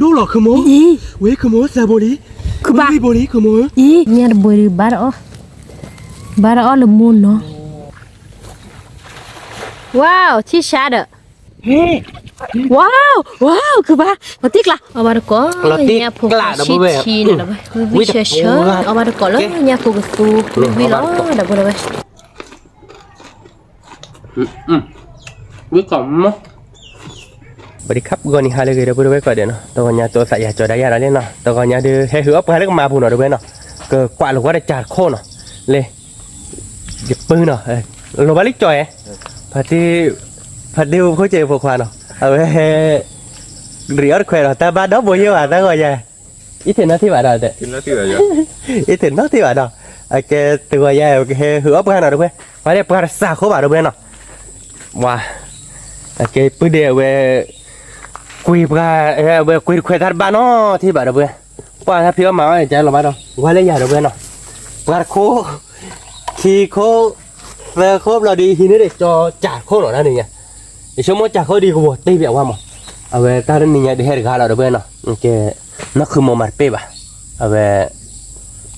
ဒိၣ်လီၤ ခုမိၣ်, ဝ့ ခုမိၣ် သၢဘိလံ, ခုဘၣ် ဝ့ ဘိလံ ခုမိၣ်, ညါတဘိဒုး ဘၣ်တအီၣ်, ဘၣ်တအီၣ်လၢမိၢ်နီၤ. ဝါ ထံၣ်ဆါဒီး, ဝါ ဝါ ခုဘၣ် ပှၤတံၢ်ကျါ အီၣ်ဘၣ်တကိး, ညၣ်ဖိခွါဆံဆံန့ၣ်ဒီး ဝံၣ်ဆၢဆၢ အီၣ်ဘၣ်တကိးလၢညၣ်ဖိကသူဝံၣ်လီၤ ဒီပုၢ်ဒီဝဲၢ်. ဝံၣ်ကိးမး, ပဒံခပ်ဂီၤနံၤဟါလၢအဂ့ၤ ဒီပုၢ်ဒီဝဲၢ်ကိးဂၤဒဲးနီၤ, တဂီၤညါတိသးယၤကၠီၤဒါယၤဒီးလံနီၤ, တဂီၤညါဒုး ဟဲဟုးအီၣ်ပှၤလၢကမၤပူၤနီၤ ဒီပုၢ်ဝဲၢ်နီၤ, ကကွၢ်လီၤဝဲတစၢ်တခိၣ်နီၤ, လၢ ယပုၢ်နီၤ, လီၤဘၣ်လံကၠီၤဧါ, ဖါတံၢ်, ဖါတံၢ်ဖိကဲးဖိခွါနီၤ, အဝဲ ရံးအီၣ်တခွဲးဒီး တၢ်ဘၣ်ဒီဘိယဲၢ်ဘၣ် တၢ်ဂီၤယၤ, အံးထံးနီထံးဘၣ်ဒီး, အံးထံးနီထံးဘၣ်ဒီး, အကဲတဂီၤယၤ ကဟဲဟုးအီၣ်ပှၤနီၤ ဒီပုၢ်ဝဲၢ်, ပှၤဒဲးပှၤတစၢ်ခိၣ်ဘၣ် ဒီပုၢ်ဝဲၢ်နီၤ, ဝါ, အကဲပုၢ်ဒဲးအဝဲ ကွံာ်ပှၤ, အဝဲကွံာ်တခွဲးတၢ်တဘၣ်နီထံးဘၣ် ဒီပုၢ်ဝဲၢ်, ပှၤတၢ်ဖံးအီၣ်မၤအီၣ်န့ၣ် ကလီၤဘၣ်ဒီး ဝါလၢယၤ ဒီပုၢ်ဝဲၢ်နီၤ, ပှၤတခိၣ် ခံခိၣ်, သၢခိၣ်ဘျီဒီး ဟံးန့ၢ်ဒီးကၠီၤစၢ်ခိၣ်နီၤ တၢ်နံၤညါ, ယဆိကမိၣ်စၢ်ခိၣ်ဒ်ကဝီၤတ့ၢ်ဘၣ်ဝဲမး, အဝဲတၢ်တနံၤညါဒုးဟဲတဂၤလီၤ ဒီပုၢ်ဝဲၢ်နီၤ, ကဲ, နီၢ်ခုမိၢ်မၤတပ့ၢ်ဘၣ်, အဝဲ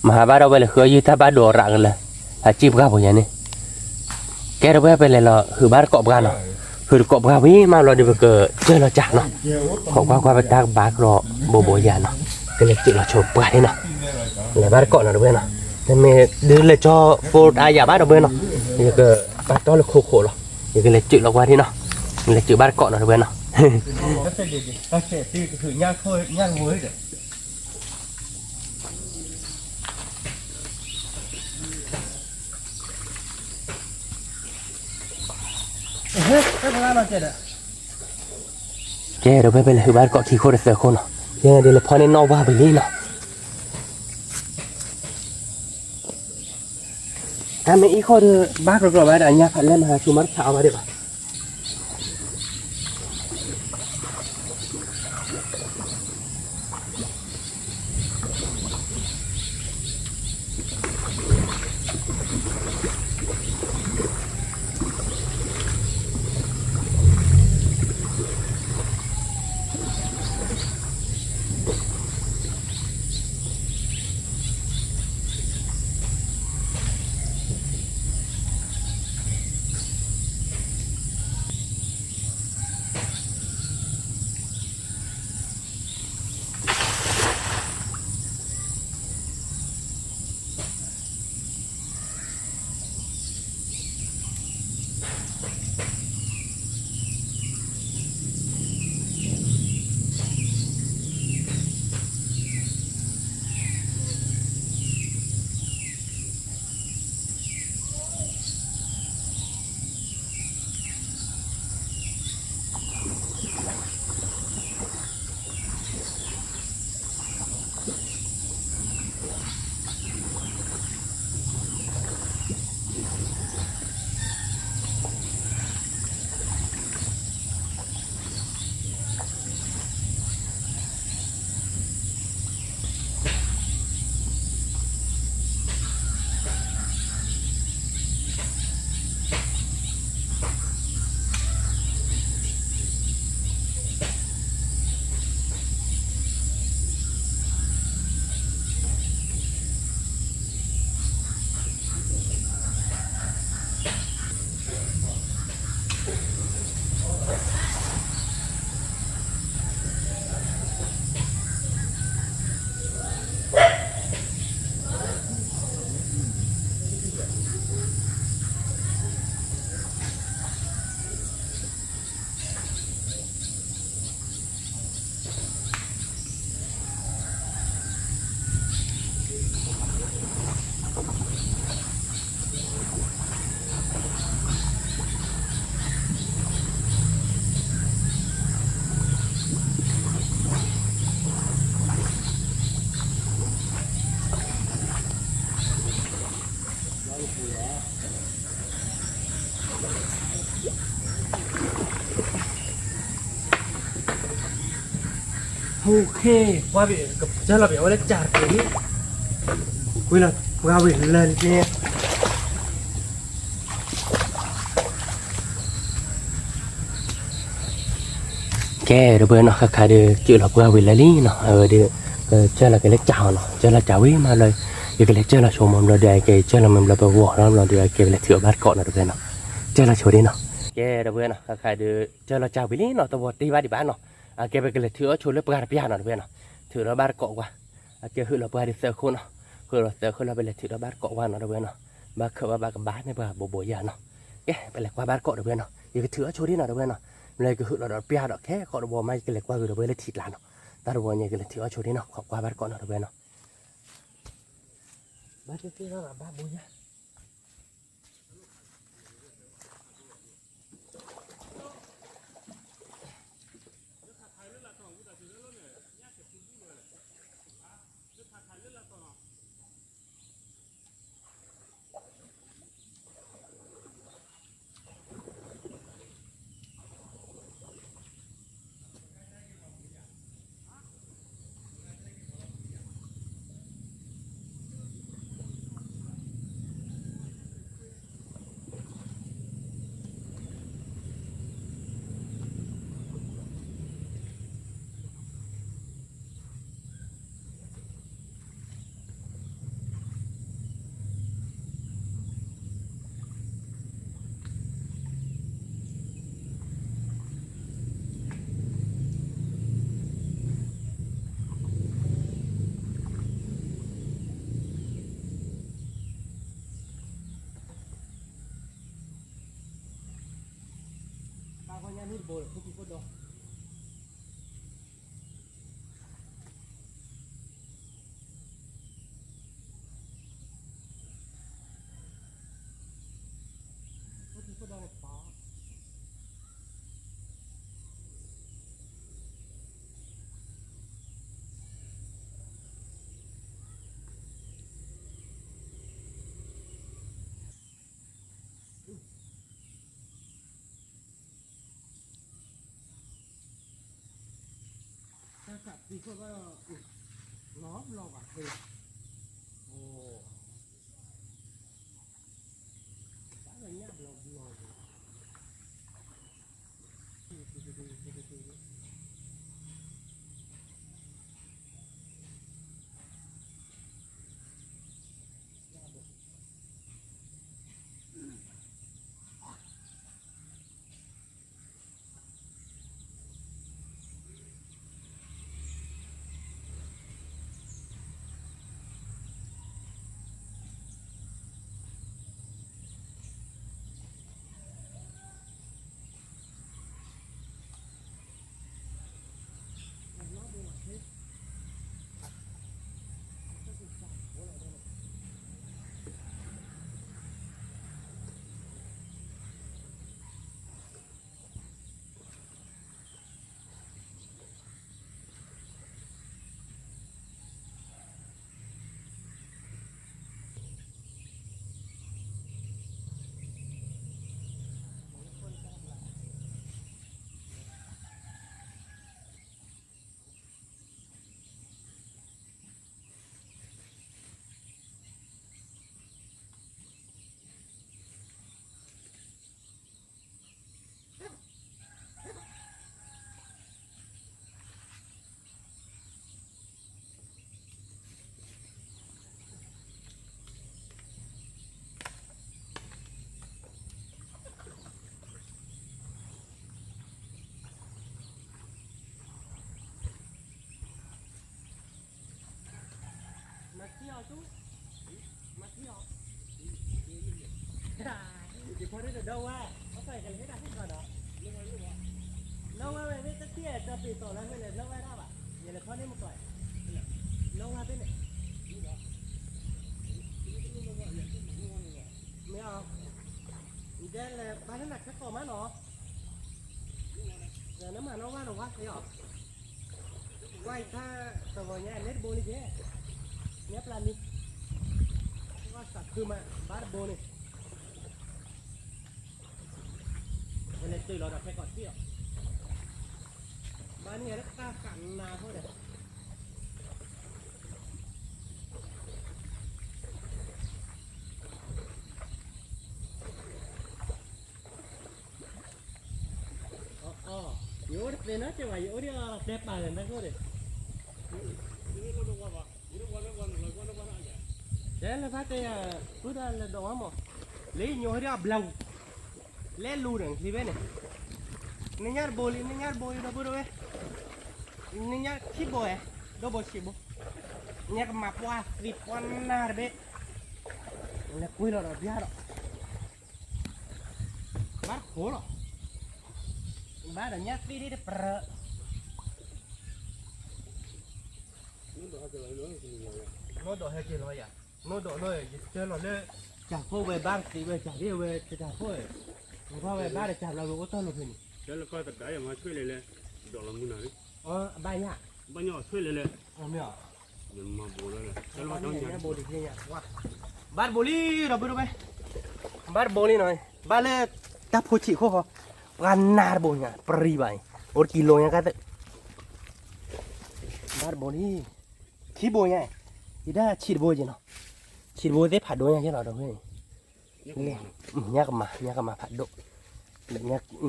မၤဟးဘၣ်ဒီးဝဲလဲၤဃုအီၣ်ယုၢ်တၢ်ဘၣ်ဒိးရးကလၢာ်, ဟးစံၣ်ပှၢ်ပူၤယၤန့ၣ်, ကဲ ဒီပုၢ်ဝဲၢ် ပလဲၤလီၤဟုးဘၣ်တကိးပှၤနီၤ, ဟုးတကိးပှၤဝံၤမးဘျီဒီး ပကစၢၢ်လီၤစၢ်နီၤ, ခိးကွၢ်ကွၢ်ပတၢ်ကဘၣ်ကျီဘိဘိယၤနီၤ, ကလဲၤစၢၢ်လီၤဆိပှၢ်န့ၣ်နီၤ, လဲၤဘၣ်တကိးနီၤ ဒီပုၢ်ဝဲၢ်နီၤ, နမ့ၢ်ဒုးလဲၤကၠီဖိတအါယၤဘၣ် ဒီပုၢ်ဝဲၢ်နီၤ, ယကဘၣ်တီလၢခိခိၣ်လီၤ, ယကလဲၤစၢၢ်လီၤကွၢ်ဒံးနီၤ, လဲၤစၢၢ်ဘၣ်တကိးနီၤ ဒီပုၢ်ဝဲၢ်နီၤ. ကဲ ဒီပုၢ်ဝဲၢ် ပလဲၤဟုးဘၣ်တကိးခံခိၣ်တသၢခိၣ်နီၤ, ယဲဒ်လဲၤဖီန့ၢ်နီၣ်ဝါပလံနီၤ, တၢ်မ့ၢ်အံၤဃီဒီး ဘၣ်ကြၢးကြၢးဘၣ်ဒီး အညါဖးလဲၢ်မၤဟးဆူမၤတဆးအီၤဘၣ်ဒံးဘၣ်. Okay, ကွၢ်ဘ့ၣ် ကစၢ်လီၤဘ့ၣ် အဝဲလၢစၢ်တပူၤန့ၣ်, ကွံာ်လီၤပှၤဝံၤလၢန့ၣ်, ကဲ ဒီပုၢ်ဝဲၢ်နီၤ ခါခါဒီး ကၢၣ်လီၤပှၢ်ဝံၤလၢလံနီၤ, အဝဲဒီး ကၢၣ်လီၤက့ၤလၢကၠးအီၤနီၤ, ကၢၣ်လီၤကၠးဝံၤမးလီၤ, ယကလဲၤကၢၣ်လီၤဆိမီၤဘျီဒီး အကဲကၢၣ်လီၤမ့ၢ်ဘျီပဂီၤနီၤဘျီဒီး အကဲပလဲၤထုးအီၤဘၣ်တကိးနီၤ ဒီပုၢ်ဝဲၢ်နီၤ, ကၢၣ်လီၤဆိဒ်နီၤ. ကဲ ဒီပုၢ်ဝဲၢ်နီၤ ခါခါဒီး ကၢၣ်လီၤကၠးဝံၤလံနီၤ, တဝီတ့ၢ်ဘၣ်ဒံးဘၣ်နီၤ, အကဲပကလဲၤထုးအီၤဆိလၢပှၢ်တပျၢ်နီၤ ဒီပုၢ်ဝဲၢ်နီၤ, ထုးလီၤဘၣ်တကိးကွၢ်, အကဲဟုးလီၤပှၢ်ဒီးသၢခိၣ်နီၤ, ဟုးလီၤသၢခိၣ်လီၤ ပလဲၤထုးလီၤဘၣ်တကိးကွၢ်နီၤ ဒီပုၢ်ဝဲၢ်နီၤ, ဘၣ်ခၢၣ်ဘၣ်ဘၣ်ကဘၣ်န့ၣ်ပှၤဘိးဘိးယၤနီၤ. ကဲ ပလဲၤကွၢ်ဘၣ်တကိးဒီပုၢ်ဝဲၢ်နီၤ, ယကထုးအီၤဆိဒ်နီၤ ဒီပုၢ်ဝဲၢ်နီၤ, လၢယကဟုးလီၤဒီးပျၢ်ဒီး ခဲကိးတဝီမး ယကလဲၤကွၢ်ဂ့ၤဒီပုၢ်ဝဲၢ်လၢထံကျါနီၤ, တၢ်တဝီညါ ယကလဲၤထုးအီၤဆိဒ်နီၤ, ခိးကွၢ်ဘၣ်တကိးနီၤ ဒီပုၢ်ဝဲၢ်နီၤ. ဘၣ်သ့ၣ်သ့ၣ်လီၤ ဘၣ်ဘိးယၤ ပၢ်ဂီၢ်ညါနုၢ်တဘိလၢ ဖိထံဖိဒီး ဖိထံဖိဒီးန့ၣ်ပၢ် တၢ်သးသံခိၣ်ဘၣ် လီၤဘျီဘၣ်ဃ့, အိၣ်, တၢ်လၢညၣ်ဘျီဘျီလီၤ.မၤသံအီၤဆူ, မၤသံအီၤ, ယဖီန့ၣ်တဒီဝဲ, အကလဲၤဟ့ၣ်တၢ်ဟ့ၣ်ကီးဒီး, လီဝဲဝဲမ့ၢ်တသ့ၣ်ဒီးပ့ၤသီၣ်လၢမ့ၢ်လဲၤလီဝဲဒၣ်ဘၣ်, ယလဲၤဖီန့ၣ်မကီး, လီဝဲဖဲန့ၣ်, မ့ၢ်အီၤ, ယလဲၤဘၣ်လၢနၤခဲကိာ်မးနီၤ နမၤနီၣ်ဝဲနီၣ်ဝါသ့အီၤ, ကွၢ်အံၤခါ, တဂီၤညါလဲၤတဘိန့ၣ်ကဲ, ညါပျၢ်မံ, ကွၢ်သးခုမး ဘၣ်တဘိန့ၣ်, ပလဲၤတုၤလီၤဒီးခဲကိာ်ထံၣ်အီၤ, ဘၣ်န့ၣ်လၢတၢ်ကးနၤဖိဒီး အီၣ်, ယအိၣ်တသ့နီတစဲးဘၣ်, ယအိၣ်ဒ်အတဲပာ်လၢနၢ်ခိၣ်ဒီး, တဲလၢဖါတဲယၤ, ဃုဒၣ်လဲၤဒိးဝဲမး, လၢညိဟဲဒ်အဘျါဝူၤ, လဲၤလူၤဒီးချံဖဲန့ၣ်, နညါတဘိလံ, နညါတဘိလံ ဒီပုၢ်ဒီဝဲၢ်, နညါခံဘိဧဲ, ဒီဘိဆံးဘိ, ညါကမၤပှၢ်သံပှၢ်နၢ်တဘ့ၣ်, လဲၤကွံာ်လီၤဒီးဘျါဒီး ဘၣ်တဖိလီၤ, ဘၣ်ဒီးညၣ်သံဒ်တပြၢ, နိဒီးဟဲက့ၤလီၤယၤ, နိဒီးလၢ ယတၢ်လီၤလၢ ကၢ်ဖိဝဲဘၣ်တသံဝဲ ကၢ်ဒ်ဝဲတၢ်ဖိ, နကွၢ်ဝဲဘၣ်ဒီးကၢ်ဘျီဝဲအိၣ်တၢ်လီၤဖဲန့ၣ်, တၢ်လီၤကီၢ်တဒါယမၤဆွဲလဲၣ်လဲၣ်, ဒီးလီၤမုၢ်နၤလံ, အဘၣ်ညၣ်, ဘၣ်ညၣ်အဆွဲလဲၣ်လဲၣ်, မ့ၢ် ဘၣ်တဘိလံဒီပုၢ်ဒီဝဲၢ်, ဘၣ်တဘိလံနီၤ, ဘၣ်လၢ တၢ်ဖိဆံးခိၣ်ဃီ, ပှၤနၢ်တဘိညါ ပြံဘၣ်အံၤ, အိၣ်တကံလိညါကသ့, ဘၣ်တဘိလံ, ခံဘိညါ, ယဒၣ်ဆံးတဘိက့နီၤ, ဆံးတဘိသ့ၣ်ဖးဒိၣ်ညါက့လီၤဒီပုၢ်ဝဲၢ်, ညၣ်ကမၤ ညၣ်ကမၤဖးဒိၣ်,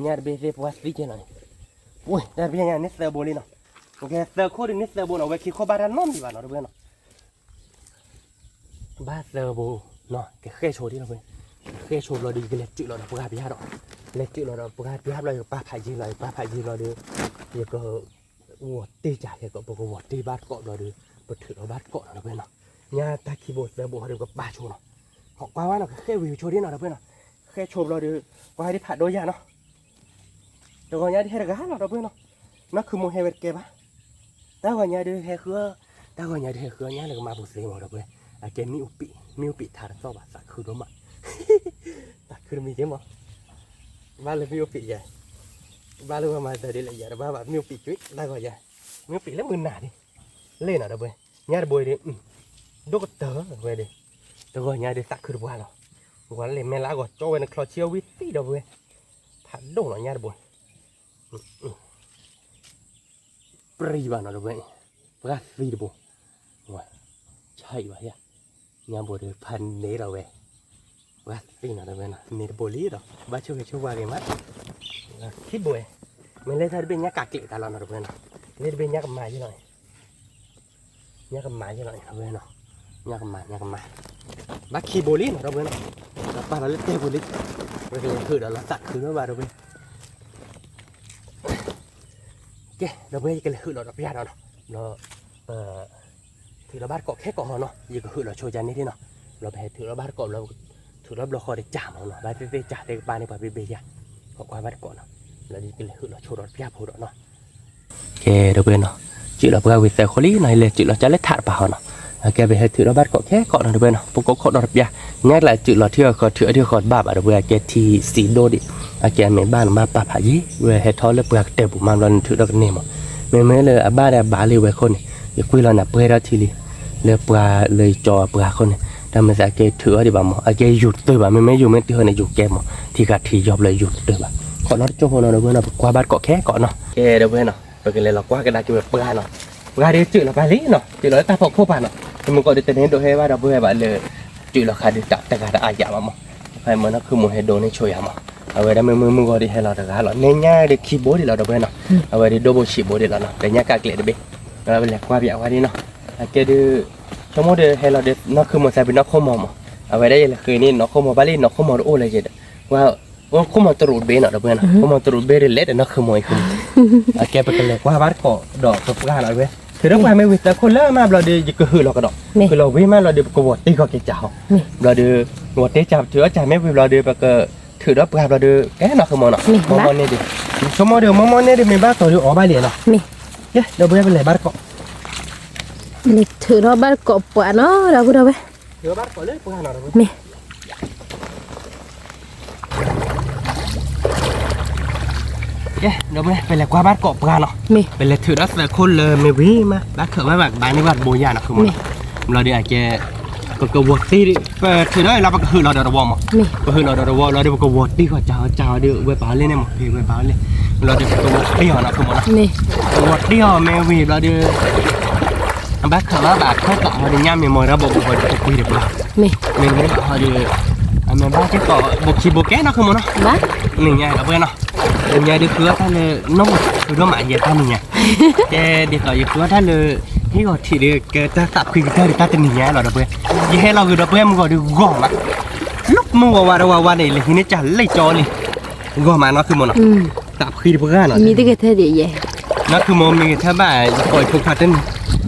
ညၣ်တဘ့ၣ်သ့ၣ်ပှၤသံက့နီၤ, တၢ်တဘ့ၣ်ညါန့ၣ်သၢဘိလံနီၤ, သၢခိၣ်ဒ်န့ၣ်သၢဘိနီၤ, အဝဲခံခိၣ်ဘၣ်တၢ်နီတမံၤဘၣ်နီၤ ဒီပုၢ်ဝဲၢ်နီၤ ဘၣ်သၢဘိနီၤ, ကဃဲၣ်ဆိဒ်လီၤ, ကဃဲၣ်ဆိဘျီဒီး ယကလဲၤစုးလီၤဒီးပှၢ်ပယါဒီး, လဲၤစုးလီၤဒီးပှၢ်ပယါဘျီ ယကပာ်ဖးယံာ်လီၤ, ယကပာ်ဖးယံာ်ဘျီဒီး ယကဝီၤတ့ၢ်ကၢ်ခဲကိး, ပကဝီၤတ့ၢ်ဘၣ်တကိးဘျီဒီး ပထုးလီၤဘၣ်တကိးနီၤ ဒီပုၢ်ဝဲၢ်နီၤ, ညါတၢ်ခံဘိသၢဘိဒီး ပကပာ်ဆိနီၤ, ဟီၣ်ကွၢ်ဝဲနီၤ ကဃဲၣ်ဝံၤဆိဒ်နီၤ ဒီပုၢ်ဝဲၢ်နီၤ, ဃဲၣ်ဆိဘျီဒီး ကွၢ်ဒ်ဖးဒိၣ်ယါနီၤ တဂီၤညါဒ်ဟဲတဂၤလီၤ ဒီပုၢ်ဝဲၢ်နီၤ, နီၢ်ခုမိၢ်ဟဲဝဲတကဲဘၣ်, တၢ်ဂီၤညါဒ်ဟဲဃု, တၢ်ဂီၤညါဒ်ဟဲဃုညါလၢကမၤပူၤသ့မး ဒီပုၢ်ဝဲၢ်, အကဲမ့ၣ်အူပံး, မ့ၣ်အူပံးထါတသီၣ်ဘၣ် သးခုဒိၣ်မး, သးခုတမံၤက့မး, ဘၣ်လၢမ့ၣ်အူပံးယဲ, ဘၣ်လၢပှၤမၤသးဒ်လဲၣ်ယဲ တဘၣ်ဘၣ်မ့ၣ်အူပံးကွံာ် တၢ်ဂီၤညါ, မ့ၣ်အူပံးလၢမုၢ်နၤန့ၣ်, လ့ၣ်နီၤ ဒီပုၢ်ဝဲၢ်, ညါတဘိအံၤဒ်, ဒိၣ်ကတၢၢ်ဝဲဒ်, တဂီၤညါဒ်သးခုတပှၢ်လီၤ, ပှၤလဲၤမဲလၢအဂီၢ်ကၠီဝဲနချီဆံအဝံသံ ဒီပုၢ်ဝဲၢ်, ဖးဒိၣ်နီၤ ညါတဘိ ပြံဘၣ်နီၤ ဒီပုၢ်ဝဲၢ်, ပှၢ်သံတဘိ, ဝဲ, ဆါအံၤဘၣ်ယါ, ညါဘိဒီးဖးန့ၢ်ဒီးဝဲ, ပှၢ်သံနီၤ ဒီပုၢ်ဝဲၢ်နီၤ န့ၢ်တဘိလံဒီး ဘၣ်ဆိၣ်ဂ့ၤဆိၣ်ဝါဂ့ၤမး, ခံဘိဝဲ, မ့ၢ်လၢတၢ်တဘ့ၣ်ညါကးကျဲးတၢ်လီၤနီၤ ဒီပုၢ်ဝဲၢ်နီၤ, လၢတဘ့ၣ်ညါကမၤယဲလီၤ ညါကမၤယဲလီၤ ဒီပုၢ်ဝဲၢ်နီၤ, ညါကမၤ ညါကမၤ, ဘၣ်ခံဘိလံနီၤ ဒီပုၢ်ဝဲၢ်နီၤ, ဒီးပာ်လီၤလၢတဲပူၤလံ, ပကလဲၤဟုၣ်ဒီးလီၤသးခုလၢဘၣ် ဒီပုၢ်ဝဲၢ် ကဲ ဒီပုၢ်ဝဲၢ် ယကလဲၤဟုၣ်လီၤဒီးပျၢ်ဒီးနီၤ, ဒီး ပ ထုးလီၤဘၣ်တကိးခဲကိးဃီနီၤ, ယကဟုၣ်လီၤဆိကါန့ၣ်နီၤ, ဒီးပဟဲထုးလီၤဘၣ်တကိးဘျီ, ထုးလီၤဘျီဃီဒီးကၢ်မးနီၤ, ဘၣ်သ့ၣ်သ့ၣ်ကၢ်သ့ၣ်ကပၢ်န့ၣ် ပှၤဘ့ၣ်ဘ့ၣ်ယါ, ဟီၣ်ကွၢ်ဘၣ်တကိးနီၤ, ဒီးယကလဲၤဟုၣ်လီၤဆိဒီးပျၢ်ဖိဒီးနီၤ ကဲ ဒီပုၢ်ဝဲၢ်နီၤ, စုးလီၤပှၢ်ဝံၤသၢခိၣ်လံနီၤ, ယလဲၤစုးလီၤကၢ်လၢထးတပၤဃီနီၤ, အကဲပဟဲထုးလီၤဘၣ်တကိးခဲကိးနီၤ ဒီပုၢ်ဝဲၢ်နီၤ, ပကိးခိၣ်ဒီးတပျၢ်, ညါကျးစုးလီၤထံအီၤဃီ ထုးအီၤထံဃီတဘၣ်ဘၣ် ဒီပုၢ်ဝဲၢ်, အကဲထံစံးဒိၣ်ဒံး, အကဲအမဲာ်ဘၣ်နမ့ၢ်ပာ်ဖးယံာ်, ဝဲဟဲထီၣ်လၢပှၤကတၢၢ်ပူၤမးဘျီနထုးထီၣ်ကန့ၢ်မး, မ့မ့ၢ်လၢအဘၣ်ဒီးအဘၣ်လံဝဲခိၣ်န့ၣ်, ယကွံာ်လီၤနၤပှဲၤထီၣ်ထံလံ လၢပှၤလၢယကၠီပှၤခိၣ်န့ၣ်, တၢ်မ့ၢ်သးကဲထုးအီၤဒံးဘၣ်မး, အကဲယူၤတတၢၢ်ဘၣ်, မ့မ့ၢ်ယူၤမ့ၢ်တုၤဟီန့ၣ် ယူၤကဲမး, ထံဃာ်ထံယီဘျီယူၤတတၢၢ်ဘၣ်, ခီနီတကၠိဖိနီၤ ဒီပုၢ်ဝဲၢ်နီၤ, ပကွၢ်ဘၣ်တကိးခဲကိးနီၤ, ကဲ ဒီပုၢ်ဝဲၢ်နီၤ, ပကလဲၤလီၤကွၢ်ကဒါက့ၤဝဲပှၢ်နီၤ, ပှၢ်ဒီးစုးလီၤပှၢ်လံနီၤ, စုးလီၤလၢတၢ်ဖီခိၣ်ပၤနီၤ, တမုၢ်ကီးဒီးတန့ၢ်ဒိးဟဲဘၣ် ဒီပုၢ်ဝဲၢ်ဘၣ်လၢ စုးလီၤဃာ်ဒီးတဂၤတအါယၤဘၣ်မး, ဖဲမ့ၢ်နီၢ်ခုမိၢ်ဟဲဒိးန့ၢ်ဆိယၤမး, အဝဲဒၣ်မ့မ့ၢ်မုၢ်ဂီၤဒီးဟဲလီၤတဂၤလီၤ, နဲညါဒီးခံဘိဒံးလီၤ ဒီပုၢ်ဝဲၢ်နီၤ, အဝဲဒၣ်ဒိဘိဆံးဘိဒံးလီၤနီၤ, ဒီးညါကးကျဲးတဘ့ၣ်, ဒီးပလဲၤကွၢ်ပၠးဝဲဒၣ်နီၤ, အကဲဒုး ဆိကမိၣ်ဒီးဟဲလီၤဒီးနီၢ်ခုမိၢ်သးပ့ၤနီၢ်ခိၣ်မီၤမး, အဝဲဒၣ်ယလဲၤဃ့န့ၢ်နီၢ်ခိၣ်မီၤဘၣ်လံ နီၢ်ခိၣ်မီၤတအိၣ်လၢၤယဲဒီး, ဝဲ အိၣ်ခိၣ်မီၤတရူးတဘ့ၣ်နီၤ ဒီပုၢ်ဝဲၢ်နီၤ, ခိၣ်မီၤတရူးတဘ့ၣ်ဒီးလဲၤဒီးနီၢ်ခုမိၢ်အံၤ, အကဲပကလဲၤကွၢ်ဘၣ်တကိးဒီးပပှၢ်လီၤဝဲ, ထုးဒီးပှၢ်မ့ၢ်ဝံၤသၢခိၣ်လၢမးဘျီဒီး ယကဟုၣ်လီၤကဒီး, ဟုၣ်လီၤဝံၤမးဘျီဒီး ပကဝီၤတ့ၢ်ဃီက့ၤကၢ်ဟီ, ဘျီဒီး ဝီၤတ့ၢ်ကၢ် ထုးအီၣ်ကၢ်မ့ၢ်ဝံၤဘျီဒီး ပကထုးဒီးပှၢ်ဘျီဒီး ကဲနီၢ်ခုမိၢ်နီၤ, မ့ၢ်မီၢ်မီၢ်န့ၣ်ဒုး, ဆိကမိၣ်ဒီးမီၢ်မီၢ်န့ၣ်ဒုး မ့ၢ်ဘၣ်တီၤဒုးအီၣ်ဘၣ်လံနီၤ, ကဲ ဒီပုၢ်ဝဲၢ်ပလဲၤဘၣ်တကိး လဲၤထုးထီၣ်ဘၣ်တကိးပှၢ်နီၤ ဒီပုၢ်ဝဲၢ်, မ့ၢ်, ကဲ ဒီပုၢ်ဝဲၢ် ပလဲၤကွၢ်ဘၣ်တကိးပှၢ်နီၤ, မ့ၢ်, ပလဲၤထုးထီၣ်သၢခိၣ်လၢမ့ၢ်ဝံၤမး ဘၣ်ခၢၣ်ဘၣ်ဘၣ်ကဘၣ်န့ၢ်ဘၣ်တဘိယါနီၤ ခုမိၢ်နီၤ, ဘျီဒီးအကဲ ပကဝီၤတ့ၢ်ဒံး ပထုးထီၣ်လီၤ ပကဟုၣ်လီၤဒီးတဝီမး, ပဟုၣ်လီၤဒီးတဝီဘျီဒီး ပကဝီၤတ့ၢ်ဃီကၢ်ဃီကၢ်ဃီဒီး ဝဲပာ်အီၤလၢန့ၣ်မး ဝဲပာ်အီၤလၢ, ဘျီဒီးပကဝီၤတ့ၢ်အီၤနီၤ ခုမိၢ်နီၤ, ပဝီၤတ့ၢ်အီၤမ့ၢ်ဝံၤဘျီဒီး အဘၣ်ခၢၣ်ဘၣ်ဘၣ်ထွဲသးဟီဒီးညါမ့ၢ်မီၢ်ရၢဘိးပူၤဃီဒီး ပကွံာ်တပှၢ်, မ့ၢ်မ့ၢ်ဘၣ်ဟီဒီး အမ့ၢ်ဘၣ်က့ၤကီး ဘိးခံဘိကဲနီၤ ခုမိၢ်နီၤ, န့ၣ်ညါဒီပုၢ်ဝဲၢ်နီၤ, ညါဒီးဃုအီၣ်တၢ်လၢနီၢ် ဃုဒိၣ်မးယဲတၢ်နံၤညါ, ကဲဒ်သိးယကွၢ်တၢ်လၢ ဟ့ၣ်ဂီၤထံးဒီး ကဲတၢ်သးဖှံကတၢၢ်ဒီးတၢ်တနံၤညါလီၤဒီပုၢ်ဝဲၢ်, ယဟဲလီၤဂ့ၤဒီပုၢ်ဝဲၢ်မုၢ်ဂီၤဒီးဂီၤမး, လၢမုၢ်ဝါဝါဒီးဝါဝါန့ၣ် လဲၤဟံးန့ၢ်ကလံကၠီလံ, ဂီၤမးနီၢ်ခုမိၢ်နီၤ, သးဖှံတပှၢ်နီၤ, မံတကဲထဲဒ်ယဲ, နီၢ်ခုမိၢ်မံဂ့ၤထဲဘၣ် ယကိးယဖိခွါတန့ၢ်,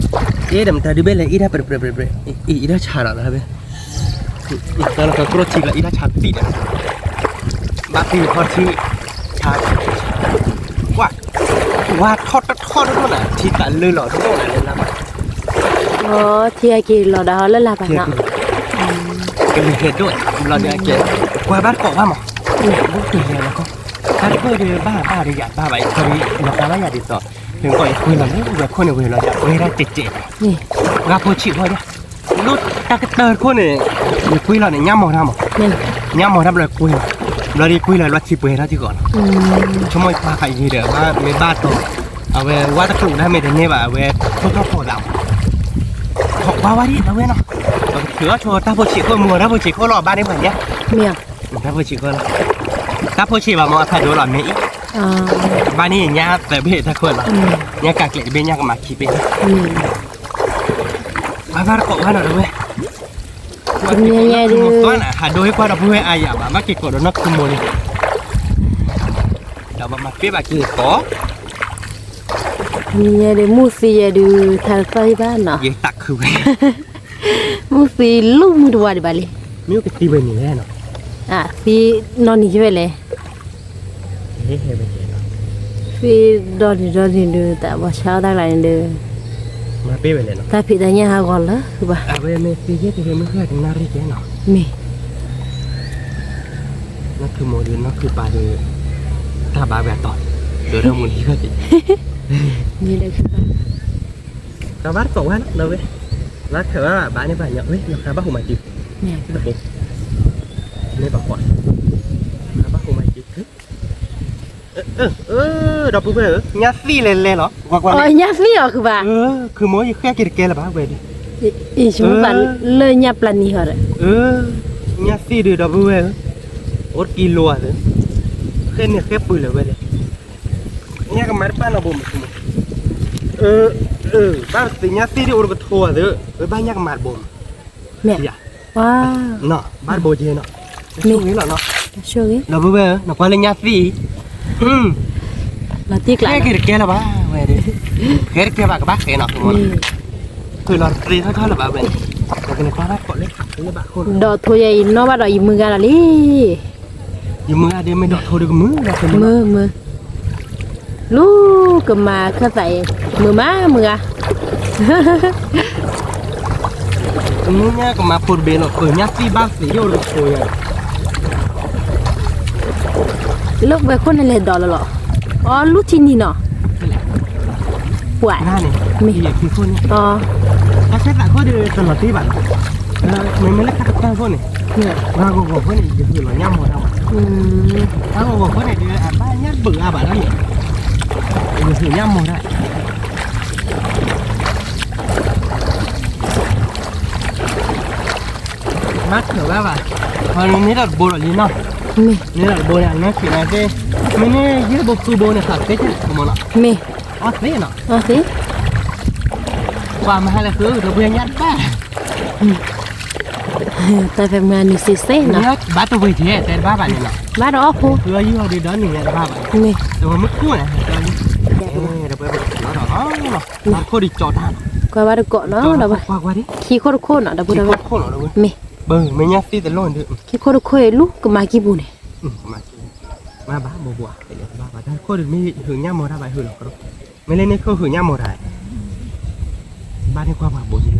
အ့ဒီးမတၤဒုးဘဲလဲၣ် အ့ၣ်တၢ်ပရၢပရၢပရၢ, အ့ၣ်တၢ်ဆါဒီးလၢဘဲ အံၤသၢလီၤကကြိၢ်ထံလီၤ အံၤတၢ်ဆါတံၢ်ဒီး, ဘၣ်သံလီၤခီထံ, ဆါ, ကွၢ်, ဝါထီၣ်တထီၣ်တဒိၣ်နၤ ထံသးလၢလီၤတဒိၣ်နၤလၢလၢ်ဘၣ်, ထံအက့ၤလီၤဒီးဟီလၢလၢ်ဘၣ်နီၤ, ကလဲၤဟဲဒိၣ်, ဘျီန့ၣ်အကဲ, ကွၢ်ဘၣ်တကိးဘၣ်မး, ဘၣ်တကိးဒီးဘၣ်ဘၣ်ဒီးယၤဘၣ်ဘၣ်အံၤခီဒီး လီၤဃာ်ဘၣ်ယၤဒ်သိး, ဖဲကီးယကွ့လီၤလၢဝဲခိၣ်န့ၣ်ဝဲလီၤယကွ့တၢ်ကဲးကဲး, ဂၤဖိဆံးဃီဒီး လၢတၢ်ကတၢၢ်တခိၣ်န့ၣ်, ယကွ့လီၤန့ၣ် ညၣ်မီၤတၢ်မး, ညၣ်မီၤတၢ်ဘျီကွ့လီၤ, ဘျီဒီးကွ့လီၤဘျီထံပှဲၤထီၣ်ထံကီးလီၤ, ဆိကမိၣ်ယကွၢ်ဖးယံၤဒီး ဘၣ်မ့ၢ်ဘၣ်တီၤ, အဝဲဝါတကျိၤဒၣ်မ့ၢ်တန့ၢ်ဘၣ် အဝဲထိၣ်ထီၣ်ဖီသးမး, ထီၣ်ကွၢ်ဝဲဒ်အဝဲနီၤ, ပကထုးအီၣ်ဆိတၢ်ဖိဆံးခိၣ်မုၢ်ဂီၤတၢ်ဖိဆံးခိၣ်လီၤ ဘၣ်န့ၢ်ပှၤညါ, တၢ်ဖိဆံးခိၣ်လီၤ, တၢ်ဖိဆံးဘၣ်မ့ၢ်အဖးဒိၣ်လီၤမ့ၢ်အံၤ, ဘၣ်န့ၢ်ညါသၢဘ့ၣ်တၢ်ခိၣ်လီၤ, ညါကးကျဲးတဘ့ၣ်ညါကမၤခံဘ့ၣ် ဘၣ်ဘၣ်တကိးဘၣ်နီၤဒီးဝဲ, တနံၤညါဒုး, ဟးဒိဟ့ၣ်ကွၢ်ဒီပုၢ်ဝဲၢ်အါယၤဘၣ် ဘၣ်က့ၤကိးဒီးနီၢ်ခုမိၢ်လံ, ဒီးဘၣ်မၤပ့ၢ်ဘၣ်က့ၤကိး, တနံၤညါဒုး မုၢ်သံယဲဒုး ထါတသီၣ်ဟ့ၣ်ဘၣ်နီၤ, ယတၢ်ခုဝဲ, မုၢ်သံလူၢ်မုၢ်တဝါဒံးဘၣ်လံ, မ့ၢ်ကသံဝဲန့ၣ်လဲၣ်နီၤ, အသံနီၢ်နံၤယဝဲလဲၣ် သ့ဒီနံၤဒီနံၤဒုး တၢ်ဘီၣ်ဆါအီၣ်တၢ်ကျါန့ၣ်ဒုး, မၤပ့ၢ်ဝဲလဲၣ်နီၤ, တၢ်ဖံးတၢ်ညၣ်ဟးဂီၤလၢဘၣ်, အဝဲမ့ၢ်သ့ဂ့ၢ်တဂ့ၢ်မ့ၢ်ဃၣ်ကနၣ်ရံၣ်ကဲနီၤ, မ့ၢ်, နီၢ်ခုမိၢ်ဒုးနီၢ်ခုပၢ်ဒုး, တၢ်ဘၣ်ဝဲအတီၤ, ဒိးထီၣ်မူလံဃၣ်ကဲ, မ့ၢ်လၢခုပၢ် တၢ်ဘၣ်တကိးဝဲနီၤဒီးဝဲ, ဘၣ်ထၢၣ်ဘၣ်ဘၣ်န့ၢ်ပှၤညီဝဲ လီၤဃာ်ဘၣ်ဟူးမၤတံၤ, မ့ၢ်ပှၤကွၢ်, လီၤဃာ်ဘၣ်ဟူးမၤတံၤ, ဒီပုၢ်ဝဲၢ်ဧၢ, ညၣ်သံၣ်လဲၤလဲၤလီၤ, ညၣ်သံၣ်အီၤခုဘၣ်, ခုမိၢ်ယဃဲက့ၤတကဲလၢၤဘၣ်ဝဲဒီး, ယမ့ၢ်ဘၣ်လၢညၣ်ပျၢ်နံၤဟီဒီး, ညၣ်သံၣ်ဒုးဒီပုၢ်ဝဲၢ်ဧၢ, အိၣ်တကံလိဧါသ့, ဃဲန့ၣ်ဃဲပှ့ၤလၢၤဝဲလဲၣ် ညၣ်ကမၤတဘၣ်နီတဘိမး, ဘၣ်သ့ၣ်ညါသ့ၣ်ဒ်အိၣ်တကထိဧါသ့, ဝဲဘၣ်ညၣ်ကမၤတဘိမး, မ့ၢ်, ဘၣ်တဘိက့နီၤ, မ့ၢ်လီၤနီၤ, ဒီပုၢ်ဝဲၢ်ဧၢ နကွၢ်လၢညၣ်သ့ၣ်, ဃဲက့ၤတကဲလၢၤဘၣ်ဝဲဒီး, ဃဲတကဲဘၣ်ကဘၣ်ဃဲနီၤ, ဃုလီၤတသ့ထီၣ်ထီၣ်လၢၤဘၣ်ဝဲန့ၣ်, ဒီးကလဲၤကွၢ်ဘၣ်ကိးလၢ, ဒီးထိယဲအံၤနီၣ်ဘၣ်ဒီးယမုၢ်ဂၤလီၤလံ ယမုၢ်ဂၤဒ်မ့ၢ်ဒီးထိဒုးကမုာ်ဒီးကမုာ်, လူၤကမၤခၢၣ်သးအံၤ, မုာ်မးမုၢ်ဂၤ, မုၢ်ညါကမၤဖိတဘ့ၣ်လီၤ, ပၢၤညၣ်သံၣ်ဘၣ်သ့ၣ်ယိၣ်တကထိညါ, လၢဝဲခိၣ်န့ၣ်လဲၤဒီးလီၤလီၤ, အီလူထံနံၤနီၤ, ပှၤ, မ့ၢ်, တၢ်ဆဲသးခိၣ်ဒုးတလီၤတံၢ်ဘၣ်နီၤ, မ့မ့ၢ်လၢတၢ်ကတၢၢ်ခိၣ်န့ၣ်, ဂၤဂီၤဂီၤခိၣ်န့ၣ် ယဟုးလီၤညၣ်မီၤတၢ်ဘၣ်, တၢ်ဂီၤဂီၤခိၣ်န့ၣ်ဒုး အဘၣ်ညၣ်ဘုးအါဘၣ်လီၤန့ၣ်, ယဟုးညၣ်မီၤတၢ် ဘၣ်ထၢၣ်ဘၣ်ဘၣ်, မ့ၢ်ဒီးတဘိဒီးလံနီၤ, မ့ၢ်ဒီးတဘိန့ၣ် အနၢ်ဆံးန့ၣ်သ့, မ့ၢ်န့ၣ်ယဲၢ်ဘိဃုဘိန့ၣ် သးသ့ကမီၤနီၤ, မ့ၢ်, အီၣ်သ့နီၤ, အီၣ်သ့, ပှၤမဟါလၢဃုဒီပုၢ်ဝဲၢ်ညၣ်တဘၣ်, တၢ်ဖဲမုၢ်နံၤစ့ၢ်စ့ၢ်နီၤ, ဘၣ်တဝ့ၤကဲတဲတဘၣ်ဘၣ်န့ၣ်နီၤ, ဘၣ်ဒီးအီၣ်ဖိ, ဃုအီၣ်ယုၢ်အီၣ်ဒုးဒီနံၤညါတဘၣ်ဘၣ်, မ့ၢ်, တဝဲမုၢ်ခိၣ်န့ၣ်, ဒီပုၢ်ဝဲၢ်ပကလီၤဒီး, ခိၣ်ဒံးကၠီတၢ်နီၤ, ကွၢ်ဘၣ်တကိးနီၤ, ဒီး, ခံခိၣ်တခိၣ်နီၤ, ဒီပုၢ်ဝဲၢ်, မ့ၢ်, မ့ၢ်ညၣ်သ့ၣ်တလီၢ်ဒုး, ခံခိၣ်တခိၣ်အံၤလူၤကမၤကံၢ်ပူၤန့ၣ်, မၤဘၣ်ဘိဘိ, တၢ်ခိၣ်ဒုးမ့ၢ်ဟုးညၣ်မီၤတၢ်ဘၣ်ဟုးလီၤ, မ့ၢ်လၢန့ၣ်ခိၣ်ဟုးညၣ်မီၤတၢ်, ဘၣ်န့ၢ်ကွၢ်ပှၤဘိန့ၣ်,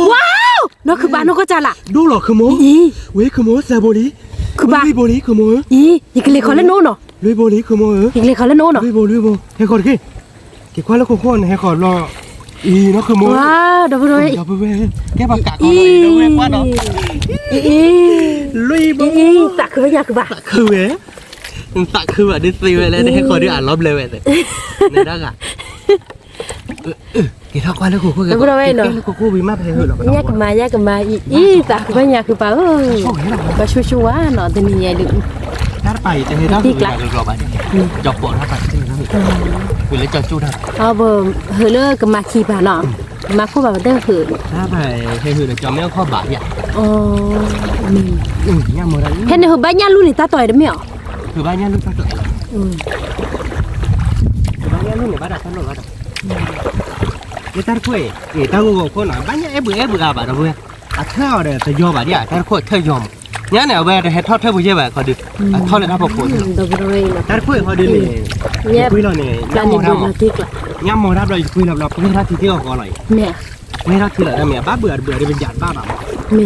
ဝါ, နီၢ်ခုဘၣ်နီၢ်ကီၢ်ကၢ်လၢ်, ဒိၣ်လီၤခုမိၢ်, ဝဲခုမိၢ်သၢဘိလံ, ခုဘၣ်, လွံၢ်ဘိလံခုမိၢ်ဧၢ, ယကလဲၤခီလၢနအိၣ်နီၤ, လွံၢ်ဘိလံခုမိၢ်ဧၢ, ယကလဲၤခီလၢနအိၣ်နီၤ, လွံၢ်ဘိလံဘိ, ဟဲဃီတက့ၢ်, က့ၤကွၢ်လၢခိခိၣ်န့ၣ် ဟဲဃီလီၤ, အံၤနီၢ်ခုမိၢ်, ဒီပုၢ်ဝဲၢ်, ကဲပှၤကးခီလီၤ, ဒီပုၢ်ဝဲၢ်ကွၢ်နီၤ, လွံၢ်ဘိ, သးခုဝဲညါခုဘၣ်, သးခုဝဲ, သးခုဘၣ်ဒ်သ့ဝဲလၢနဟဲဃီဒ်အလီၤဘျဲဝဲသ့, နဒၣ်ဂၤ က့ၤထီၣ်ကွၢ်လၢခိခိၣ်, ဒီပုၢ်ဝဲၢ်နီၤ, ခိခိၣ်ဝံၤမးဖဲဟဲလီၤ, ညၣ်ကမၤ ညၣ်ကမၤအံၤ, အံၤ သးခုဘၣ်ညါခုဘၣ်ဧၢ, ပှၤဆိဆိဝါနီၤ တနံၤညါဒုး, တၢ်တပာ်အံၤတဟဲတၢ်သံကျါ, ကၠီပိာ်တၢ်ပာ်တ့ၢ် ဝံၤလၢကၠီကၠူၣ်တၢ်ဘၣ်, အဝဲ ဟၢလၢကမၤခံပၤနီၤ, မၤခိၣ်ဘၣ်ပတဲဟုၣ်, တၢ်ဘၣ်ဟဲဟုၣ်ဒီးကၠီမ့ၢ်အခီၣ်ဘၣ်ယါ, ဖဲန့ၣ်ဟုၣ်ဘၣ်ညၣ်လူၢ်န့ၣ် တၢ်တီၢ်အံၤတမ့ၢ်အီၤ, ဟုၣ်ဘၣ်ညၣ်လူၢ်တၢ်တီၢ်အံၤလီၤ, ဟုၣ်ဘၣ်ညၣ်လူၢ်န့ၣ် ဘၣ်တၢ်တီၢ်လီၤဘၣ်ဒီး, လၢတၢ်တခိၣ်အံၤ တၢ်ဂိၢ်ဂီၤခိၣ်နီၤ ဘၣ်ညၣ်အဲၣ်ဘုးအဲၣ်ဘုးအါဘၣ်ဒီပုၢ်ဝဲၢ်, အထၢၣ်အီၤဒီးတယီၤဘၣ်ဒ်ဧါ တၢ်တခိၣ်အထၢၣ်ယီၤမး, ညါန့ၣ် အဝဲတဟဲထီၣ်ထၢၣ်ပူၤယဲၢ်ဘၣ်ခီဒုး, အထီၣ်လၢတၢ်ဖီခိၣ်န့ၣ်, တၢ်တခိၣ်အံၤခီဒုးန့ၣ်, ယကွံလီၤန့ၣ်, ညၣ်မီၤတၢ်ဘျီ ယကွံလီၤဘျီ ပှဲၤထီၣ်ထံသ့ၣ်အီၤဃီလီၤအံၤ, ပှဲၤထီၣ်ထံလီၤတၢ်မ့ၢ် အဘၣ်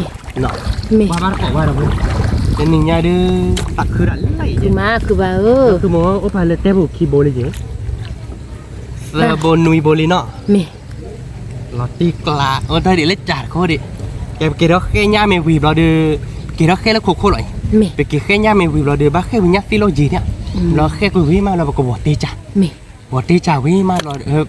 ဘုးအတဘုးအဒုးပယၣ်တဘၣ်ဘၣ်မး, ကွၢ်ဘၣ်တကိးဝဲဒီပုၢ်ဝဲၢ်, တနံၤညါဒုး, သးခုဒၣ်လၢအံၤ, မၤခုဘၣ်ဧၢ, အိၣ်ဖးလၢတဲပူၤခံဘိလံက့ၤ သၢဘိနွံဘိလံနီၤ, လီၤတံၢ်ကျါ အိၣ်တၢ်ဒံးလၢကၢ်တခိၣ်ဒံး, ကဲပက့ၤထီၣ်ဃဲညၣ်မ့ၢ်ဝံၤဘျီဒီး, ပက့ၤထီၣ်ဃဲလၢခိခိၣ်လီၤအံၤ, ပက့ၤဃဲညၣ်မ့ၢ်ဝံၤဘျီဒီး ဘၣ်ဃဲဝံၤညၣ်သံလီၢ်ယံၤန့ၣ်, ဘျီဃဲကွံာ်ဝံၤမးလီၤပကဝီၤတ့ၢ်ကၢ်ဝံၤမးလီၤ,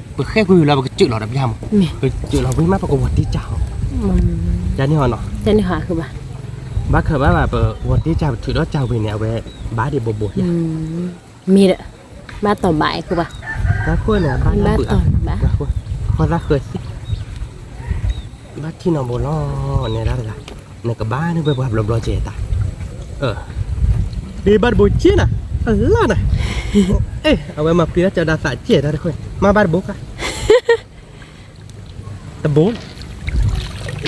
ပဃဲကွံာ်ဝံၤလီၤပကစၢၢ်လီၤတဘျီမး, ပစၢၢ်လီၤဝံၤမးပကဝီၤတ့ၢ်ကၢ်ဟီ, ကန့ၣ်ဟီနီၤ, ဘၣ်ခၢၣ်ဘၣ်ဘၣ်ပဝီၤတ့ၢ်ကၢ်ပထုးဒီးကၢ်ဝံၤန့ၣ် အဝဲဘၣ်ဒံးဘိဘိယါ မ့ၢ်ဒီး, ဘၣ်တီၢ်ဘၣ်အဲၣ်ခိၣ်ဘၣ်, တၢ်ခိၣ်န့ၣ် ဘၣ်တၢ်ဘုး, ဃီသၣ်ဃၢၤသံ, ဘၣ်ထံၣ်နီၢ်ဘိလီၤ, နဲဒၣ်တဂၤ, နကဘၣ်န့ၢ်ဝဲပှၤဘျီဘျီကဲတၢ်, ဒ်ဘၣ်တဘိက့နၤ, အလၢနၤ, အဝဲမၤပျံၤတၢ်ကၢ်ဒၣ်သးကဲတၢ်တခိၣ်, မ့ၢ်ဘၣ်တဘိကါ တဘိ,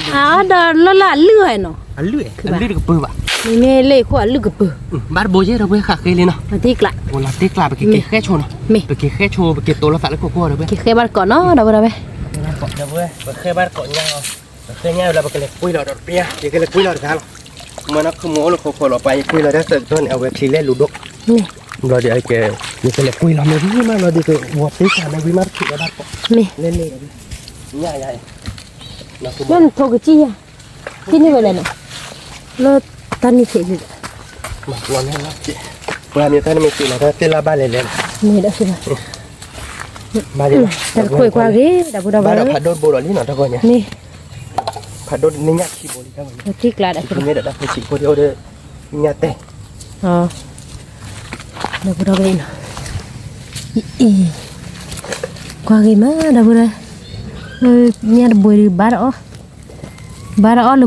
အဒီးလၢလၢအလုၢ်ဝဲနီၤ, အလုၢ်, အလုၢ်တကပၢၢ်ဘၣ်, မ့မ့ၢ်လၢခိၣ်အလုၢ်ကပၢၢ်, ဘၣ်တဘိယဲဒီပုၢ်ဝဲၢ်ဃးဃ့လံနီၤ, လီၤတံၢ်ကျး, လီၤတံၢ်ကျး ပကက့ၤဃဲဆိနီၤ, ပက့ၤဃဲဆိ ပက့ၤတိၤလိာ်သးလၢခိခိၣ်ဒီပုၢ်ဝဲၢ်, က့ၤဃဲဘၣ်တကိးနီၤ ဒီပုၢ်ဝဲၢ်, ပဃဲဘၣ်တကိးညါ, ပဃဲညါလၢပကလဲၤကွံာ်လီၤဒီးတပျၢ်, ယကလဲၤကွံာ်လီၤတဂၤလီၤ, မ့ၢ်နီၢ်ခုမိၢ်အိၣ်လၢခိခိၣ်လီၤ ပှၤယကွံာ်လီၤတၢ်သၢကတီၢ်န့ၣ် အဝဲချံလဲၣ်လူၤဒိၣ်, ဘျီဒီး ယကလဲၤကွံာ်လီၤမ့ၢ်ဝံၤမးလီၤဒီး ကဝီၤတ့ၢ်ကၢ်မ့ၢ်ဝံၤမးတချုးလၢဘၣ်တကိး, လဲၤလဲၤ, ညါယၤ, လၢနထိကစံၣ်ယၤ, ကံၣ်န့ၢ်ဝဲလဲၣ်နီၤ, လၢတၢ်နံၣ်ဖဲးလံ, ပှၤမ့ၢ်တၢ်နမ့ၢ်စံးလီၤတၢ်သ့ၣ်လၢဘၣ်လဲၤလဲၤ, မ့ၢ်ဒီး ဘၣ်ဒီး တၢ်တခိၣ်ကွၢ်ဂ့ၤ ဒီပုၢ်ဒီဝဲၢ်, ဘၣ်ဒီးဖးဒိၣ်တဘိဒီးလံနီၤတဂီၢ်ညါ, ဖးဒိၣ်န့ၢ်ညၣ်ခံဘိလံတဂီၢ်ညါ, ထံကျါဒီး မ့ၢ်ဒီးတၢ်ဖိဆံးဖိဒ်အိၣ်ဒီး ညၣ်တဲ, ဒီပုၢ်ဒီဝဲၢ်နီၤ, ကွၢ်ဂ့ၤမး ဒီပုၢ်ဒီဝဲၢ်, ညၣ်တဘိဒုးဘၣ်ဒီးအီၣ်, ဘၣ်ဒီးအီၣ်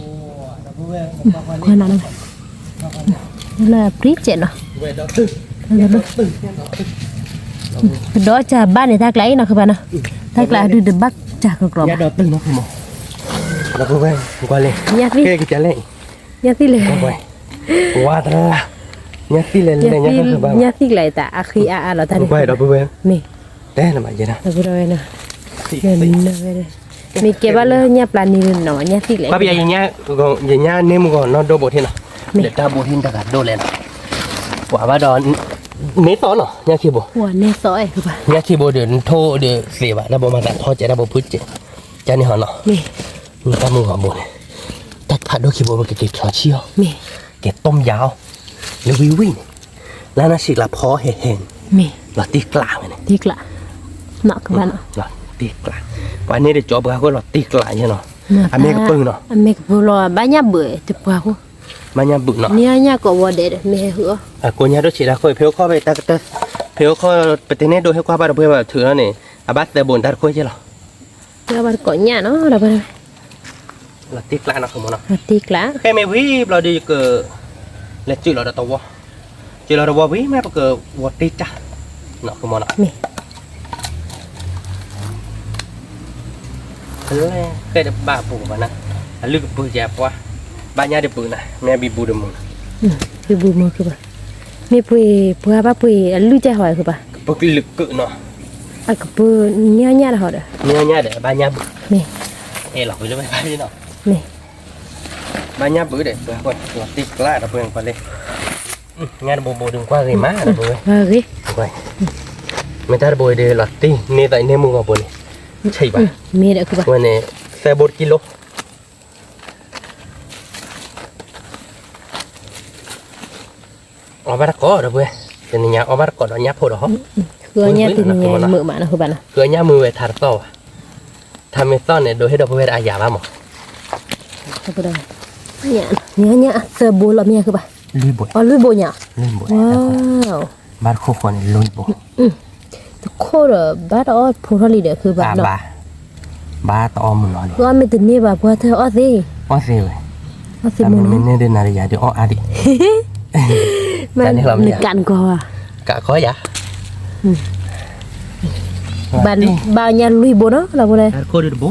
လၢမိၢ်နီၤ, ကွၢ်နၤ, လၢပျံၤစဲးနီၤ, ပဒီးစၢ်ဘၣ်န့ၣ် တၢ်ကျးအံၤနီၤ ခုဘၣ်နီၤ, တၢ်ကျးဒုးတဘၣ်စၢ်ကကျီၤဘၣ်, ဒီပုၢ်ဝဲၢ်, ကွၢ်လံ, ညၣ်သံၣ်လဲၣ်, ဝါတလါ, ညၣ်သံၣ်လဲၣ်လဲၣ်, ညၣ်သံၣ်လဲၣ်တၢ်အဃံအါအါလီၤ တၢ်န့ၣ်, ဒီပုၢ်ဝဲၢ်, မ့ၢ်, တဲနမးယဲဒၣ်, ဒီပုၢ်ဒီဝဲၢ်နီၤ, မ့ၢ်ကဲဘၣ်လၢညၣ်ပျၢ်န့ၣ်နီၤ ညၣ်သံၣ်လဲၣ်, ယညၣ်န့ၢ်မုၢ်ဂီၤနီၢ်ဒိၣ်ဘိးထံနီၤ, ဒီးတၢ်ဘိးထံန့ၣ်တဂၤဒိၣ်လဲၣ်နီၤ, ပှၤဘၣ်ဒီး, န့ၢ်သီနီၤ ညၣ်ခံဘိ, ညၣ်ခံဘိဒီး နထိၣ်ဒီးသ့ဘၣ် တၢ်ဘိမၤသးထီကဲး တၢ်ဘိဖုကဲး, ကန့ၣ်ဟီနီၤ, တၢ်မုၢ်ဂီၤဘိန့ၣ်, တၢ်ဖးဒိၣ်ခံဘိ ပကက့ၤချီဆံအီၤ, က့ၤတိၢ်ယၤအီၤ, လၢဝံၤဝံၤန့ၣ်, လၢနၤဆံးကျါဖီဟဲဟဲန့ၣ်, လီၤတံၢ်ကျးဝဲန့ၣ်, တံၢ်ကျး, လီၤတံၢ်ကျး, ပှၤန့ၣ်တကၠီပှၤဃိလီၤတံၢ်ကျးယဲနီၤ, အမ့ၢ်ကပၢၢ်နီၤ, အမ့ၢ်ကပၢၢ်လီၤ ဘၣ်ညၣ်ဘုးတပှၤဃိ, ဘၣ်ညၣ်ဘုးနီၤ, မ့ၢ်ညၣ်ကိးဝီၤဒဲးဒီး မ့ၢ်ဟဲဟုအီၤ, အကိးညါဒိၣ်ဆံးတၢ်ခိၣ် ဖဲအိၣ်ခီဖဲတၢ်ကတၢၢ်, ဖဲအိၣ်ခီ ပတဲန့ၣ်ဒိၣ်ဟဲကွၢ်ဘၣ်ဒီပုၢ်ဝဲၢ်ဘၣ်ထုးလီၤန့ၣ်, အဘၣ်သၢဘိန့ၣ် တၢ်တခိၣ်ယဲလီၤ လီၤတံၢ်ကျးနီၤ ဒီပုၢ်ဝဲၢ်, လီၤတံၢ်ကျးနီၤ ဃဲမ့ၢ်ဝံၤဘျီဒီးယက, လဲၤစၢၢ်လီၤဒီးတဝီ, စၢၢ်လီၤတဝီဝံၤမး ပကဝီၤတ့ၢ်ကၢ်, နီၤ ဃဲမ့ၢ်နီၤ, မ့ၢ် ဃဲတဘၣ်ပူၤဘၣ်နၤ, အလုၢ်ကပၢၢ်ယၤပှၤ, ဘၣ်ညၣ်တဘုးနၤ မ့ၢ်ဘံဘူတမုာ်နၤ, ဘံဘူမုာ်ကဘၣ်, မ့ၢ်ပှ့ၤပှၤဘၣ်ပှ့ၤအလုၢ်ကၢ်ဟီၣ်ကဘၣ်, ကပၢၢ်ကလုာ်ကၢးနီၤ, အကပၢၢ်, မ့ၢ်ညၣ်တဟီၣ်ဒီး, မ့ၢ်ညၣ်ဒီး ဘၣ်ညၣ်ဘုး, မ့ၢ်, အဲၣ်လီၤကွံာ်လၢဝဲဘၣ်လံနီၤ, မ့ၢ်, ဘၣ်ညၣ်ဘုးဒီး ပှၤကွၢ်လီၤတံၢ်ကျးဒီးပှၤကွၢ်လံ, ညၣ်တဘိဘိဒုးကွၢ်ဂ့ၤမးဒီးပဝဲ, ကွၢ်ဂ့ၤ, မ့ၢ်တၢ်တဘိဒီးလီၤတံၢ်န့ၢ်သးန့ၢ်မုၢ်ဂီၤဘိန့ၣ်, ဆံးဘၣ်, မ့ၢ်ဒီးကဘၣ်, ဝဲန့ၣ်, သၢဘိတကံလိ အီၣ်ဘၣ်တကိးဒီးပဝဲ, တနံၤညါအီၣ်ဘၣ်တကိးဒီးညၣ်ဖိဒီးဟီ, ဃုအီၣ်ညၣ်တနံၤညါမုာ်မးနီၤ ဃုဘၣ်နီၤ, ဃုအီၣ်ညၣ်မုာ်ဝဲထါတသီၣ်ဘၣ်, ထါမ့ၢ်သီၣ်န့ၣ် ဒိးဟ့ၣ်ဒီးပဝဲတအါယၤဘၣ်မး, ညၣ်, ညၣ်သၢဘိလီၤမ့ၢ်ဃုဘၣ်, လွံၢ်ဘိ, လွံၢ်ဘိညါ, ဘၣ်တခိၣ်ဃီန့ၣ် လွံၢ်ဘိ, တခိၣ်ဒီး ဘၣ်တအီၣ်ဖိထီၣ်လံဒီး ခုဘၣ်နီၤ, ဘၣ်တအီၣ်မုၢ်နီၤလံ, အီၣ်မ့ၢ်တန့ၢ်ဘၣ် ပှၤတအီၣ်သ့, အီၣ်သ့ဝဲ, အီၣ်သ့မုၢ်နီၤ, မ့ၢ်န့ၢ်ဒ်နၤဒီးယၤဒုးအီၣ်အါဒံး, နကးနကီၢ်ဘၣ်, ကးကီၢ်ယၤ, ဘၣ်ညါလွံၢ်ဘိနီၤ လီၤဖိလဲၣ်, ပထုးဒီးပ ပှၤ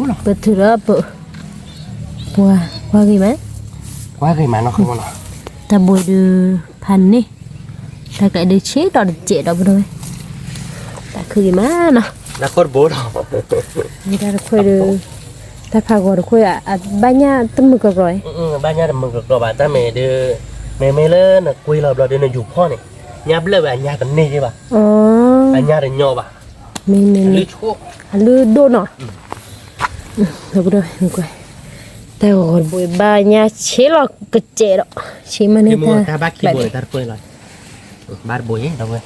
ကွၢ်ဂ့ၤမး, ကွၢ်ဂ့ၤမးနီၤ, တၢ်ဘိဒုး ဖးန့ၢ်, တၢ်ကဒုးဆ့ဒီးတစဲးဒီးပဒိဝဲ, တၢ်ခုၣ်ဂ့ၤမးနီၤ, တၢ်ခိၣ်တဘိနီၤ, တၢ်တခွဲးဒုး, တၢ်ဖးဂီၤတခွဲးဧါ, ဘၣ်ညၣ်တမုာ်ကကျီၤ, ဘၣ်ညၣ်တမုာ်ကကျီၤဘၣ် တၢ်မ့ၢ်ဒုး, မ့မ့ၢ်လၢနကွ့လီၤဘျီဒုးနယူၤဖီၣ်န့ၣ်, ညၣ်ဘျၢၣ်ဝဲအညၣ်တန့ၢ်က့ဘၣ်, အညၣ်တညီဘၣ်, မ့ၢ်မ့ၢ်မ့ၢ်, အလုၢ်ဒိၣ်နီၤ တၢ်ဂီၤတဘိဘၣ်ညါဆ့လီၤကစဲးဒီး, ဆ့မးန့ၣ်တၢ်, ဘၣ်တဘိ, ဘၣ်တၢ်ပှဲၤပှဲၤလီၤ တဝဲ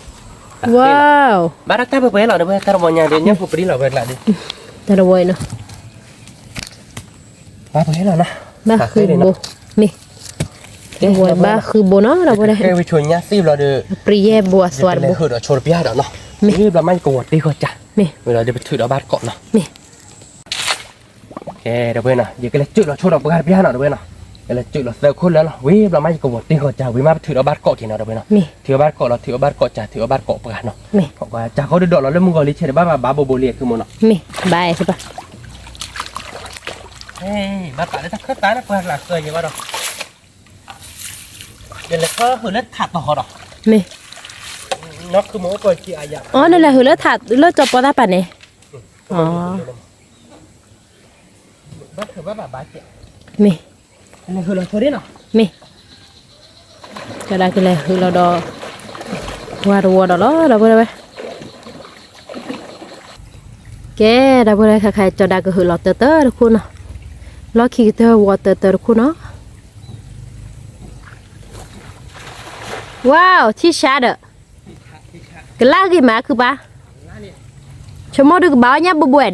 တၢ်တဝီညါဒီး ညၣ်ဖိပရံလီၤဝဲကျးဒီး, တၢ်တဝီအံၤနီၤ, ဘၣ်ပှဲၤလီၤနီၤ, ဘၣ်ဃုဘိ, မ့ၢ်, တဝီဘၣ်ဃုဘိနီၤ ဒီပုၢ်ဝဲၢ်, ဝဲဆိညၣ်သ့ၣ်ဘျီဒီး, ပရံယဲၢ်ဘိအသွါတဘိ, ဟၢဒီးဆိတပျၢ်ဒီးနီၤ, မ့ၢ်, ဘျီမးယကဝီၤတ့ၢ်ဃီၤကၢ်, မ့ၢ်, ဝဲဒီးပထုးဒီးဘၣ်တကိးနီၤ, မ့ၢ် ကဲ ဒီပုၢ်ဝဲၢ်နီၤ, ယကလဲၤစုးလီၤဆိဒီးပှၢ်တပျၢ်နီၤ ဒီပုၢ်ဝဲၢ်နီၤ, ယလဲၤစုးလီၤသၢခိၣ်လၢာ်လီၤ, ဝံၤဘျီမးယကဝီၤတ့ၢ်ဃီၤကၢ် ဝံၤမးပထုးဒီးဘၣ်တကိးက့ၤနီၤ ဒီပုၢ်ဝဲၢ်နီၤ, ထုးဒီးဘၣ်တကိးလီၤ ထုးဒီးဘၣ်တကိးကၢ် ထုးဒီးဘၣ်တကိးပှၢ်နီၤ, ကၢ်ဃီဒုးဒီးလီၤလၢမုၢ်ဂီၤလံ ဆဲးဒီးဘၣ်ဘၣ်ဘၣ်ဘိဘိလံ ခုမိၢ်နီၤ, မ့ၢ်, ဘၣ်အဲၣ်စ့ၢ်ဘၣ်, ဘၣ်ပာ်လၢတၢ်ခၢၣ်သးလၢပှၢ်ကျးဃၢၤယဲဘၣ်ဒီး, ယလဲၤထီၣ်ဟုးလၢထးတီၤဃီဒီး, မ့ၢ်, အီ နလဲၤဟုးလၢထးလၢကၠီပီသၣ်ပာ်န့ၣ်, မ့ၢ်, မ့ၢ်, ကဒၣ်ကလဲၤဟုးလီၤဒီး, ဝါတဝီဒီးလီၤ ဒီပုၢ်ဝဲၢ်, ကဲ ဒီပုၢ်ဝဲၢ် ခါခါကၠီၤဒၣ်ကဟုးလီၤတၢတၢတခိၣ်နီၤ, လီၢ်ခံကတၢၢ်ဝီတၢတၢတခိၣ်နီၤ, ဝါ ထံၣ်ဆါဒီး, ကလၢဂ့ၤမးခုပၢ်, ဆိကမိၣ်ဒုးကဘၣ်အီၣ်ညၣ်ဘိဘိနီၤ,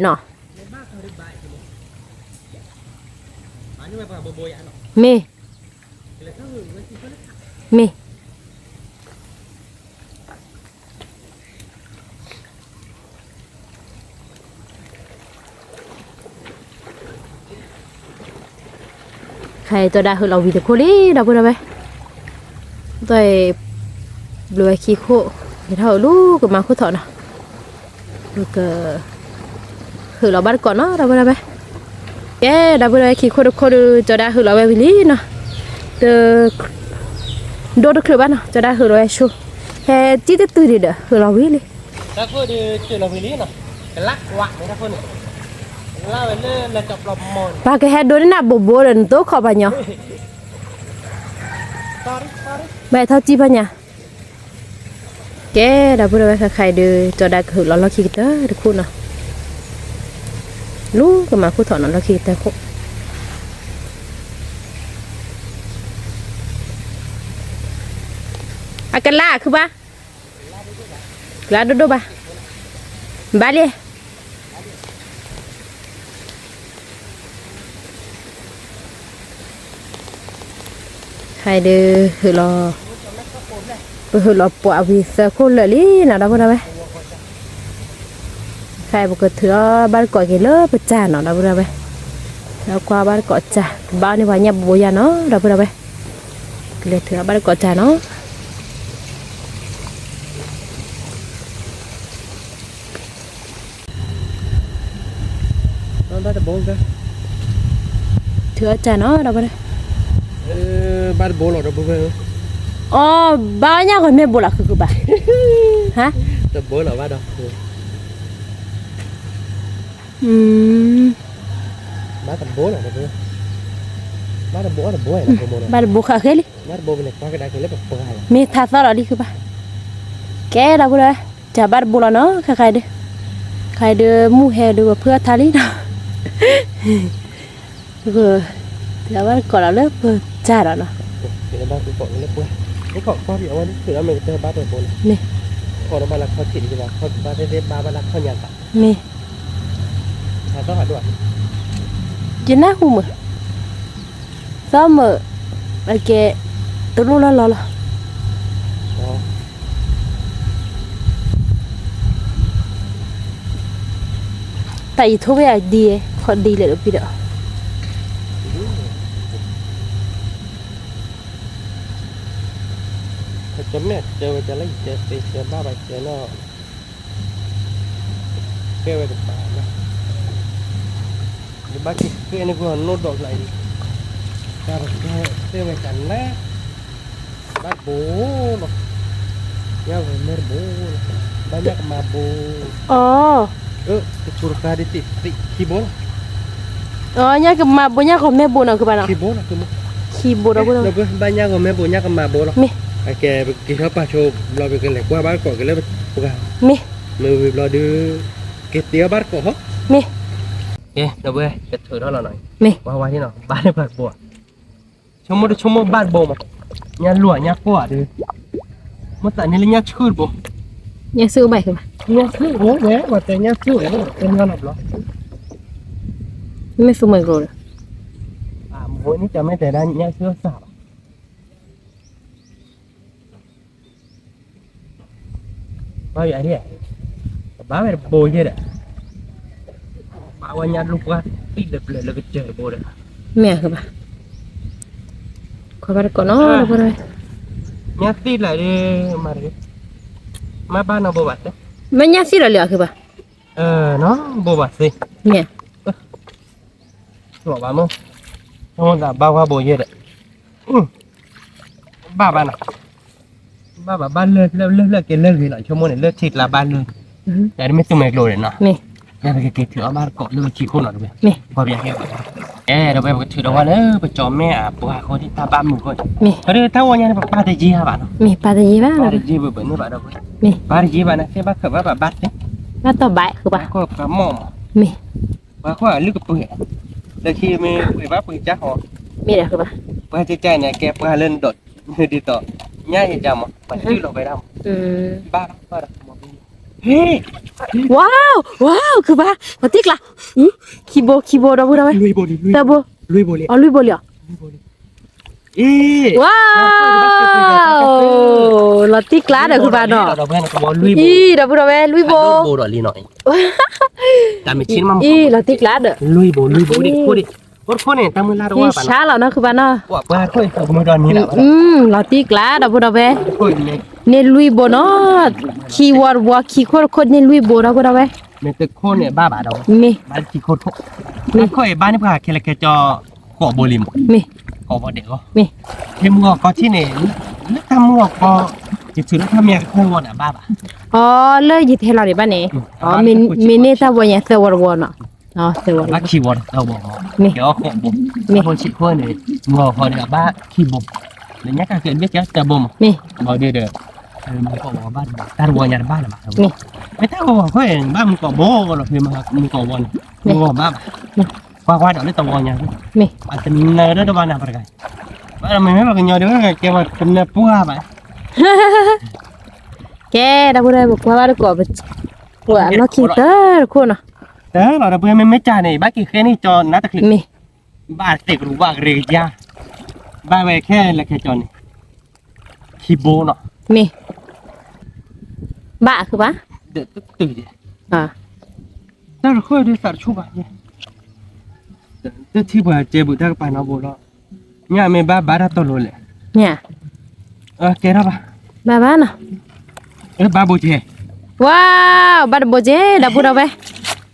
မ့ၢ်, မ့ၢ် ခါအံၤကၠီၤဒၣ်ဟုးလီၤဝံၤတခိၣ်လံ ဒီပုၢ်ဝဲၢ်, ဒီး, ဘျီဝဲခံခိၣ်, ကထီၣ်ဟုးလူၤကမၤခိၣ်ထီၣ်နီၤ, က, ဟုးလီၤဘၣ်တကိးနီၤ ဒီပုၢ်ဝဲၢ်, ကဲ ဒီပုၢ်ဝဲၢ် ခံခိၣ်တခိၣ်ဒီး ကၠီၤဒၣ်ဟုးလီၤဝဲဝံၤလံနီၤ, တ ဒိတချုးဘၣ်နီၤ ကၠီၤဒၣ်ဟုးလီၤဝဲဆိ, ဟဲတံၢ်တတုၤဒံးဒီး ဟုးလီၤဝံၤလံ, ပှၤကဟဲဒိးန့ၢ်နၤဘိးဘိဒီး နတိခိးပှၤညီ, ဘၣ်ဟဲထီၣ်တံၢ်ဘၣ်ညါ, ကဲ ဒီပုၢ်ဝဲၢ် ခါခါအံၤဒီး ကၠီၤဒၣ်ကဟုးလီၤလီၢ်ခံကတၢၢ်တခိၣ်နီၤ, လူၤကမၤခိၣ်ထီၣ်နီၤ လီၢ်ခံကတၢၢ်ခိၣ် အကလါခုဘၣ်, ကလါဒိၣ်ဒိၣ်ဘၣ်, ဘၣ်လံ, ဟဲဒီး ဟုးလီၤ, ပဟုးလီၤပှၤဝံၤသၢခိၣ်လၢာ်လံနီၤ ဒီပုၢ်ဝဲၢ်, ခဲအံၤပကထုးအီၤဘၣ်တကိးက့ၤလၢပစၢ်နီၤ ဒီပုၢ်ဝဲၢ်, ထုးကွၢ်ဘၣ်တကိးစၢ် ကဘၣ်န့ၢ်ပှၤညၣ်ဘိယါနီၤ ဒီပုၢ်ဝဲၢ်, ကလဲၤထုးအီၤဘၣ်တကိးစၢ်နီၤ. ဘၣ်တဘိ, ထုးအီၤစၢ်နီၤ ဒီပုၢ်ဝဲၢ်, ဘၣ်တဘိလီၤ ဒီပုၢ်ဝဲၢ်ဧၢ, အီ ဘၣ်ညၣ်ဂီၤမ့ၢ်ဘိလီၤ ခုခုဘၣ်, ဟါ, တဘိလီၤဘၣ်ဒီး, ဘၣ်တဘိလီၤ, ဘၣ်တဘိ, ဘၣ်တဘိဃာ်ဃဲလံ, မ့ၢ်ထါသီၣ်လီၤလံခုဘၣ်, ကဲဒီပုၢ်ဝဲၢ်, စၢ်ဘၣ်တဘိလီၤနီၤ ခဲခါအံၤဒီး, ခဲအံၤဒီးမုၢ်ဟဲဒီးပဖုအီၣ်ထါလံနီၤ, စၢ်ဘၣ်တကိးလီၤလၢပစၢ်ဒီးနီၤ, မ့ၢ်, ယနၢ်ဟူမုၢ်, သီမုၢ်, အကဲ, တလိၣ်လီၢ်လီၤလီၤ. တၢ်အံၤထိၣ်ဝဲအဒံ ခီဒံလဲၣ်ဒီးပံဒီး, ကၠီမဲာ်တဲဝဲကၠီလၢယတဲသ့ကၠီဘၣ်ဘၣ်ကၠီနီၤ, ကဲဝဲတပၤလီၤ, ယဘၣ်က့ၤကဲန့ၣ်ကွၢ်နီၢ်ဒီးကျါအံၤ, တၢ်ကဲတဲဝဲကၠီနဲ ဘၣ်တဘိလီၤ, ညၣ်ဂီၤမဲတဘိလီၤ, ဘၣ်ညၣ်ကမၤဘိ, အၢ, တကိးတခါဒ်သ့ၣ်ခံဘိလီၤ, အၢ ညၣ်ကမၤဘိ ညၣ်ဂီၤမဲဘိနီၤ ကဘၣ်နီၤ, ခံဘိလီၤ, ခံဘိဒီး, ဘၣ်ညၣ်ဂီၤမဲဘိ ညၣ်ကမၤဘိလီၤ, မ့ၢ်, အကဲပက့ၤထီၣ်ပာ်ဆိဘျီပကလဲၤကွၢ်ဘၣ်တကိးက့ၤလၢပှၤ, မ့ၢ်, မ့ၢ်ဝံၤဘျီဒီး, က့ၤတ့အီၣ်ဘၣ်တကိးဟီ, မ့ၢ်, ကဲဒီးဝဲကထုးထီၣ်လီၤနီၤ, မ့ၢ်, ဝါဝါဟံၣ်နီၤ ဘၣ်လၢပှၤကဘိ, ဆိကမိၣ်တဆိကမိၣ်ဘၣ်တဘိမး, ညၣ်လွံၢ်ညၣ်ကိၢ်ဧါဒီး, မ့ၢ်သးန့ၢ်လၢညၣ်ဆူၣ်တဘိ, ညၣ်ဆူၣ်ဘၣ်ဘၣ်, ညၣ်ဆူၣ်အိၣ်ဝဲ ပှၤတဲညၣ်ဆူၣ်အိၣ်ဝဲ တမ့ၢ်နီတဘျီ, မ့ၢ်သူမ့ၢ်ကျိၤဒီး, မ့ၢ်န့ၣ်ကမ့ၢ်တဲဒၣ်ညၣ်ဆူၣ်စၢ်ဘၣ် ဘၣ်ယၤဒ်, ကဘၣ်ဝဲတဘိယဲဒီး, ဘၣ်ဝဲညၣ်လူၢ်ပှၢ်တံၢ်လၢပျၢၤလၢကစၢၢ်တဘိဒီး, မ့ၢ်ဧါဘၣ်, ခီဘၣ်တကိးနီၤ, ညၣ်သ့ၣ်လၢဒ်, မၤတဂ့ၤ, မ့ၢ်ဘၣ်နီၤဘိဘၣ်သ့, မ့ၢ်ညၣ်သ့ၣ်လီၤလံအီၤဘၣ်, နီၤဘိဘၣ်သ့, မ့ၢ် လီၤဘၣ်မ့ၢ်, ဘၣ်ဝဲဘိယဲဒီး, ဘၣ်ဘၣ်နီၤ, ဘၣ်ဘၣ်ဘၣ်လၢလၢလၢကဲလၢဂ့ၤလီၤ ဆိကမိၣ်န့ၣ် လၢထံကျါဘၣ်လၢ, ယၤဒ်မ့ၢ်သူမ့ၢ်ကျိၤဒီးနီၤ, ယၤပကက့ၤထုးအီၣ်ဘၣ်တကိးလၢပခံခိၣ်နီၤတဝဲ, အဲ ဒီးဝဲပကထုးဒီးဝဲလၢ ပကၠီၤမဲာ်အပှၤဃိဒ်တၢ်ဘၣ်မုာ်ဃိ, ဒီးတၢ်ဂီၤညါန့ၣ် ပပၢ်တယံၤဘၣ်နီၤ, မ့ၢ်ပၢ်တယံၤဘၣ်, ပၢ်တယံၤဘၣ်ဘၣ်န့ၣ်ဘၣ်ဒီး, ပၢ်တယံၤဘၣ်န့ၣ် သ့ၣ်ဘၣ်ခၢၣ်ဘၣ်ဘၣ်ဘၣ်သ့, ဘၣ်တီၢ်ဘၣ်ဃုဘၣ်, မ့ၢ် ပှၤဃိအလုၢ်ကပှ့ၤ, လၢခံမ့ၢ်ပှ့ၤဘၣ်ပှ့ၤကၢ်ဃီ, မ့ၢ်ဒီးဃုဘၣ်, ပှၤကကၢ်န့ၣ် ကဲပှၤလၢနဒိး, ဒ်သိး, ညၣ်ယကၢ်မး ပှၤစုၣ်လီၤဝဲဒၣ်မး, ဘၣ်ဘၣ်ဒီး, ဝါ, ဝါ, ဃုဘၣ်, ပှၤတံၢ်ကျါ, ခံဘိ ခံဘိဒီပုၢ်ဒီဝဲၢ်, တဘိ, လွံၢ်ဘိလံ, အလွံၢ်ဘိလံအီၤ, ဝါ, လီၤတံၢ်ကျါဒီးဃုဘၣ်နီၤ, အံၤ ဒီပုၢ်ဒီဝဲၢ် လွံၢ်ဘိ, အံၤ လီၤတံၢ်ကျါဒီး, လွံၢ်ဘိ လွံၢ်ဘိ, အိၣ်တခိၣ်န့ၣ် တၢ်မုၢ်လၢ်တအိၣ်ဘၣ်နီၤ, ဆါလီၤနီၤဃုဘၣ်နီၤ, လီၤတံၢ်ကျါဒီပုၢ်ဒီဝဲၢ်, န့ၢ်လွံၢ်ဘိနီၤ, ခံဝီတဝီ ခံခိၣ်တခိၣ်န့ၢ်လွံၢ်ဘိဒီပုၢ်ဒီဝဲၢ်, မ့ၢ်တခိၣ်န့ၣ်ဘၣ်ဘၣ်ဒီး, မ့ၢ်, မ့ၢ်, ခိၣ်အံၤဘၣ်န့ၣ်ပှၤခဲလၢာ်ခဲဆ့ ကိးဘိလံမး, မ့ၢ်, ကိးဘိဒဲးဂီၢ်, မ့ၢ်, ဟဲမုၢ်ဂီၤကီထံၣ်န့ၣ်, လၢတၢ်မုၢ်ဂီၤကီ, ယထုးလၢတၢ်မ့ၢ်အကသၢဝီန့ၣ်ဘၣ်ဘၣ်, အီ လၢယထဲလီၤန့ၣ်ဘၣ်န့ၣ်, မ့ၢ်န့ၢ်တၢ်ဝီညါသၢဝီတဝီနီၤ, သၢဝီ, ဘၣ်ခံဝီတသၢဝီမး, ယအီၣ်ကိးဘိ, မ့ၢ်, ဘၣ်ခိၣ်ဆံးခိၣ်န့ၣ်, မုၢ်ဂီၤဃီဒီးဘၣ်ခံဘိ, လၢညါကၢ်ကဲဘၣ်ကဲတၢ်ဘိမး, မ့ၢ်, ဘၣ်ဒီး, မုၢ်ဂီၤဘၣ်တဘိ တၢ်တဝီညါတဘၣ်လၢၤဘၣ်, မ့ၢ်တၢ်ဂီၤဂီၤခိၣ်ဘၣ်မုၢ်ကိးဘိလီၤဖဲမုၢ်ကိးဘိန့ၣ်, မ့ၢ်, မုၢ်ဂီၤဘၣ်ဘၣ်, မ့ၢ်, ကွၢ်ကွၢ်ဒီးလၢတဝီညါ, မ့ၢ်, အတနၢၤဒီးတဘၣ်နၤပတဂၤ, ဘၣ်ဒီးမ့မ့ၢ်ပှၤကညီဒီးကဲပှၤတနၢၤပှၢ်ဘၣ်, ကဲ ဒီပုၢ်ဒီဝဲၢ် ပကွၢ်ဘၣ်တကိး, ပှၤအလီၢ်ခံတၢ်တခိၣ်နီၤ, တၢ်လီၤဒီပုၢ်ဝဲၢ် မ့မ့ၢ်ကၢ်န့ၣ် ဘၣ်က့ၤဃဲန့ၢ်ကၠီနါတချုး, မ့ၢ်, ဘၣ်သ့ၣ်ကရူၢ်ဘၣ်ကရ့ကယါ, ဘၣ်ဝဲခဲလၢာ်ခဲဆ့န့ၣ်, ခံဘိနီၤ, မ့ၢ်, ဘၣ်ဃုဘၣ်, တၢ်တခိၣ်ဒ်သးတဆူၣ်ဘၣ်, တထံၣ်ပှၤကဲဘူးတၢ်ကပၤနီတဘိလီၤ, ညၣ်မ့ၢ်ဘၣ်ဘၣ်တၢ်တီလိၤလဲၣ်, ကဲထီၣ်ဘၣ်, ဘၣ်ဘၣ်နီၤ, ဘၣ်ဘိကဲ, ဝါ, ဘၣ်တဘိကဲ ဒီပုၢ်ဒီဝဲၢ်,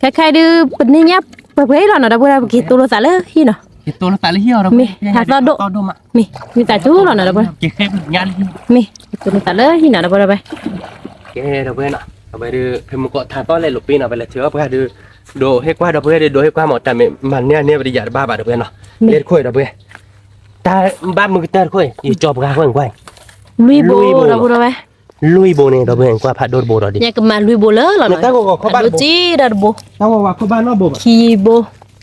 ခဲခဲအံၤဒုး ပန့ၢ်ညၣ်ပှဲၤပှဲၤလီၤနီၤ ဒီပုၢ်ဒီဝဲၢ် ပက့ၤတိလိာ်သးလၢဟံၣ်နီၤ, မ့ၢ်, တၢ်သီၣ်ဒိၣ်, မ့ၢ်, မ့ၢ်သးစူၤလီၤနီၤ ဒီပုၢ်ဒီဝဲၢ်, မ့ၢ်, က့ၤတိလိာ်သးလၢဟံၣ်နီၤ ဒီပုၢ်ဒီဝဲၢ်, ကဲ ဒီပုၢ်ဝဲၢ်နီၤ အဝဲဒုး ဖဲမုၢ်ကီးထးသီၣ်လဲၤလိာ်ပ့ၤနီၤ ပလဲၤထုးအီၣ်ပှၤဒုး, ဒိးဟ့ၣ်ကွၢ်ဒီပုၢ်ဝဲၢ်ဒုး ဒိးဟ့ၣ်ကွၢ်မး တၢ်မ့ၢ်မၤန့ၢ်အန့ၢ်ပတယာ်တဘၣ်ဘၣ် ဒီပုၢ်ဝဲၢ်နီၤ, မ့ၢ်တခိၣ်ဒီပုၢ်ဝဲၢ်, တၢ်ဘၣ်မုာ်ကတၢၢ်တခိၣ်အံၤ ယကၠီပှၤဃိၣ်ကွၢ်, လွံၢ်ဘိ ဒီပုၢ်ဝဲၢ်, လွံၢ်ဘိန့ၣ် ဒီပုၢ်ဝဲၢ် ကွၢ်ဖးဒိၣ်တဘိဒီးဒ်, ယကမၤလွံၢ်ဘိလၢလီၤနီၤ, တၢ်ဂီၤဂီၤခိၣ်ဘၣ်တဘိ, တၢ်ဂီၤဂီၤခိၣ်ဘၣ်နီတ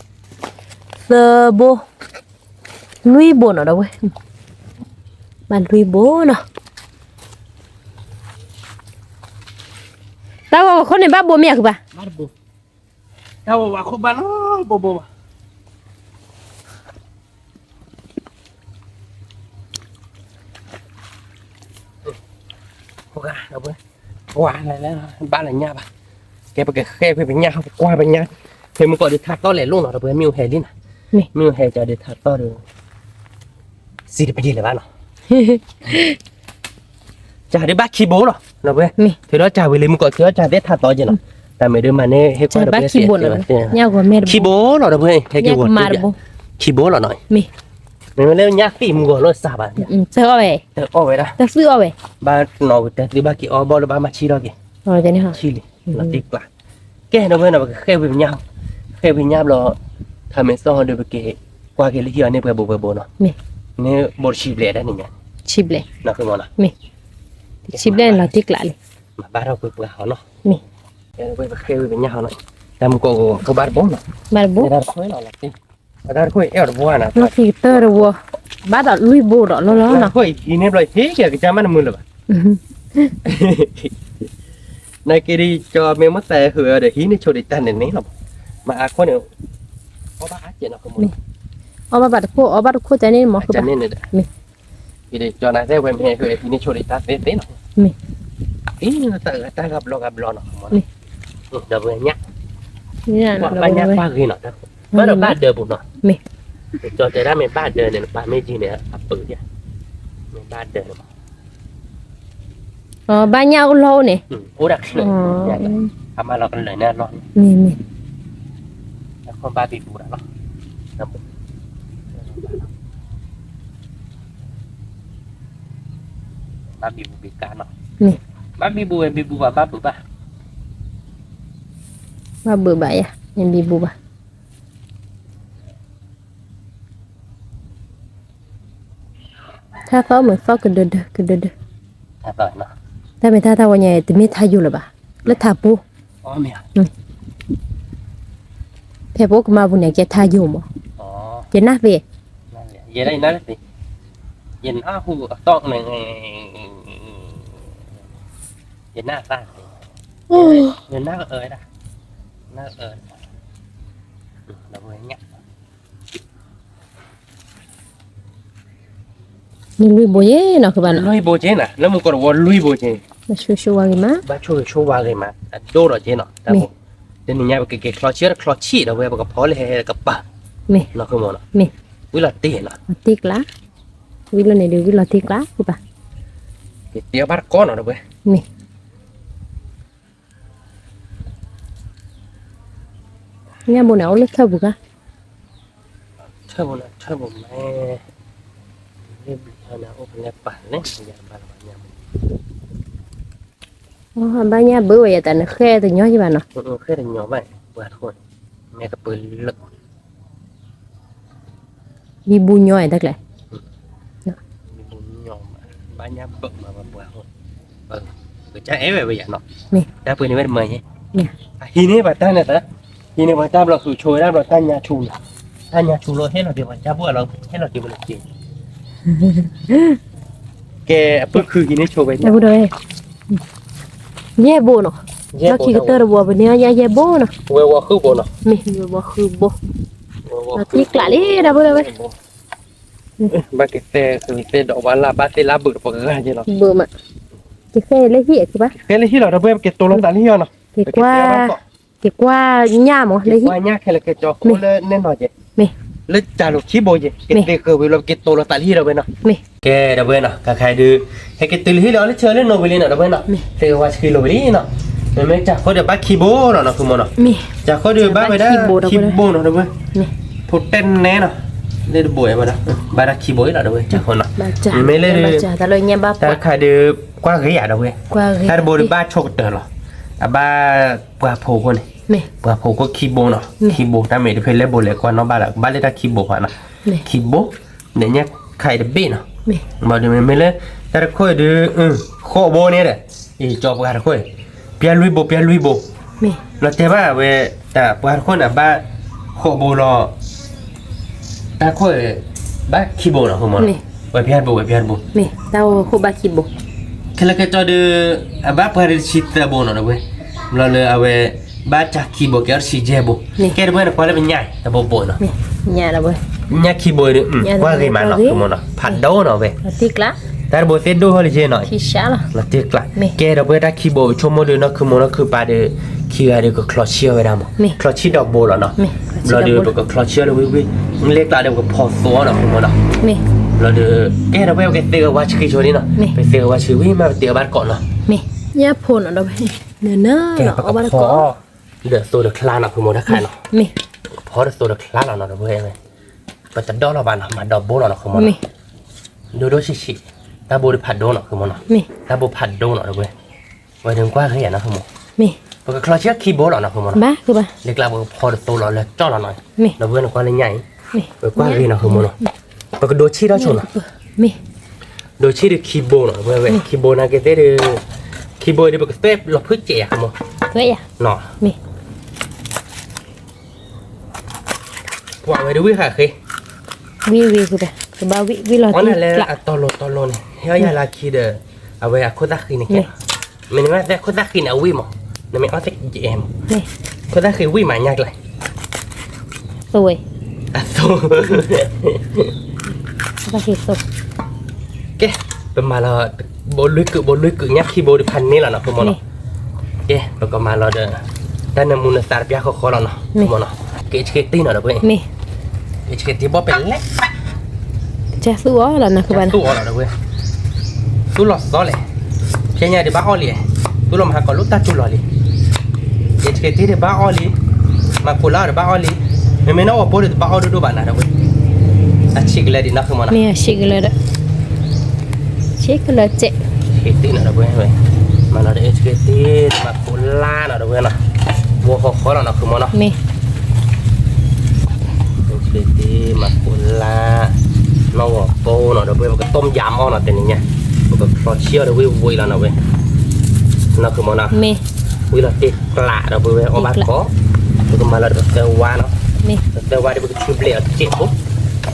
ဘိဘၣ်, ခံဘိ, သၢဘိ, လွံၢ်ဘိနီၤ ဒီပုၢ်ဝဲၢ်, မၤလွံၢ်ဘိနီၤ, တၢ်ဂီၤဂီၤခိၣ်န့ၣ်ဘၣ်ဘိမ့ၢ်အဃုဘၣ်, တၢ်ဂီၤဂီၤခိၣ်ဘၣ်နီတဘိဘၣ်, ခိၣ်ဂၤ ဒီပုၢ်ဝဲၢ်, ဝါလဲၣ်လဲၣ် ဘၣ်လၢညၣ်ဘၣ်, ကဲပကဃဲဖဲပညၣ် ပကွၢ်ပညၣ်, ဖဲမုၢ်ကီၢ်ဒုးထါသီလဲၤလိၣ်နီၤ ဒီပုၢ်ဝဲၢ် မ့ၣ်အူဟဲလံနီၤ, မ့ၣ်အူဟဲကဒီးထါသီဒီး စံးတပယံာ်လၢၤဘၣ်နီၤ, ကဒီးဘၣ်ခံဘိလီၤ ဒီပုၢ်ဝဲၢ်, ထုးထီၣ်ကဝံၤလံမုၢ်ကီၢ် ထုးထီၣ်ကသ့ၣ်ထါသီက့နီၤ, တၢ်မ့ၢ်ဒုးမၤန့ၣ် ဟ့ၣ်ကွၢ်ဒီပုၢ်ဝဲၢ် ခံဘိလီၤ ဒီပုၢ်ဝဲၢ်, ခံဘိလီၤ ဒီပုၢ်ဝဲၢ်, ခံဘိလီၤနီၤ, မ့မ့ၢ်လၢညၣ်သံၣ်မုၢ်ဂီၤလီၤစးဘၣ်, အီၣ်ဝဲဒၣ်, တၢ်သုအီၣ်ဝဲ, ဘၣ်နီၣ်ကတၢၢ်သုဘၣ်က့ၤအီၣ်ဘီလၢဘၣ်မၤဆံၣ်ထီၣ်က့ၤ, ဆံၣ်လံ, လီၤတံၢ်ကျါ, ကဲ ဒီပုၢ်ဝဲၢ်နီၤ ပကဃဲၢ်ဝံၤပညၣ်, ဃဲၢ်ဝံၤညၣ်ဘျီ, ထါမ့ၢ်သီၣ်ဒီးပက့ၤကွၢ်က့ၤလၢဟံၣ်အီၤန့ၣ် ပှဲၤဘိပှဲၤဘိနီၤ, န့ၣ်ဘိတဆံဘျဲၣ်ဒၣ်န့ၣ်ညါ, ဆံဘျဲၣ်, နီၤ, တဆံဘျဲၣ်န့ၣ်လီၤတံၢ်ကျါလံ, မၤဘၣ်ထီၣ်ကွံာ်ပှၤဟီနီၤ, ပဃဲၢ်ဝံၤပညၣ်ဟီနီၤ, တၢ်မုၢ်ကီၢ်ကဘၣ်တဘိနီၤ, ဘၣ်တဘိ, တၢ်တခွဲလီၤလီၤတံၢ်, တၢ်တခွဲအဲၣ်အီၤတဘိနီၤ, ခံကတၢၢ်တဝီ, ဘၣ်ဒီးလွံၢ်ဘိဒီးလီၤလီၤနီၤ, ဟံးန့ၢ်ဘျီဟံးက့ၤကစၢ်မးနမုၢ်လၢၤဘၣ် နာ်က့ဒီး ကၠီမ့ၢ်မ့ၢ်သးဟဲဃုာ်အီၤဒီး ဟံးန့ၢ်ဆိဒံးတၢ်န့ၣ်န့ၣ်လီၤ, မ့ၢ်အခိၣ်န့ၣ်, အီၣ်ဘၣ်အါကဲးနီၤ, အီၣ်ဘၣ်ဘၣ်တခိၣ် အီၣ်ဘၣ်တခိၣ်တၢ်န့ၣ်မ့ၢ်ဃုာ်ဘၣ်, မ့ၢ်, ကၠီနၤသ့ၣ်ဝဲမ့ၢ်ဟဲဃုာ်ဟံးန့ၢ်ဆိဒံးတၢ်သ့သ့နီၤ, အံၤတၢ်ဂၤတၢ်ဂၤဘျီဂၤဘျီနီၤ, ဒီပုၢ်ဝဲၢ်ညၣ်, ဘၣ်ညၣ်ပၢ်ဂ့ၤနီၤ, ဘၣ်ဒီးဘၣ်ဒၢးပူၤနီၤ, ကၠီတဲဒၣ်မ့ၢ်ဘၣ်ဒၢးန့ၣ် နပာ်မ့ၢ်ကံန့ၣ် အပုာ်ဒၣ်, မ့ၢ်ဘၣ်ဒၢးန့ၣ် ဘၣ်ညၣ်အိၣ်လီၤအိၣ်န့ၣ်, အိၣ်ဒၣ်ချၢ, အမၤလီၤကလၢာ်န့ၣ်လီၤ, မ့ၢ်, ဘၣ်ဘံဘူဒၣ်လီၤ, ဘၣ်ဘံဘူဘံကါနီၤ, ဘၣ်ဘံဘူဝဲဘံဘူဘၣ်ဘၣ်ဘုးဘၣ်, ဘၣ်ဘုးဘၣ်ယၤ, မ့ၢ်ဘံဘူဘၣ် ထါသီမုၢ်သီကဒၢဒၢကဒၢဒၢ, တၢ်မ့ၢ်တၢ်တၢ်ဝဲညါ တမ့ၢ်ထါယိာ်လၢၤဘၣ်, လၢထးပိ, ဖဲပအိၣ်ကမါပူၤန့ၣ် ကဲထါယိာ်မး, ယနၢ်သ့, ယနၢ်ဟူအသီၣ်န့ၣ်, ယနၢ်သးသ့, ယနၢ်အၢဒၣ်, နၢ်အၢ, လၢညါ နလွံၢ်ဘိယဲနီၤ ကဘၣ်နီၤ, လွံၢ်ဘိက့နၤ လၢမုၢ်ကီၢ်တဝီလွံၢ်ဘိက့, ဘၣ်ဆိၣ်ဂ့ၤဆိၣ်ဝါဂ့ၤမး, ဘၣ်ဆိၣ်ဂ့ၤဆိၣ်ဝါဂ့ၤမး အဒိၣ်ဒီးက့နီၤ, တၢ်ဘိ, တနံၤညါပကက့ၤချီဆံးဒီးချီဆံးဒီးဝဲ ပကဖီလၢဟဲဟဲကပၤ, နီၤ ဃုမီၤနီၤ, ဝံၤလီၤတ့ၢ်နီၤ, တ့ၢ်ကျါ, ဝံၤလီၤန့ၣ်ဒီးဝံၤလီၤတ့ၢ်ကျါ, က့ၤတ့ၢ်အီၣ်ဘၣ်တကီနီၤ ဒီးဝဲ, ညၣ်ဘိန့ၣ် အိၣ်လၢထၢၣ်ပူၤကါ, ထၢၣ်ပူၤန့ၣ် ထၢၣ်ပူၤမး, လၢဘျီန့ၣ် အိၣ်ဖဲလဲၣ်ပာ်လဲၣ် ယဘၣ်လီၤဘၣ်ညၣ်ဘိ, ဘၣ်ညၣ်ဘိဝဲယတၢ်န့ၣ် ဃဲၣ်တညီယဘၣ်နီၤ, ဃဲၣ်တညီဘၣ်, ပှၤတခိၣ်န့ၣ်, မ့ၢ်ကပၢၤလၢ ဘံဘူညီတၢ်ကျဲ, ဘံဘူညီ, ဘၣ်ညၣ်ဘၢမးပှၤ, ကစၢ်အဲၣ်ဝဲဝဲယၤနီၤ, တၢ်ပှ့ၤန့ၣ်ဝဲတမၤယဲ, အဟံးန့ၢ်ပှၤတၢ်န့ၣ်သၢ, ဟံးန့ၢ်ပှၤတၢ်ဘျီဃုာ်ဆိဝဲဒၣ်ဘျီတၢ်ညါဆူလီၤ, တၢ်ညါဆူလီၤဟဲလီၤက့ၤပှၤကၢ်ဘိလီၤ ဟဲလီၤက့ၤပလီၤက့ၤ ကဲအပုၢ်ခုဟံးန့ၢ်ဆိဝဲ, ယဲၢ်ဘိနီၤ, လီၢ်ခံကတၢၢ်တဘိ ပန့ၢ်အီၣ်ညၣ်ယဲၢ်ဘိနီၤ, ဝဲဝီၤဃုဘိနီၤ, မ့ၢ်ဝဲဝီၤဃုဘိ, လီၤတံၢ်ကျးလံ ဒီပုၢ်ဝဲၢ်, ဘၣ်က့ၤသဲသ့ဒီးဝဲလၢ် ဘၣ်သ့လၢဘုးတပှၤဂၤက့လီၤ, ဘုးမး, က့ၤဃဲလၢဟံၣ်အခါဘၣ်, က့ၤဃဲလၢဟံၣ်လီၤ ဒီပုၢ်ဝဲၢ် ပက့ၤတိၤလီၤသးလၢဟံၣ်အီၤနီၤ, က့ၤကွၢ်, က့ၤကွၢ်ညၣ်မး လၢဟံၣ်, ကွၢ်ညၣ်ခဲလၢာ်ခဲဆ့ ဃိလၢနဲၣ်နီၤက့, လၢတၢ်လိၤခံဘိက့, က့ၤသ့ဃုာ်ဝံၤလီၤ ပက့ၤတိၤလီၤသးလၢဟံၣ်ဒီပုၢ်ဝဲၢ်နီၤ, ကဲဒီပုၢ်ဝဲၢ်နီၤ ကခါဒုး, ဟဲက့ၤတုၤလၢဟံၣ်လီၤ လၢဆၢလၢနီၢ်ဝံၤလံနီၤ ဒီပုၢ်ဝဲၢ်နီၤ, သ့ၣ်ဝဲဆှံလီၤဝံၤလံနီၤ, မ့မ့ၢ်တၢ်ဃိဒီးဘၣ်ခံဘိနီၤ နီၤ ဃုမီၤနီၤ, တၢ်ဃိဒီးဘၣ်ဝဲဒၣ်, ခံဘိနီၤ ဒီပုၢ်ဝဲၢ်, ဖိတဲနဲနီၤ, လၢတဘိဝဲဒီး, ဘၣ်တၢ်ခံဘိအံၤလီၤ ဒီပုၢ်ဝဲၢ် တၢ်ဃိနီၤ, မ့မ့ၢ်လၢ, တၢ်တခါဒုး, ကွၢ်ဂ့ၤယၤ ဒီပုၢ်ဝဲၢ်, တၢ်တဘိဒီးဘၣ်ဆိကတၢၢ်လီၤ, အဘၣ်, ပှၤဖိခိၣ်န့ၣ်, ပှၤဖိခိၣ်ခံဘိနီၤ ခံဘိ တၢ်မ့ၢ်တဖဲလဲၣ်ဘိလဲၣ်ကွၢ်နီၣ်ဘၣ်လၢ ကဘၣ်လၢတၢ်ခံဘိဖးနီၤ, ခံဘိ, ဒီးညၣ်ခါအံၤတဘ့ၣ်နီၤ, ဘၣ်ဒီးမ့မ့ၢ်လၢ, တၢ်တခိၣ်အံၤဒုး, ဃိးဘိန့ၣ်ဒီး, အံၤကၠီပှၤတခိၣ်အံၤ, ပျၢ်လွံၢ်ဘိ ပျၢ်လွံၢ်ဘိ, လီၤတဲာ်ဘၣ်ဝဲ, တၢ်ပှၤတခိၣ်န့ၣ် ဘၣ်, ဃိးဘိလီၤ တၢ်ခိၣ်, ဘၣ်ခံဘိနီၤ ဃုမီၤ, ဝဲပျၢ်တဘိ ဝဲပျၢ်တဘိ, တၢ်အိၣ်ခိၣ်ဘၣ်ခံဘိ, ခဲလၢာ်ခဲဆ့ဒီး, အဘၣ်ပှၤတဆံသၢဘိနီၤ ဒီပုၢ်ဝဲၢ်, ဘျီလၢအဝဲ, ဘၣ်တၢ်ခံဘိ ကဲအီၤတဆံယဲၢ်ဘိ, ကဲဒီပုၢ်ဝဲၢ်န့ၣ် ကွၢ်လၢပညၣ်အံၤ တဘိဘိနီၤ, ညၣ်ခံဘိဒီး, ကွၢ်ဂ့ၤမးနီၤ ဃုမီၤနီၤ ဖးဒိၣ်နီၤဝဲ, တၢ်တဘိသ့ၣ်ဒိၣ်ဟီလၢယဲၢ်နီၤ, လီၤတံၢ်ကျး, ကဲဒီပုၢ်ဝဲၢ်တၢ်ခံဘိ ပဆိကမိၣ်ဒီးနီၢ်ခုမီၤနီၢ်ခုပၢ်ဒီး, ခံဂၤဒီးကချီဆံအီၣ်ဝဲဒၣ်မး, ချီဆံဒီးဘိလီၤနီၤ, ဘျီဒီးပကချီဆံအီၣ်လၢဝံၣ်ဝံၣ်, လဲကျါဒီးပကဖီသိးအီၤနီၤ ဃုမီၤနီၤ, ဘျီဒီး ကဲဒီးပဝဲပကသ့ဂၤဝါဆံခံဆိဒ်နီၤ, ပသ့ဂၤဝါဆံဝံၣ်မး ပတ့အီၣ်ဘၣ်တကိးနီၤ, ညၣ်ဖိနီၤဒီးဝဲ, ကဲပကဖီ ဒီးသိးတချါနီၤ ဃုမီၤတခါနီၤ, ပကဖီဒီးသိးတချါလီၤနီၤဒီးပဝဲ, ပတဒီလီၤဘၣ်နီၤ မၤဒီဘိလီၤနီၤ ဃုမီၤနီၤ, ဒိဒိဆံးဆံး, တၢ်ဘိတဖးဒိနီၤ ဃုမီၤနီၤ, တၢ်ဘိဖးဒိနီၤဒီးပဝဲ, ဝဲဒုးကွၢ်ဂ့ၤယၤနီၤ ဃုမီၤ, ပကချီဆံခံဘိလီၤနီၤ ဃုမီၤနီၤ, လဲကျါပကဖီဒီးသိးလီၤလၢကၠီလီၤနီၤ, ဒီးပဝဲနကွၢ်လၢညါအံၤ, ပကွၢ်ဂ့ၤနီၤ ဃုမီၤနီၤ, ပကဒိးဆံးထီၣ်ဆိနီၤ ဒိးဆံးဒီးခံဘိနီၤ ဝဲဝဲ ခံဘိနာ်က့သ့ၣ်ဒီး, ခံဘိဒီးပကသွဲလီၤဖုစဲးယၤမး, ပှၤဝဲဒၣ်ဝံၣ်ဃာ်ဃ့, ဝံၣ်ဝံၣ်ဃုဘၣ်, ကဘၣ်ဝံၣ်ဝံၣ်လီၤတံၢ်ကျး, အီၣ်နၤလၢအတီၤလိၤတီၤလိၤန့ၣ် ဟဲအီၣ်ယၤလၢခံဒီး, အဝဲအခိၣ်သၣ်ဃံန့ၣ်ကဲ, မ့ၢ်နမ့ၢ်သဲခိၣ်သၣ်ဃံန့ၣ် အဝံၣ်မး, နမ့ၢ်အီၣ်သဲကဲမး, ခိၣ်သၣ်ဃံဝံၣ်မးညါကျဲ သိဝဲ, အသိ, ကဲ, ပမၤလီၤ, ဘိလွံၢ်ကုာ် ဘိလွံၢ်ကုာ်ညါခံဘိတဖၣ်န့ၣ်လီၤနီၤ ဃုမီၤနီၤ, ကဲ ပကမၤလီၤဒီး, တၢ်နၢမူနသးတပျၢ်ဃီဃီလီၤနီၤ ဃုမီၤနီၤ, က့ဆှ့တ့ၢ်နီၤဒီးပှဲၤ, က့ဆှ့တ့ၢ်ဘီၣ်ပဲလဲၣ် ကသူၣ်အီၤလီၤနီၤ ကဘၣ်သူၣ်အီၤလီၤဒီးပှဲၤ, သူၣ်လီၤသီလဲၣ်, ဖဲညါဒံးဘၣ်အီၣ်လံ, သူၣ်လီၤမဟါကီးလိၣ်တၢ်တူၢ်လီၤလံ, က့ဆှ့တ့ၢ်ဒံးဘၣ်အီၣ်လံ, မၤကိးလါအီၤဒံးဘၣ်အီၣ်လံ, မ့မ့ၢ်နီၢ်ဝီၤပိၢ်ဒံးတဘၣ်အီၣ်ဒိၣ်ဒိၣ်ဘၣ်နၤဒီးပှဲၤ, အဆံးကလၢာ်ဒံးနီၤ ဃုမီၤနီၤ, မ့ၢ်အဆံးကလၢာ်ဒီး, ဆံးကလၢာ်စဲး, ဆှ့တ့ၢ်နီၤဒီးပှဲၤ, မၤနီၤဒီး အ့ဆှ့တ့ၢ် မၤကိးလါနီၤဒီးပှဲၤနီၤ, ဘိဃီဃီလီၤနီၤ ဃုမီၤနီၤ, မ့ၢ် အ့ဆှ့တ့ၢ် မၤကိးလါ, နီၢ်ဝီၤပိၢ်နီၤဒီးပှဲၤ ပကတိၢ်ယၤမီၢ်နီၤ တနံၤညါ, ပကချီဆံအီၤဒီးဝံၣ်ဝံၣ်လီၤနီၤဝဲ, နီၤ ဃုမီၤနီၤ, ဝံၣ်လီၤတ့ကျးဒီးပှဲၤဝဲအီၣ်ဘၣ်တကိး, ပကမၤလီၤဒီးပသၢဝါနီၤ, ပသၢဝါဒီးပကဆူဘျဲးအီၤစဲးဖိ,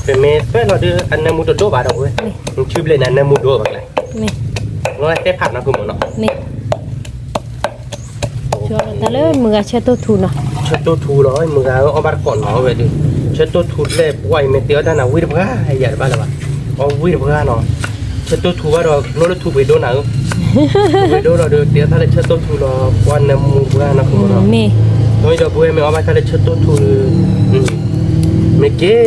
ပမ့ၢ်သွဲၣ်လီၤဒီးအနၢမူတဒိၣ်ဘၣ်ဒီးပှဲၤ, ဆူဘျဲးန့ၣ်အနၢမူဒိၣ်ဘၣ်ကျဲ, လီၤသဲဖးနီၤ ဃုမီၤနီၤ တၢ်လၢမုၢ်ဂၤဆၢတိၢ်ထူနီၤ, ဆၢတိၢ်ထူလီၤ မုၢ်ဂၤအီၣ်ဘၣ်တကိးနီၤဝဲဒီး, ဆၢတိၢ်ထူလၢပှၢ်အံၤမ့ၢ်တ့အီၣ်တၢ်နၤဝံၣ်တပှၢ်ယၤတဘၣ်လၢၤဘၣ်, အီၣ်ဝံၣ်တပှၢ်နီၤ, ဆၢတိၢ်ထူဘၣ်ဒီးကျိလၢထူပှ့ၤဒိၣ်နၤဧၢ, ထူပှ့ၤဒိၣ်လီၤဒီးတ့အီၣ်တၢ်လၢဆၢတိၢ်ထူလီၤ ပှၢ်နၢမူတပှၢ်နီၤ ဃုမီၤနီၤ, မ့ၢ်ဒီးပဝဲမ့ၢ်အီၣ်ဘၣ်တၢ်လၢဆၢတိၢ်ထူဒီး, မ့ၢ်က့ၤ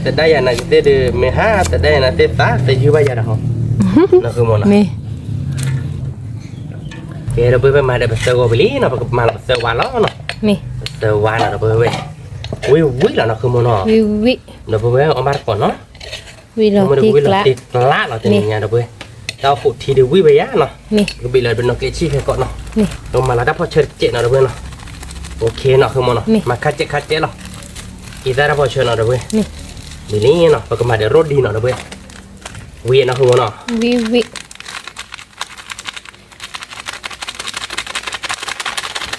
သဒါယၤနာ်က့သ့ၣ်ဒီး မ့ၢ်ဟးသဒါယၤနာ်သ့ၣ်သးသယုၢ်ဘၣ်ယၤဒီးဟီ, နီၤ ဃုမီၤနီၤ မ့ၢ် ကဲဒီးပဝဲမၤဒီးပသၢဂီၤဝံၤလံနီၤ ပကမၤလီၤပသၢဝါလီၤနီၤ, ပသၢဝါနီၤဒီးပဝဲ, ဝံၣ်ဝံၣ်လီၤနီၤ ဃုမီၤနီၤ, ဒီးပဝဲအီၣ်ဘၣ်တကိးနီၤ, ဝံၣ်လီၤတ့ကျးလီၤတနံၤညါဒီးပဝဲ, တၢ်အိၣ်ဃိးထံဒီးဝံၣ်ဝဲယၤနီၤ, ကဘ့ၣ်လီၤပနီၢ်ကျဲဆံၣ်ဖဲကီးနီၤ, ပမၤလီၤတၢ်ဖီၣ်ဆၢတစဲးနီၤဒီးပဝဲနီၤ, အိၣ်ခ့နီၤ ဃုမီၤနီၤ မၤခါစဲးခါစဲးလီၤ, အံသၣ်တၢ်ဖီၣ်ဆၢနီၤဒီးပဝဲ, ဒ်န့ၣ်နီၤ ပကမၤဒီးရိၣ်ဒံနီၤဒီးပဝဲ, ဝံၣ်နီၤ ဃုမီၤနီၤ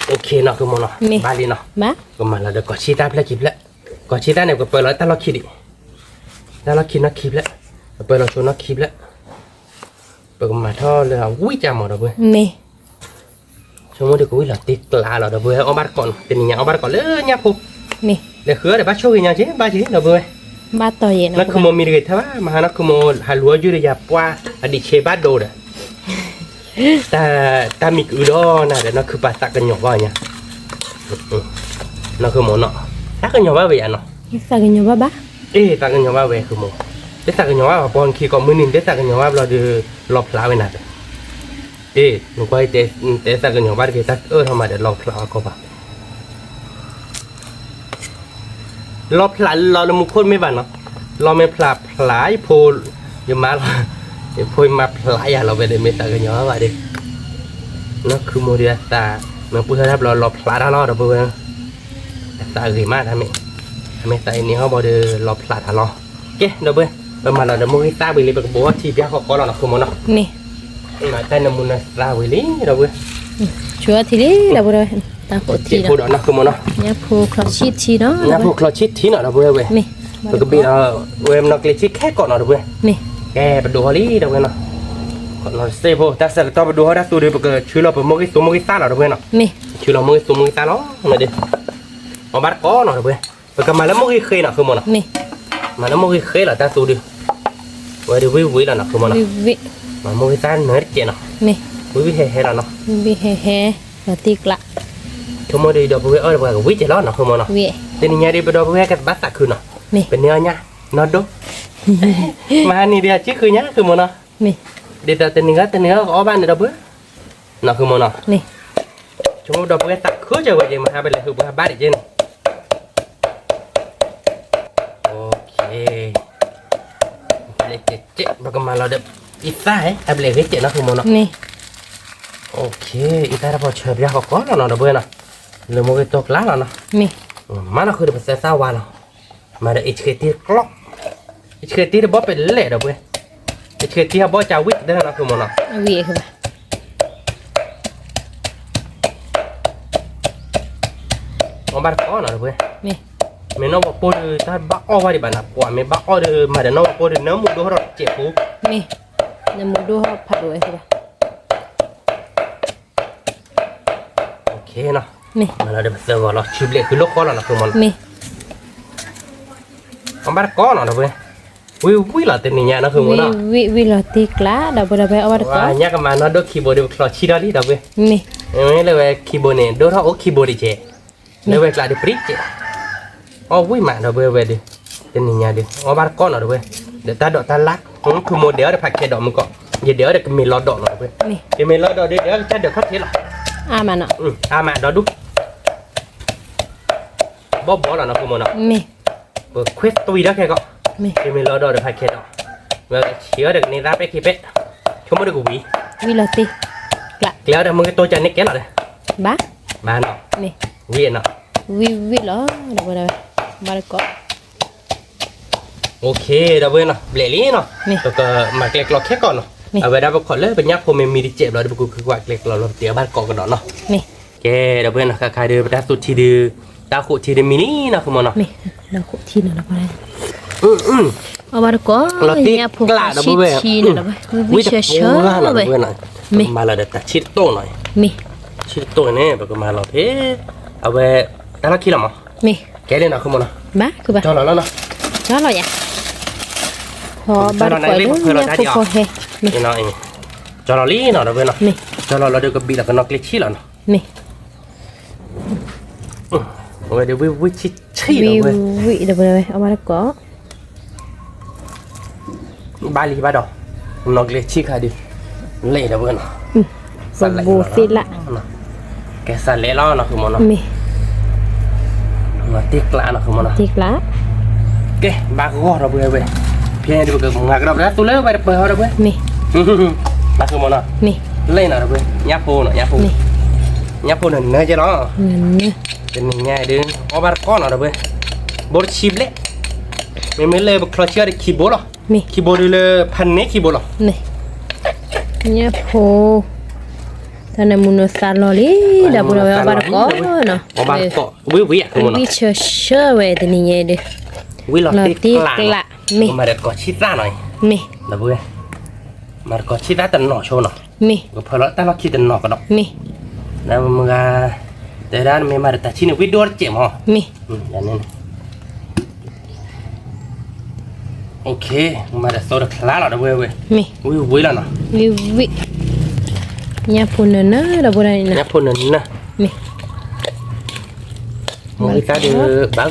အိၣ်ခ့နီၤ ဃုမီၤနီၤ ဘၣ်လံနီၤ, ကမၤလီၤဒီးကီၢ်ဆံတၢ်ဖျၢၣ်ခံဖျၢၣ်, ကီၢ်ဆံတၢ်န့ၣ် ပကပၢလီၤတၢ်လီၢ်ခံဒံး, တၢ်လီၢ်ခံနီၢ်ခံဖျၢၣ်, ပပၢလီၤဆိနီၢ်ခံဖျၢၣ်, ပကမၤထီၣ်လၢအဝံၣ်ကၢ်မီၤဒီးပဝဲ, ဆိကမိၣ်ဒီးကဝံၣ်လီၤတ့ကျးလီၤဒီးပဝဲအီၣ်ဘၣ်တကိးနီၤ တနံၤညါအီၣ်ဘၣ်တကိးလၢညၣ်ဖိ, လဲၤဃုအီၣ်ဒီးဘၣ်ဆိၣ်ဂ့ၤညါက့ ဘၣ်က့ ဒီးပဝဲ, နီၢ်ခုမီၤမံတဂ့ၤထဲဘၣ် မဟါနီၢ်ခုမီၤဟးလူၤအီၣ်ယုၢ်ဒီးယၤပှၢ် အဒံးဆဲးဘၣ်ဒိဒီး တၢ်မံၤကအုဒီးနၤဒီး နီၢ်ခုပာ်သးကညီၤဘၣ်ညါ, နီၢ်ခုမီၤနီၤ, သးကညီၤဘၣ်ဝဲယၤနီၤ, သးကညီၤဘၣ်ဘၣ်, အ့ သးကညီၤဘၣ်ဝဲခုမီၤ, တသးကညီၤဘၣ်ဘၣ် ပှၤခံကိးမုၢ်နံၤ တသးကညီၤဘၣ်ဘျီဒီး လီၤဖျးဝဲနၤဒီး, အ့ နကွၢ်တဲသးကညီၤဘၣ်တဂ့ၤ တၢ်အၢၣ်ထီၣ်မးဒီးလီၤဖျးအီၤကီးဘၣ် လီၤဖျးလီၤလၢမူခိၣ်မ့ၢ်ဘၣ်နီၤ, လီၤမ့ၢ်ဖျးဖျး ယဖိ, ယမါလီၤ, ယဖိယမါဖျးယၤလီၤဝဲဒီး မ့ၢ်သးကညီၤဘၣ်ဘၣ်ဒီး, နီၢ်ခုမိၢ်ဒီးအသး, မ့ၢ်ပှ့ၤထီၣ်တၢ်ဘျီလီၤဖျးတၢ်လီၤဒီးပဝဲ, အသးဂ့ၤမးတၢ်မ့ၢ်, အမ့ၢ်သးအံၤန့ၣ်ဟီၣ်ဘီဒီးလီၤဖျးတၢ်လီၤ, ကဲဒီးပဝဲ, ပမၤလီၤဒီးမိၢ်ဂံၢ်သၣ်ဝံၤလံ ပကဘိးအီထံပျၢ်ဃီဃီလီၤနီၤ ခုမိၢ်နီၤ, မ့ၢ်, မၤတၢ်နၢမူနသးဝံၤလံဒီးပဝဲ, ဆိအီထံလံဒီးပဝဲ, တၢ်ဃိးထံဒီး, ညၣ်ဖိချီဆံၣ်ထံနီၤ, ညၣ်ဖိချီဆံၣ်ထံနီၤဒီးပဝဲဝဲ, ပကဘ့ၣ်ဒီး, ဝဲမနီၢ်ကျဲဆံၣ်ခဲကိးနီၤဒီးပဝဲ, ကဲပဒိးဟီၣ်လံဒီးပဝဲနီၤ, နီၤစ့ဖိ တၢ်ဆၢကတီၢ်ပဒိးဟီၣ်တၢ်သူဒီး ပကဆှၢလီၤပမိၢ်ဂံၢ်သူမိၢ်ဂံၢ်သၣ်လီၤဒီးပဝဲနီၤ, ဆှၢလီၤမိၢ်ဂံၢ်သူမိၢ်ဂံၢ်သၣ်လီၤ, အီၣ်ဘၣ်တကိးနီၤဒီးပဝဲ, ပကမၤလၢမိၢ်ဂံၢ်ဃ့နီၤ ခုမိၢ်နီၤ, မၤလၢမိၢ်ဂံၢ်ဃ့လီၤတၢ်သူဒီး, ဝဲဒီးဝံၣ်ဝံၣ်လီၤနီၤ ခုမိၢ်နီၤ, မၤမိၢ်ဂံၢ်သၣ်နၢတကဲးနီၤ, ဝံၣ်ဝံၣ်ဟဲဟဲလီၤနီၤ, ဝံၣ်ဝံၣ်ဟဲဟဲ, လီၤတံၢ်ကျး, ဆိကမိၣ်ဒီး ဒီပုၢ်ဝဲၢ်အီၣ်ဒီးပှၤကဝံၣ်ကဲလီၤနီၤ ဃုမၢ်နီၤ. တနံၤညါဒီး ပဒီပုၢ်ဝဲၢ်ကဘၣ်သးခုနီၤ. ပန့ၢ်အီၣ်ညၣ် နီၢ်ဒိၣ် မဟါနံၤဒီးအစုခုညါ ဃုမၢ်နီၤ. ဒ်သိးတနံၤဂၤတနံၤဂၤကအီၣ်ဘၣ်န့ၣ်ဒီပုၢ်ဝဲၢ် နီၤ ဃုမၢ်နီၤ. ဆိကမိၣ်ဒီပုၢ်ဝဲၢ်သးခုကဲဝဲက့ၤ မဟါပလဲၤဟုးပှၤဘၣ်ဒံးက့န့ၣ်. ပကမၤလီၤဒီး အံသၣ် အဘျဲၣ်ဂ့ၤကဲနီၤ ဃုမၢ်နီၤ. အံသၣ်တၢ်ဖီၣ်ဆၢပၠါဃီကီလီၤနီၤ ဒီပုၢ်ဝဲၢ်နီၤ. လၢမိၢ်ဂ့ၤတိကျးလီၤနီၤ. မၤနီၤဃုာ်ဒီးပသၢသၣ်ဝါလီၤ. မၤဒီးအ့ၣ်ဆှ့တံၢ်ကျီၢ် အ့ၣ်ဆှ့တံၢ်တဘီပဲလဲၣ်ဒီပုၢ်ဝဲၢ်. အ့ၣ်ဆှ့တံၢ်အဘီကဝံၣ်တၢ်နီၤ ဃုမၢ်နီၤ. အီၣ်ဘၣ်တကိးနီၤဒီပုၢ်ဝဲၢ်. မ့ၢ်နီၢ်ဝဲပိၢ်ဒီး တၢ်ဘၣ်အီၣ်ဝဲဒံးဘၣ်နီၤ ပှၤမ့ၢ်ဘၣ်အီၣ်ဒီး မၤဒီးနီၢ်ဝဲပိၢ်ဒီး နၢမူဒိၣ်ထီၣ်ဒီးတစဲးဖိ. မ့ၢ် နၢမူဒိၣ်ထီၣ်ဖးဒိၣ်ဝဲဘၣ်. မ့ၢ်လီၤဒီးပသၢဂီၤလီၤ ဆူဘျဲၣ်ဃုလိာ်ဃီလီၤနီၤ ဃုမၢ်နီၤ. မ့ၢ် အီၣ်ဘၣ်တကိးနီၤဒီပုၢ်ဝဲၢ်. ဝံၣ်ဝံၣ်လီၤတနံၤညါနီၤ ဃုမၢ်နီၤ. ဝံၣ်ဝံၣ်လီၤတံၢ်ကျး ဒီပုၢ်ဝဲၢ် အီၣ်ဘၣ်တကိး. ညါကမၤနီၢ်ဒိၣ်ခံဘိဒီး ပချီဆံထီၣ်လံဒီပုၢ်ဝဲၢ်. မ့ၢ် မ့ၢ်လၢဝဲခံဘိန့ၣ် ဒိၣ်ထီၣ်အိၣ်ခံဘိတကဲး လၢဝဲကျးဒီးပြံကဲး. အီၣ်ဝံၣ်မးဒီပုၢ်ဝဲၢ်ဒီး တနံၤညါဒီး အီၣ်ဘၣ်တကိးနီၤဒီပုၢ်ဝဲၢ်. ဒီးတၢ်ဒိးတၢ်လၢ် ထူမိၢ်ဒဲးအီၣ်ဒီးဖးခဲဒီးမုၢ်ကီး ယဒဲးအီၣ်ဒီးကမ့ၢ်လီၤဒိးနီၤဒီပုၢ်ဝဲၢ်. ကမ့ၢ်လီၤဒိးဒီး ဒဲးအီၣ်ကစၢ်ဒၢးခီၣ်ထံးလီၤ. အါမးဒီဒူၣ် ဘီၣ်ဘီလီၤနီၤ ဃုမၢ်နီၤ. ပခွဲးသွံထီၣ်ခဲကီး ကမ့ၢ်လီၤဒိးဒီးဖးခဲဒီး ဝဲဆံးအီၣ်ဒီးကန့ၢ်သၣ်ပဲာ်ခံပဲာ် ဆိကမိၣ်ဒီးကဝံၤ ဝံၣ်လီၤတံၢ် ကျဲအီၣ်ဒီးမုၢ်ကတိၤကန့ၢ်ကဲလီၤဒီး ဘၣ် ဘၣ်နီၤ ဝံၣ်နီၤ ဝံၣ်ဝံၣ်လီၤ ဒီပုၢ်ဝဲၢ် ဘၣ်တကိး. အိၣ်ခ့ ဒီပုၢ်ဝဲၢ်နီၤ ဘျဲၣ်လံနီၤ ပကမၤကျဲကျီခဲကီးနီၤ. အဝဲဒၣ်ပခိးလၢပညၣ်ဖိမ့ၢ်မံတစဲးဘျီဒီး ပကဃုကွၢ်ကျဲကျီလီၤ ပတ့အီၣ်ဘၣ်တကိးကဒီးနီၤ. ကဲဒီပုၢ်ဝဲၢ်နီၤ ခါခါဒီး ပတၢ်သူၣ်ထံဒုး တၢ်ဃိးထံဒုးမံလံနီၤ ဃုမၢ်နီၤ. အီၣ်ဘၣ်တကိး လီၤတံၢ်ကျးဒီပုၢ်ဝဲၢ် ဝံၣ်ဆၢဆၢလီၤဒီပုၢ်ဝဲၢ်နီၤ ပကမၤလီၤဒီးတၢ်ဆံၣ်တတိၢ်နီၤ ဆံၣ်တတိၢ်န့ၣ် ပကမၤလီၤဖဲ အဝဲ တၢ်လီၢ်ခံလီၤမး ကဲလံနီၤ ဃုမၢ်နီၤ ကၠီလီၤလီၤနီၤ ကၠီလီၤယၤ ကၠီလီၤနီၤ ကၠီလီၤလံနီၤ ဒီပုၢ်ဝဲၢ်နီၤ ကၠီလီၤလီၤဒီးကဘံၣ်လီၤကနီၢ်ကျဲဆံၣ်လီၤနီၤ မ့ၢ် အဝဲဒၣ်ဝံၣ်ဝံၣ်ဆံးဆံးလီၤ ဝံၣ်ဝံၣ်ဒီပုၢ်ဝဲၢ် အီၣ်ဘၣ်တကိး ဘၣ်လံဘၣ်ဒီး နီၢ်ကျဲဆံၣ်ခါဒုး လဲၤဒီပုၢ်ဝဲၢ်နီၤ ပဘိးသ့ၣ်လၣ် ကဲစးလဲၤလီၤနီၤ ဃုမၢ်နီၤ မ့ၢ် လီၤတံၢ်ကျးနီၤ ဃုမၢ်နီၤ ကဲ ဘၣ်ဂီၢ်ဒီပုၢ်ဝဲၢ် ဖဲန့ၣ်ဒုး ပကမၤကဒီးပတၢ်သူလၢဝဲတပၢၤဟီဒီပုၢ်ဝဲၢ် မ့ၢ် ဘၣ်ဃုမၢ်နီၤ လဲၤနီၤဒီပုၢ်ဝဲၢ် ညၣ်ဖိနီၤ ညၣ်ဖိ ညၣ်ဖိနၢၤနၢၤကဲလီၤ တနံၤညါဒုး အီၣ်ဘၣ်တကိးနီၤဒီပုၢ်ဝဲၢ် ဘိတဆံဘျဲၣ် မ့မ့ၢ်လၢပချီဆံအီၣ်ဒီးခံဘိလီၤ ခံဘိဒုးလၢဖးန့ၢ်ခံဘိလီၤ ညၣ်ဖိ တၢ်နၢမူနၢသါလီၤလံ ဒီပုၢ်ဝဲၢ် အီၣ်ဘၣ်တကိးနီၤ အီၣ်ဘၣ်တကိး ဝံၣ်ဝံၣ်အါ ဝံၣ်ဆၢဆၢဝဲတနံၤညါဒုး ဝံၣ်လီၤတံၢ်ကျး မ့ၢ် မၤတကိးဆံၣ်သၣ်နီၤ မ့ၢ် ဒီပုၢ်ဝဲၢ် မၤတကိးဆံၣ်သၣ်တနီၤဆိနီၤ မ့ၢ် ကဖၢလီၤတၢ်လီၢ်ခံတနီၤကဒီး မ့ၢ် နမုၢ်ဂၤ တဲဒၣ်မ့ၢ်မၤဒီးတၢ်ဆံၣ်န့ၣ် ဝံၣ်ဒိၣ်တစဲးမး မ့ၢ် ယန့ၣ် မၤဒီးသိတချါလီၤ ဒီပုၢ်ဝဲၢ် မ့ၢ် ဝံၣ်ဝံၣ်လီၤနီၤ ဝံၣ်ဝံၣ် ညၣ်ဖိနၢၤနၢၤ ဒီပုၢ်ဝဲၢ် ညၣ်ဖိနၢၤနၢၤ မ့ၢ် မ့ၢ်သၣ်ဒုး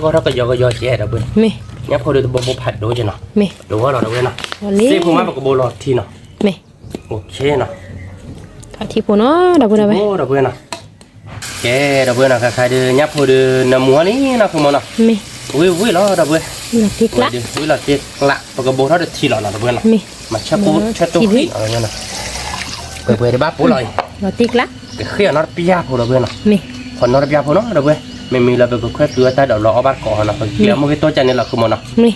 ဘၣ်ဂီၢ်ထီၣ်ကယီကယီကဲ ဒီပုၢ်ဝဲၢ် မ့ၢ် ညၣ်ဖိဒုးတဘိဘိဖးဒိၣ်ကဲနီၤ မ့ၢ် ဒိၣ်ဂီၢ်လီၤ ဒီပုၢ်ဝဲၢ်နီၤ စ့ၢ်ဖိမး ပကဘိလီၤထံနီၤ မ့ၢ် အိၣ်ခ့နီၤ ထံဖိနီၤ ဒီပုၢ်ဝဲၢ် ဒီပုၢ်ဝဲၢ်နီၤ ကဲ ဒီပုၢ်ဝဲၢ်နီၤ ခါခါဒုး ညၣ်ဖိဒုး နၢမူအီၤလံနီၤ ဃုမၢ်နီၤ မ့ၢ် ဝံၣ်ဝံၣ်လီၤ ဒီပုၢ်ဝဲၢ် ဝံၣ်လီၤတံၢ်ကျး ပကဘိထီၣ်တထံလီၤနီၤ ဒီပုၢ်ဝဲၢ်နီၤ မ့ၢ် မၤဆၢဖိဆၢတိၢ်ဃံနီၤ ပှဲၤပှဲၤတဘၣ်ပိလီၤအံၤ လီၤတံၢ်ကျး ကဃ့အီၤနီတပျၢ်ဖိ ဒီပုၢ်ဝဲၢ်နီၤ မ့ၢ် ခီနီတပျၢ်ဖိနီၤ ဒီပုၢ်ဝဲၢ် မ့မ့ၢ်လၢပကခွဲးသူအတၢ်ဒိးလီၤအီၣ်ဘၣ်တကိးနီၤ ပကကျဲးမုၢ်ဂ့ၤတိၢ်ကန့ၣ်လီၤ ဃုမၢ်နီၤ မ့ၢ် ခီနီတ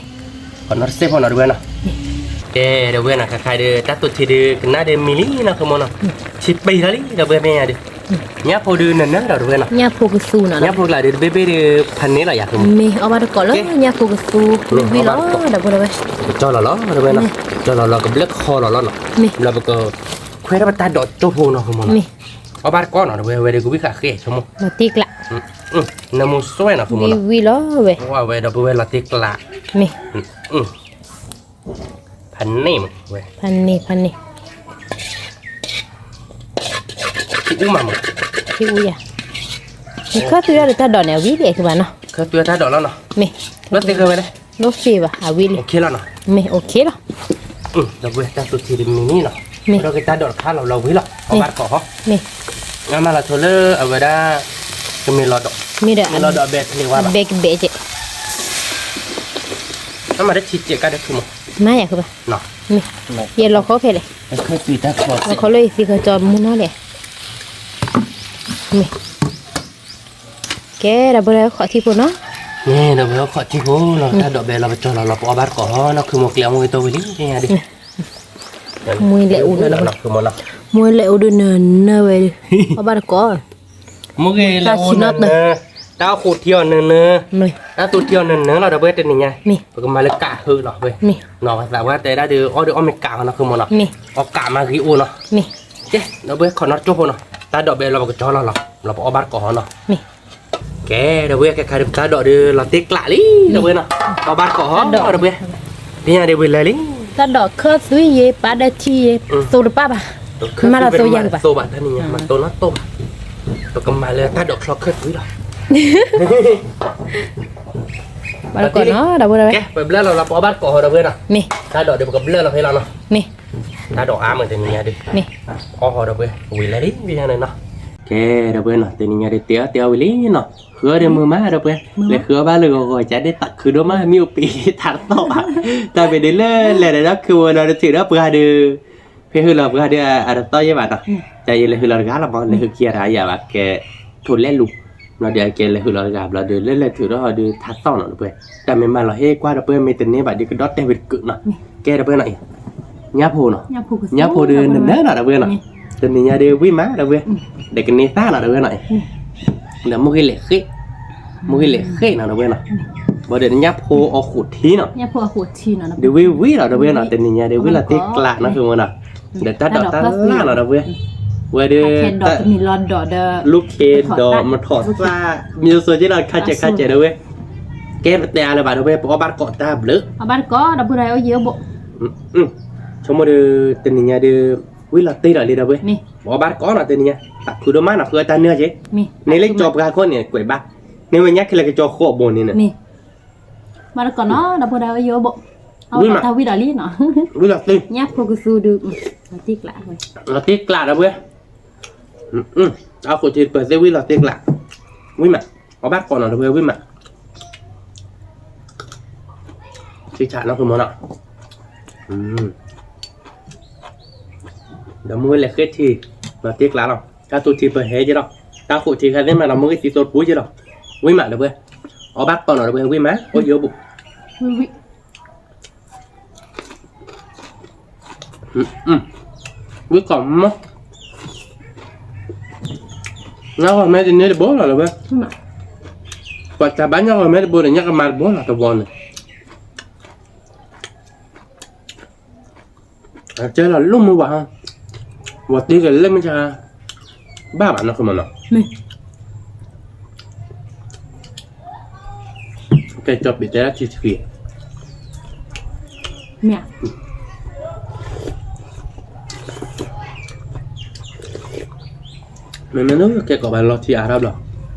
စဲးဖိနီၤ ဒီပုၢ်ဝဲၢ်နီၤ ကဲ ဒီပုၢ်ဝဲၢ်နီၤ ခါခါဒုး တၢ်သူၣ်ထံဒုး ကနၣ်ဒုးမံလံနီၤ ဃုမၢ်နီၤ ထံပံၤထီၣ်လံ ဒီပုၢ်ဝဲၢ် မ့ၢ်ယၤဒုး ညၣ်ဖိဒုးနၢၤနၢၤဒီး ဒီပုၢ်ဝဲၢ်နီၤ ညၣ်ဖိကသူနီၤ ညၣ်ဖိကျးဒုး တဘ့ၣ်ဘ့ၣ်ဒုး ဖးန့ၢ်လီၤယၤ မ့ၢ်အီၣ်ဘၣ်တကိးလၢညၣ်ဖိကသူ ဝံၣ်ဝံၣ်လီၤ ဒီပုၢ်ဝဲၢ် ကၠီလီၤလီၤ ဒီပုၢ်ဝဲၢ်နီၤ ကၠီလီၤလီၤ ကဘျၢၣ်ခီလီၤလီၤနီၤ ဘျီပကခွဲးထီၣ်ပတၢ်ဒိးကၠိဖိနီၤ ဃုမၢ်နီၤ အီၣ်ဘၣ်တကိးနီၤ ဒီပုၢ်ဝဲၢ် ဝဲဒုးကဝံၣ်ဃာ်ဃ့ဆိကမိၣ် လီၤတံၢ်ကျး နၢမူစွဲနီၤ ဃုမၢ်နီၤ ဝံၣ်ဝံၣ်လီၤဝဲ ဝဲဒီပုၢ်ဝဲၢ် လီၤတံၢ်ကျး မ့ၢ် ဖးန့ၢ်မးဝဲ ဖးန့ၢ် ဖးန့ၢ် ထံအူမးမး ထံအူယၤ ခၢၣ်သွံၣ်ဒီးတၢ်ဒိးန့ၣ် အဝံၤလံ ကဘၣ်နီၤ. ခၢၣ်သွံၣ်တၢ်ဒိးလီၤနီၤ. မ့ၢ်, လိၣ်သ့ဝဲလဲၣ်. လိၣ်သ့ဘၣ် အဝံၤလံ. မ့ၢ် အိၣ်ခ့လီၤ. ဒီပုၢ်ဝဲၢ် တၢ်သူထံတမံၤန့ၣ်နီၤ. မ့ၢ်, ဒီးက့ၤတၢ်ဒိးတခါလီၤ လီၤဝံၤလီၤ အီၣ်ဘၣ်တကိးဟီ. မ့ၢ်, ငါမၤလီၤထိးလၢအဝဲဒၣ် ကမ့ၢ်လီၤဒိး, မ့ၢ်ဒီး မ့ၢ်လီၤဒိးအဘဲတဖျ့ဝါဘၣ်, ဘဲကဘဲကဲး. နမၤတထံၣ်ကဲးကါဒီးခုမး, မၤယၤခုဘၣ်. မ့ၢ်, ယဲလီၤခီဖဲလဲၣ်, လီၤခီလၢယသံခီကၠီမူနီၤလဲၣ်. မ့ၢ်, ကဲ ဒီပုၢ်ဝဲၢ် ခီၣ်ထံဖိနီၤ. မ့ၢ် ဒီပုၢ်ဝဲၢ် ခီၣ်ထံဖိနီၤ, တၢ်ဒိးဘဲလီၤပကၠီလီၤ လီၤပအီၣ်ဘၣ်တကိးဟီနီၤ, ခုမ့ၢ်ကျဲမ့ၢ်ဂ့ၤတိၢ်ဝံၤလံ ယၤဒုး. မ့ၢ်လဲၤအိၣ်ဒုး, မ့ၢ်လဲၤအိၣ်ဒုးနၢၤနၢၤဝဲဒုး, အီၣ်ဘၣ်တကိး. မ့ၢ်ဂ့ၤလဲၤအိၣ်နၢၤနၢၤ, တၢ်အိၣ်ဃိးထံအီၤနၢၤနၢၤ, တၢ်သူထံအီၤနၢၤနၢၤလီၤ ဒီပုၢ်ဝဲၢ် တနံၤညါ, ပကမၤလၢကးဟုလီၤဝဲ, နီၤ ပသးဝဲတဲဒၣ်ဒုး အီၣ်ဒုးအီၣ်မ့ၢ်ကးဟီနီၤ ခုမ့ၢ်နီၤ, အီၣ်ကးမၤဂ့ၤအိၣ်နီၤ. ကဲ ဒီပုၢ်ဝဲၢ် ခီၣ်နီတကၠိဖိနီၤ, တၢ်ဒိးဘဲလီၤပကၠီလီၤလီၤ, လီၤပအီၣ်ဘၣ်တကိးဟီနီၤ. ကဲ ဒီပုၢ်ဝဲၢ် ခဲခါဒုး ပတၢ်ဒိးဒုး လီၤတ့ကျးလံ ဒီပုၢ်ဝဲၢ်နီၤ, အီၣ်ဘၣ်တကိးဟီ ဒီပုၢ်ဝဲၢ်, ဒ်ညါဒုးဝံၤလၢာ်လံ. တၢ်ဒိးခၢၣ်သွံၣ်ယဲ ပာ်ဒီးထံယဲ သိတပၣ်ဘၣ်, မၤလီၤသိယၤဘၣ်, သိဘၣ် တနံၤညါ မၤသိနီတပၣ်ဘၣ်, ပကမၤလၢတၢ်ဒိးချီခၢၣ်သွံၣ်လီၤ. ဘၣ်တကိးနီၤ ဒီပုၢ်ဝဲၢ်, ကဲ ပဘျၢလီၤလီၤ ပအီၣ်ဘၣ်တကိးဟီ ဒီပုၢ်ဝဲၢ်နီၤ, မ့ၢ်, တၢ်ဒိးဒုး ပကဘျၢလီၤဖဲလီၤနီၤ, မ့ၢ်, တၢ်ဒိးအါမး တနံၤညါဒုး, မ့ၢ်, အီၣ်ဟီ ဒီပုၢ်ဝဲၢ် ဝံၤလၢာ်လံ ဒ်ညါန့ၣ်နီၤ. ကဲ ဒီပုၢ်ဝဲၢ်နီၤ, တနံၤညါဒုး တဲအီၣ်တဲအီၣ်ဝံၤလံနီၤ, ဃုအီၣ်ဒုးမုာ်မး ဒီပုၢ်ဝဲၢ်, လဲၤဃုအီၣ်ဘၣ်လၢဂီၤဂီၤ ကဒ့တၢ်ခုဒိၣ်မး မ့ၢ်အိၣ်ပ့ၤထးတသီၣ်ဘၣ်, တၢ်မ့ၢ်ဒုးလၢလဲၤဒီးဒီး ခုဝဲဒီးတထံၣ်ဒီးပှၤဒုး, ဖဲဟုလီၤပှၤဒုး အတသီၣ်ယဲၢ်ဘၣ်နီၤ, တၢ်ယဲလဲၤဟုလီၤတဂၤလီၤမး လဲၤဟုခံဂၤတဂၤယၤဘၣ် ကဲ ထိးလဲလူၤ, နီၤဒုးကဲလဲၤဟုလီၤတဂၤဘျီဒုး လၢလဲၤထုးထီၣ်ဟီဒုး ထးသီၣ်နီၤ ဒီပုၢ်ဝဲၢ်, တၢ်မ့ၢ်မၤလီၤဟ့ၣ်ကွၢ် ဒီပုၢ်ဝဲၢ် မ့ၢ်တန့ၢ်ဘၣ်ဒုး ကဒီၣ်တဲာ်ဝံၤတကုာ်နီၤ, ကဲ ဒီပုၢ်ဝဲၢ်နီၤအံၤ, ညၣ်ဖိနီၤ, ညၣ်ဖိဒုးနနၢၤနီၤ ဒီပုၢ်ဝဲၢ်နီၤ, တနံၤညါဒုး ဝံၣ်မး ဒီပုၢ်ဝဲၢ်, ဒီးကန့ၢ်သၣ်နီၤ ဒီပုၢ်ဝဲၢ်နီၤအံၤ, ဒီးမ့ၢ်ဂ့ၤလဲၤဃ့ၢ်, မ့ၢ်ဂ့ၤလဲၤဃ့ၢ်နီၤ ဒီပုၢ်ဝဲၢ်နီၤ, ဘၣ်ဒီးညၣ်ဖိအီၣ်ဃိးထံနီၤ, ညၣ်ဖိအဃိးထံနီၤ ဒီးဝံၣ်ဝံၣ်လီၤ ဒီပုၢ်ဝဲၢ်နီၤ, တနံၤညါဒုး ဝံၣ်လီၤတ့ကျးနီၤ ခုမ့ၢ်နီၤ, ဒီးတၢ်ဒိးတၢ်လၢ်နီၤ ဒီပုၢ်ဝဲၢ်, ဝဲဒုး လူၢ်ခ့ဒီးမထီၣ်သၣ် မ့ၢ်စိက့ဒီး ခါစဲးခါစဲး ဒီပုၢ်ဝဲၢ်, ကဲပတဲအါလၢၤဘၣ် ဒီပုၢ်ဝဲၢ် ပအီၣ်ဘၣ်တကိးတၢ်ဘျုး, ဆိကမိၣ်ဒီး တနံၤညါဒုး ဝံၣ်လီၤတ့ဒီးလံ ဒီပုၢ်ဝဲၢ်, ပအီၣ်ဘၣ်တကိးနီၤ တနံၤညါ, တၢ်ခုဒိၣ်မးနီၤ ဃုအတၢ်နၢၤက့, န့ၢ်လၢကၠီပှၤခိၣ်န့ၣ် ကွဲးဘၣ်, န့ၢ်ဝဲညါခဲလၢာ်ကၠီဃိးဘိန့ၣ်န့ၣ် မ့ၢ်တကိးနီၤ ဒီပုၢ်ဝဲၢ် ယိဘိ, အဝဲတၢ်ဝံၣ်ဒီးလံနီၤ, ဝံၣ်လီၤတ့, ညၣ်ဖိကသူဒုး, လီၤတ့ကျး, လီၤတ့ကျး ဒီပုၢ်ဝဲၢ်, အဃိးထံပၢၤသ့ၣ်ဝံၣ်လီၤတ့ကျး, ဝံၣ်မး, အီၣ်ဘၣ်တကိးနီၤ ဒီပုၢ်ဝဲၢ် ဝံၣ်မး, ထံဆးနီၤ ခုမ့ၢ်နီၤ, ဒီးမ့ၢ်ဝဲလဲၤဃ့ၢ်ထံ, လီၤတ့ကျးလီၤ, တၢ်သူထံပၢၤဟဲက့လီၤ, တၢ်ဃိးထံခါသ့ၣ်မးနီၤ မ့ၢ်ဂ့ၢ်သံသိတပူၤက့လီၤ, ဝံၣ်မး ဒီပုၢ်ဝဲၢ်, အီၣ်ဘၣ်တကိးနီၤ ဒီပုၢ်ဝဲၢ် ဝံၣ်မး, အိၣ်ယိဘိ ဝံၣ်ကီးမး, ညၣ်ဂီၤမဲတန့ၢ်တဘိလီၤ ဒီပုၢ်ဝဲၢ်, ပှၤတၢ်ဘၣ်ညၣ်ဂီၤမဲတဘိဒီး ညၣ်ကမါတဘိလီၤ တဝီန့ၣ်, ကဲလီၤလိၣ်မ့ၢ်ဝဲ, ဝဲတ့ကလဲၣ်မ့ၢ်ဆါ, ဘၣ်ဘၣ်နီၤ ခုမ့ၢ်နီၤ, ကဲကၠီပ့ၤတဲဒၣ်ထံဆှံ, မ့မ့ၢ်နကဲကိးဘၣ်လီၤထံအါထီၣ်ဘျီ,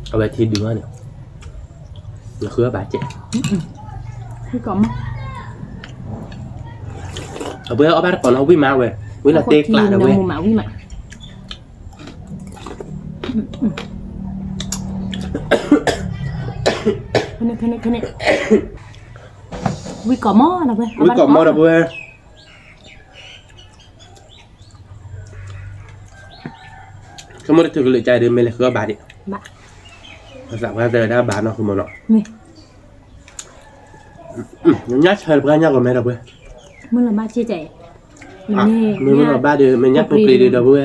အဝဲထံဒုးမးန့ၣ်, နဃုအီၣ်ဘၣ်ကဲ, အဝဲအီၣ်ဘၣ်တကိးနီၤ ဝံၣ်မးဝဲ, ဝံၣ်လီၤတ့ကျးဒီးဝဲ ဝံၣ်ကီးမးဒီးဝဲ, ဆိကမိၣ်တချုးကလုာ်ကါဒီး မ့ၢ်လဲၤဃုအီၣ်ဘၣ်ဒံး, ပသးပှၢ်တဲဝဲဒၣ်ဘၣ်နီၤ ခုမ့ၢ်နီၤ, ညၣ်ဆၢတပှၢ်ညၣ်ဂီၤမဲဒီးဝဲ, မ့ၢ်လီၤဘၣ်ဒီး မ့ၢ်ညၣ်ဖိပျ့ၤဒုးဒီးဝဲ,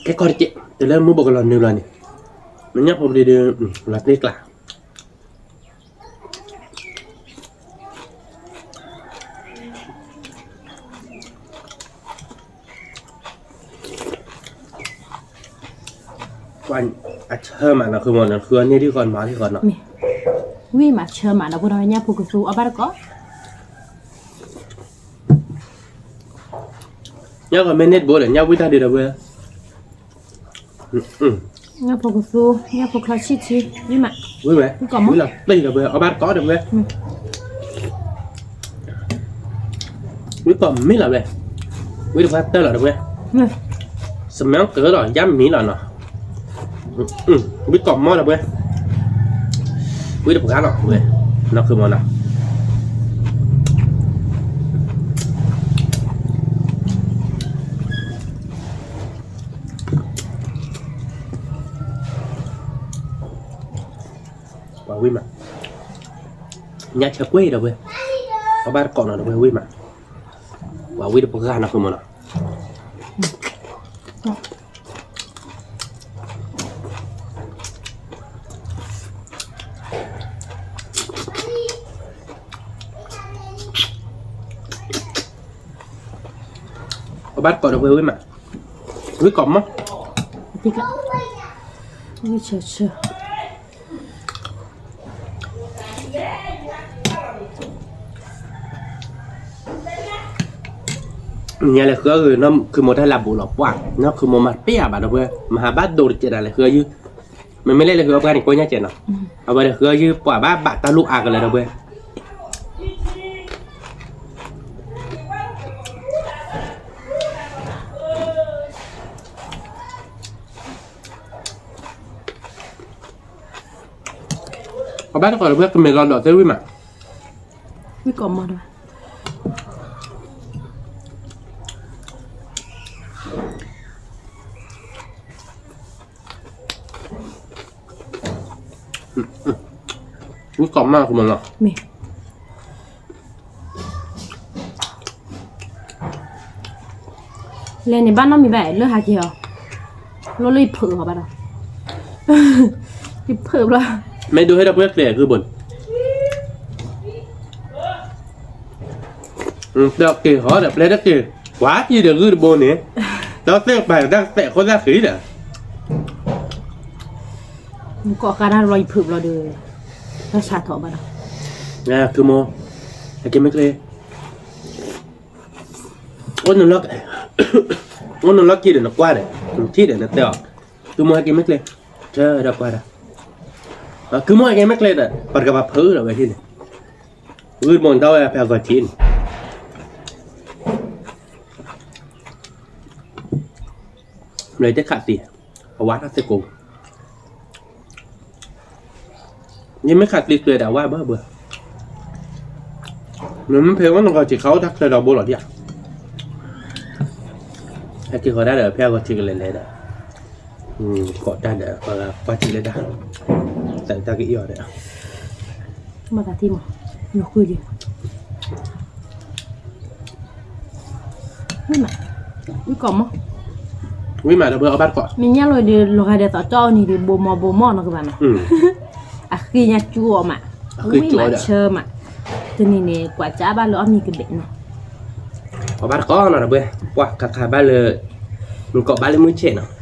ကဲကီတကဲး တလၢမူဘကလီၤနုာ်လီၤန့ၣ်, မ့ၢ်ညၣ်ဖိပျ့ၤဒုး လီၤတ့ကျး အဆၢမးနီၤ ခုမ့ၢ်နီၤ ဃုအီၣ်န့ၢ်ဒံးဃီနီၤ ဒံးဃီနီၤ, ဝံၣ်မးဆၢမးနီၤ ဖိဒီးညၣ်ဖိကသူအီၣ်ဘၣ်တကိး, ညၣ်ဂီၤမဲန့ၣ်တဘိဒီး ညၣ်ဝံၣ်တၢ်ဒုးဒီးဝဲ, ညၣ်ဖိကသူ, ညၣ်ဖိချီဆံၣ်ထံ, ဝံၣ်မး, ဝံၣ်ဝဲ, ဝံၣ်ကီးမီၢ်, ဝံၣ်လီၤတံၢ်လီၤဝဲ, အီၣ်ဘၣ်တကိးဒီးဝဲ, ဝံၣ်ကီးမ့ၢ်လီၤဝဲ, ဝံၣ်တပှၢ်တၢၢ်လီၤဒီးဝဲ, စမဲကၢလီၤ ယါမံၤလီၤနီၤ, ဝံၣ်ကီးမီၢ်လီၤဝဲ, ဝံၣ်တပှၢ်လီၤဝဲ, နီၢ်ခုမီၢ်နီၤ. ပှၤဝံၣ်မး, ညၣ်ဆၢကွ့ၢ်ဒီးဝဲ, အီၣ်ဘၣ်တကိးနီၤဒီးဝဲဝံၣ်မး, ပှၤဝံၣ်တပှၢ်နီၢ်ခုမီၢ်နီၤ. အီၣ်ဘၣ်တကိးဒီးဝဲဝံၣ်မး, ဝံၣ်ကီးမီၢ်, ဝံၣ်ဆၢဆၢ ညါလဲၤဃုအီၣ်ဂ့ၤနီၢ်ခုမိၢ်တၢ်လၢဘူးလီၤပှၢ်, နီၢ်ခုမိၢ်မၤပ့ၢ်အဘၣ်ဒီးဝဲ, မၤဟးဘၣ်ဒိတကဲးဒၣ်လဲၤဃုအီၣ်ယုၢ်, မ့မ့ၢ်လဲၤလဲၤဃုအီၣ်ပှၢ်န့ၣ် ကိးညါကဲးနီၤ, အဝဲဒီးဃုအီၣ်ယုၢ်ပှၢ်ဘၣ်ဘၣ်တၢ်လိၣ်အါကလၢၤဒီးဝဲ အဘၣ်တကိးဒီးဝဲကမ့ၢ်လီၤဒီးသ့ဝံၣ်မး, ဝံၣ်ကီးမီၢ်ဒီး ဝံၣ်ကီးမီၢ်ကမီၢ်လီၤ, မ့ၢ် လဲၤန့ၣ်ဘၣ်နီတမံၤဘၣ် လၢဟးက့ၤအီၤ, လီၤလၢယဖုးအီၤဘၣ်ဒီး, ယဖုးဘျီ, မ့ၢ်ဒိဟဲဒီးပှဲၤကျဲၤဂုၢ်ဘိန့ၣ်, တၢ်က့ၤဟီဒီးပျဲတၢ်က့ၤ, ကွၢ်က့ၤဒီးဂုၢ်တဘိန့ၣ်, ဒီးသ့ၣ်ပာ်တၢ်ကသဲးခိၣ်သၣ်ဃံဒီး ကိးကါတၢ်တဘျီယဖုးဘျီဒီး, တၢ်ဆါထီၣ်ဘၣ်ဒီး, သုမိၢ်, ဟဲက့ၤမ့ၢ်ကျဲ, အိၣ်နလီၢ်က့ၤဒီးနကွၢ်ဒီး, နထံၣ်ဒီးနတဲအီၤ, သုမိၢ် ဟဲက့ၤမ့ၢ်ကျဲ, ဆၢဒီးကွၢ်ဒီး, သုမိၢ် ဟဲက့ၤမ့ၢ်ကျဲဒီး ပှၤတကပၤဖုးဒီးဝဲဟံၣ်န့ၣ်, ဂုၢ်တဘိန့ၣ် တၢ်ဝဲဖဲအဂီၤထံးန့ၣ် လၢတခးသံ, အဝါထီၣ်သကိး, ယမ့ၢ်ခးသံကျဲဒီးအဝါဘၣ်ဘၣ်, မ့မ့ၢ်ဖဲအိၣ်နဂီၤထံးခးအိၣ်တၢ်ကျဲဒီးဘိလီၤဒံးဧါ, ဟဲက့ၤဃီၤတၢ်ဒီးဖဲအဂီၤထံးကလဲၤလဲၤဒီး, ကိးတၢ်ဒီး ပှၤကွၢ်ထံးလၢတၢ်, တၢ်ကအံၣ်အီၤဒီး မၤသးထံမး, နဃုက့ၤ, ဝံၣ်မး, ဝံၣ်ကီးမီၢ်, ဝံၣ်မးဒီးပှဲၤအီၣ်ဘၣ်တကိး, မ့ၢ်ညါလီၤဒီး လီၤဂာ်ဒီးသီကၠီအီၤန့ၣ်ဒီး ဘိမီၢ်ဘိမီၢ်နီၢ်ကဘၣ်နီၤ, အဃံညါကၠူအီၤမး, ဝံၣ်မးဆၢမး, တနံၤန့ၣ် ကွၢ်ကၠါဘၣ်လၢအီၣ်မ့ၤကဘဲးနီၤ အီၣ်ဘၣ်တကိးနီၤဒီးပှဲၤ, ပှၤခးခးဘၣ်လၢ, မ့ၢ်ကိးဘၣ်လၢမုၢ်ဆဲးနီၤ,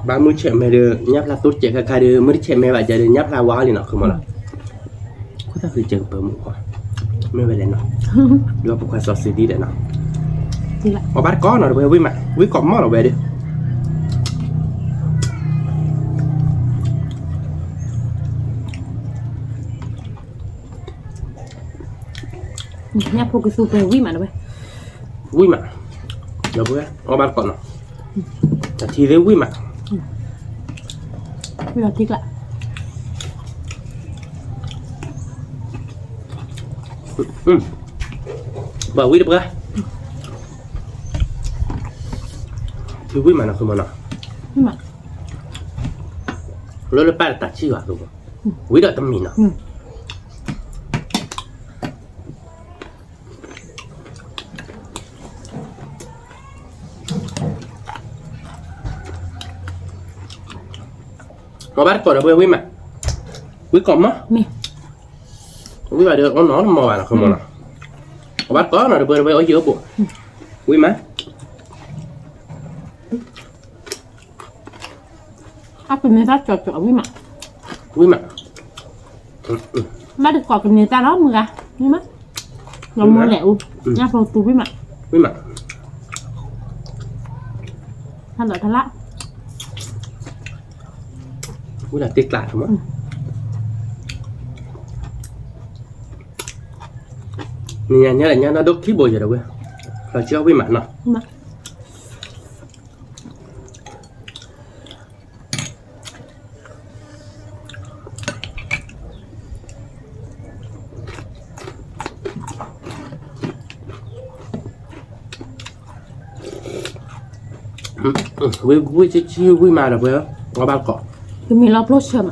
ဘၣ်မုၢ်ဆဲးမဲဒီး ညၣ်ဖျါသိတစဲးခါခါဒီး မုၢ်တဆဲးမဲဘၣ်ကဒီး ညၣ်ဖျါဝါလံနီၤ ခုမီၢ်လီၤ, ခိၣ်သၣ်ဃံစဲးကပၢမုၢ်ကွၢ်, မ့ၢ်ဝဲလဲၣ်နီၤ, ဒုးပခွါစီၤစ့ဒံဒီးနီၤ, အီၣ်ဘၣ်တကိးနီၤဒီးပှဲၤဝံၣ်မး, ဝံၣ်ကီးမီၢ်လီၤဝဲဒီး ညၣ်ဖိကသူပှဲၤဝံၣ်မးလီၤဝဲ, ဝံၣ်မး, ဒီးပှဲၤအီၣ်ဘၣ်တကိးနီၤ, တထံသ့ဝံၣ်မး, ဝံၣ်လီၤထံကျါ, ပှၤဝံၣ်တပှၢ်, ထံဝံၣ်မးနီၤ ခုမီၢ်နီၤ, လၢလၢပၢ်တတၢ်ဆံၣ်ဘၣ် ဝံၣ်ဒီးတမံၤနီၤ အီၣ်ဘၣ်တကိးဒီးပှဲၤဝံၣ်မး, ဝံၣ်ကီးမီၢ်, ဝံၣ်ဘၣ်ဒီးအီၣ်နီတမီၢ်ဘၣ်နီၤ ခုမီၢ်နီၤ, အီၣ်ဘၣ်တကိးနီၤဒီးပှဲၤ ပှဲၤအီၣ်ယံၤအိၣ်ဘိ, ဝံၣ်မး အကမ့ၢ်တၢ်ကၠီကၠီဝံၣ်မး, ဝံၣ်မး, ဘၣ်တကိးကမ့ၢ်တၢ်လီၤမုၢ်ဂၤ, ဝံၣ်မး, လီၤမုၢ်လဲၣ်အူ, ညၣ်ဖိသူဝံၣ်မး, ဝံၣ်မး, ဟါလီၤတလၢ်, ဝံၣ်လီၤတ့ကျးမး, နညါညါလၢညါနီၢ်ဒိၣ်ခံဘိယဲဒီးဝဲ, လီၤကၠီဝံၣ်မးနီၤ. ဝံၣ်ဆံဆံဝံၣ်မးဒီးပှဲၤ, အီၣ်ဘၣ်တကိး, တမ့ၢ်လီၤပျိဆၢမး,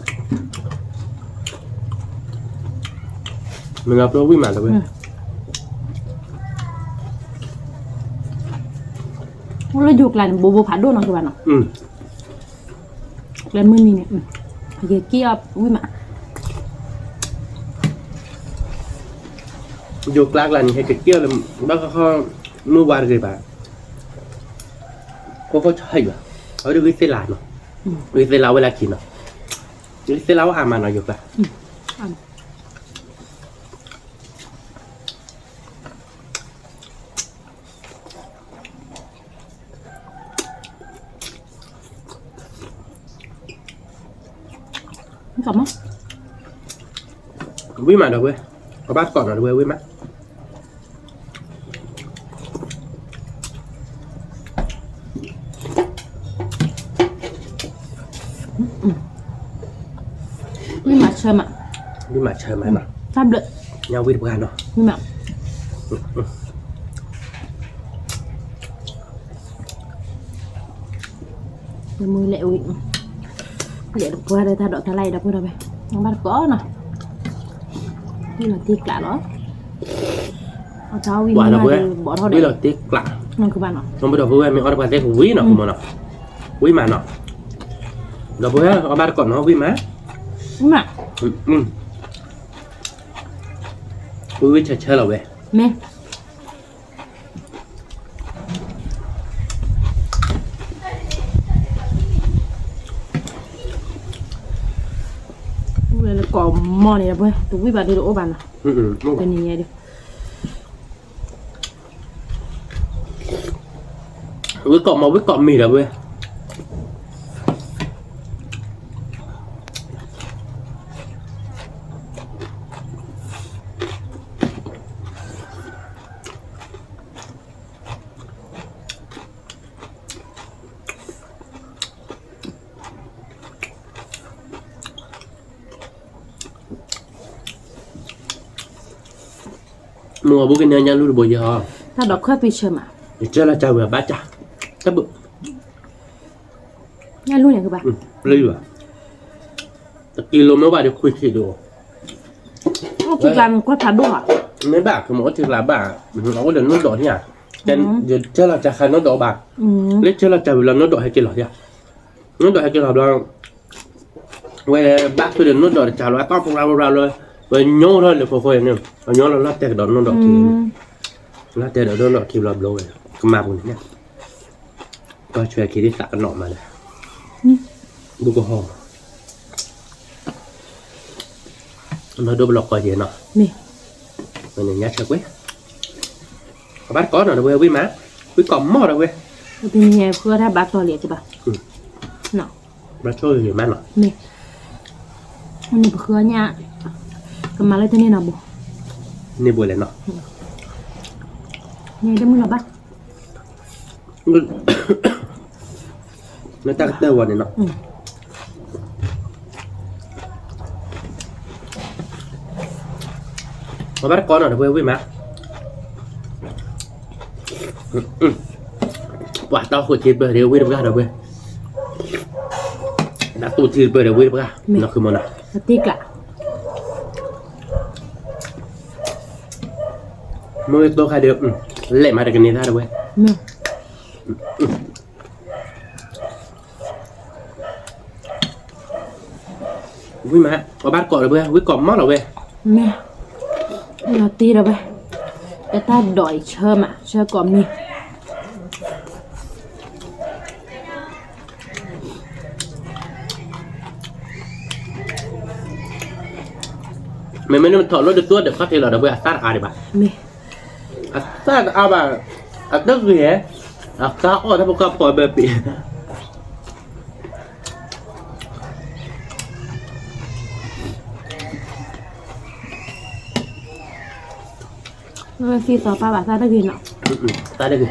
မ့ၢ်လီၤပျိဝံၣ်မးဒီးပှဲၤ, လၢယိၤကျါန့ၣ် ဘိဘိဖးဒိၣ်နီၤကဘၣ်နီၤ. ကျဲမုၢ်နံၤန့ၣ်, ယက့ၢ်အီၣ်ဝံၣ်မး, ယိၤကျါကျါန့ၣ် ဟဲကက့ၢ်အီၣ်လၢ ဘၣ်ဃီ မုၢ်ဝါတဂ့ၤဘၣ်, ခိၣ်ခိၣ်ဆဟံၣ်ဘၣ်, အဝဲဒၣ်ဂံၢ်သ့ၣ်လါနီၤ, ဂံၢ်သ့ၣ်လါဝဲလၢခံနီၤ, ဂံၢ်သ့ၣ်လါဝဲအါမးနီၤ ယိၤကျါ. ဝံၣ်မးဒီးဝဲ, အီၣ်ဘၣ်တကိးနီၤဒီးဝဲ ဝံၣ်မး. ဝံၣ်မးဆၢမး, ဝံၣ်မးဆၢမးနီၤ, တၢ်ဘျၢ, ညါဝံၣ်တပှၢ်နီၤ, ဝံၣ်မး, မုၢ်လဲၤဝံၣ်, လဲၤတပှၢ်ဒီးတၢ်ဒိးတၢ်လၢ်အံၤဒီပုၢ်ဒီဝဲၢ်, ဘၣ်တကိးနီၤ, ဝံၣ်လီၤတ့ကျးလီၤ, အတၢ်ဝံၣ်မးဒီးဘီၣ်ထီၣ်ဒီး, ဝံၣ်လီၤတ့ကျး, နီၤကဘၣ်နီၤ, ဒီပုၢ်ဒီဝဲၢ်မ့ၢ်အီၣ်တပှၢ်သ့ၣ်ကဝံၣ်နီၤ ကမီၤနီၤ, ဝံၣ်မးနီၤ, ဒီပုၢ်ဝဲၢ်အီၣ်ဘၣ်တကိးနီၤ ဝံၣ်မး, ဝံၣ်မး, ဝံၣ်ဝံၣ်ဆၢဆၢလီၤဝဲ, မ့ၢ် ဝံၣ်လၢကိးမီၢ်န့ၣ် တဝံၣ်ဘၣ်ဒုးတအိၣ်ဘၣ်နီၤ, တနံၤညါဒီး, ဝံၣ်ကိးမီၢ် ဝံၣ်ကိးမံၤဒီးဝဲ မ့ၢ်အဘူးကန့ၢ်ညၣ်လူၢ်တဘိယဲၢ်ဟီ, တၢ်ဒိးခၢၣ်သံဆၢမး, ယကၢလီၤကၢ်ဝံၤအဘၣ်ကၢ်, တၢ်ဘုး, ညၣ်လူၢ်န့ၣ်ကဘၣ်, လၢယွၤ, တကံလိမ့ၢ်ဘၣ်ဒီးခွံဆံးဒိၣ်, အိၣ်ထံကျါန့ၣ်ကွၢ်ဖးဒိၣ်ဧါ, မ့ၢ်ဘၣ် ကမၤအိၣ်ထံကျါဘၣ်, အအိၣ်ဒီးနိၣ်ဒိးန့ၣ်ဧါ, ယကၢလီၤကၢ်ဃါနိၣ်ဒိးဘၣ်, လၢကၢလီၤကၢ်ဝံၤလီၤနိၣ်ဒိးဟဲက့ၤလီၤ, နိၣ်ဒိးဟဲက့ၤလီၤဘျီ ဝဲဘၣ်ဃုာ်ဒီးနိၣ်ဒိးတကးလီၤ အတၢ်ဖိကျါဖိကျါလၢ ဝဲညိထီၣ်လၢခိခိန့ၣ် အညိလီၤလီၤတဲာ်ကဒီးနိၣ်ဒိးခံ, လီၤတဲာ်ဒီးနိၣ်ဒိးခံဘျီဘျီဝဲ ကမၤပူၤန့ၣ်, ကွၢ်ဆွဲခံသ့ၣ်သးကနီၣ်မးလဲၣ်, ဘူးကဟီၣ်, နီၢ်ဒိၣ်ပလီၢ်ကီယဲၢ်နီၤ, မ့ၢ်, မ့ၢ်န့ၣ်ညါဆၢကွဲ, အဘၣ်တကိးနီၤဒီးဝဲဝံၣ်မး, ဝံၣ်ကိးမီၢ်ဒီးဝဲ, တနံၤညါဃုအီၣ်တၢ်ဘၣ်တီၢ်လံၤကဘၣ်, ဘၣ်ဆိၣ်ဂ့ၤမးနီၤ, မ့ၢ်, န့ၣ်ပဃုအီၣ်ညၣ်, ကမၤလၢတန့ၢ်နီၤဘိ, န့ၢ်ဘိလဲၣ်နီၤ, န့ၣ်တမုၢ်လီၤဘၣ် လၢတၢ်ကတၢၢ်ဝဲန့ၣ်နီၤ, အဘၣ်တကိးနီၤဒီးဝဲဝံၣ်မး, ပှၤတၢ်ဃိးထံတပၢၢ်ဒီးဝံၣ်တပှၢ်ဒီးဝဲ, တၢ်တူၢ်ထံတပၢၢ်ဒီးဝံၣ်တပှၢ်, နီၤဃုမီၤနီၤ, တံကျး မ့ၢ်ဝဲတိခါဒီး, လဲၤမးတကန့ၢ်သၣ်ဒီးဝဲ, ဝံၣ်မး, အဘၣ်တကိးဒီးဝဲ, ဝံၣ်ကိးမီၢ်လီၤဝဲ, မ့ၢ်, လီၤတံၢ်ဒီးဝဲ, ပတၢ်ဒိးအံၤဆၢမး, ဆၢကိးမံၤ မ့မ့ၢ်နထီၣ်လၢတသူဒီးခီၣ်ထံးလီၤဒီး ဝဲအသၣ်တအါဒံးဘၣ်, အသၣ်တအါဘၣ်, အတဂ့ၤ, အကအီၣ်တၢ်ဖိကၢ်ဖီဘၢပံၤ, မ့ၢ် သံသီပၢ်ဘၣ်သၣ်တဂ့ၤနီၤ, သၣ်တဂ့ၤ,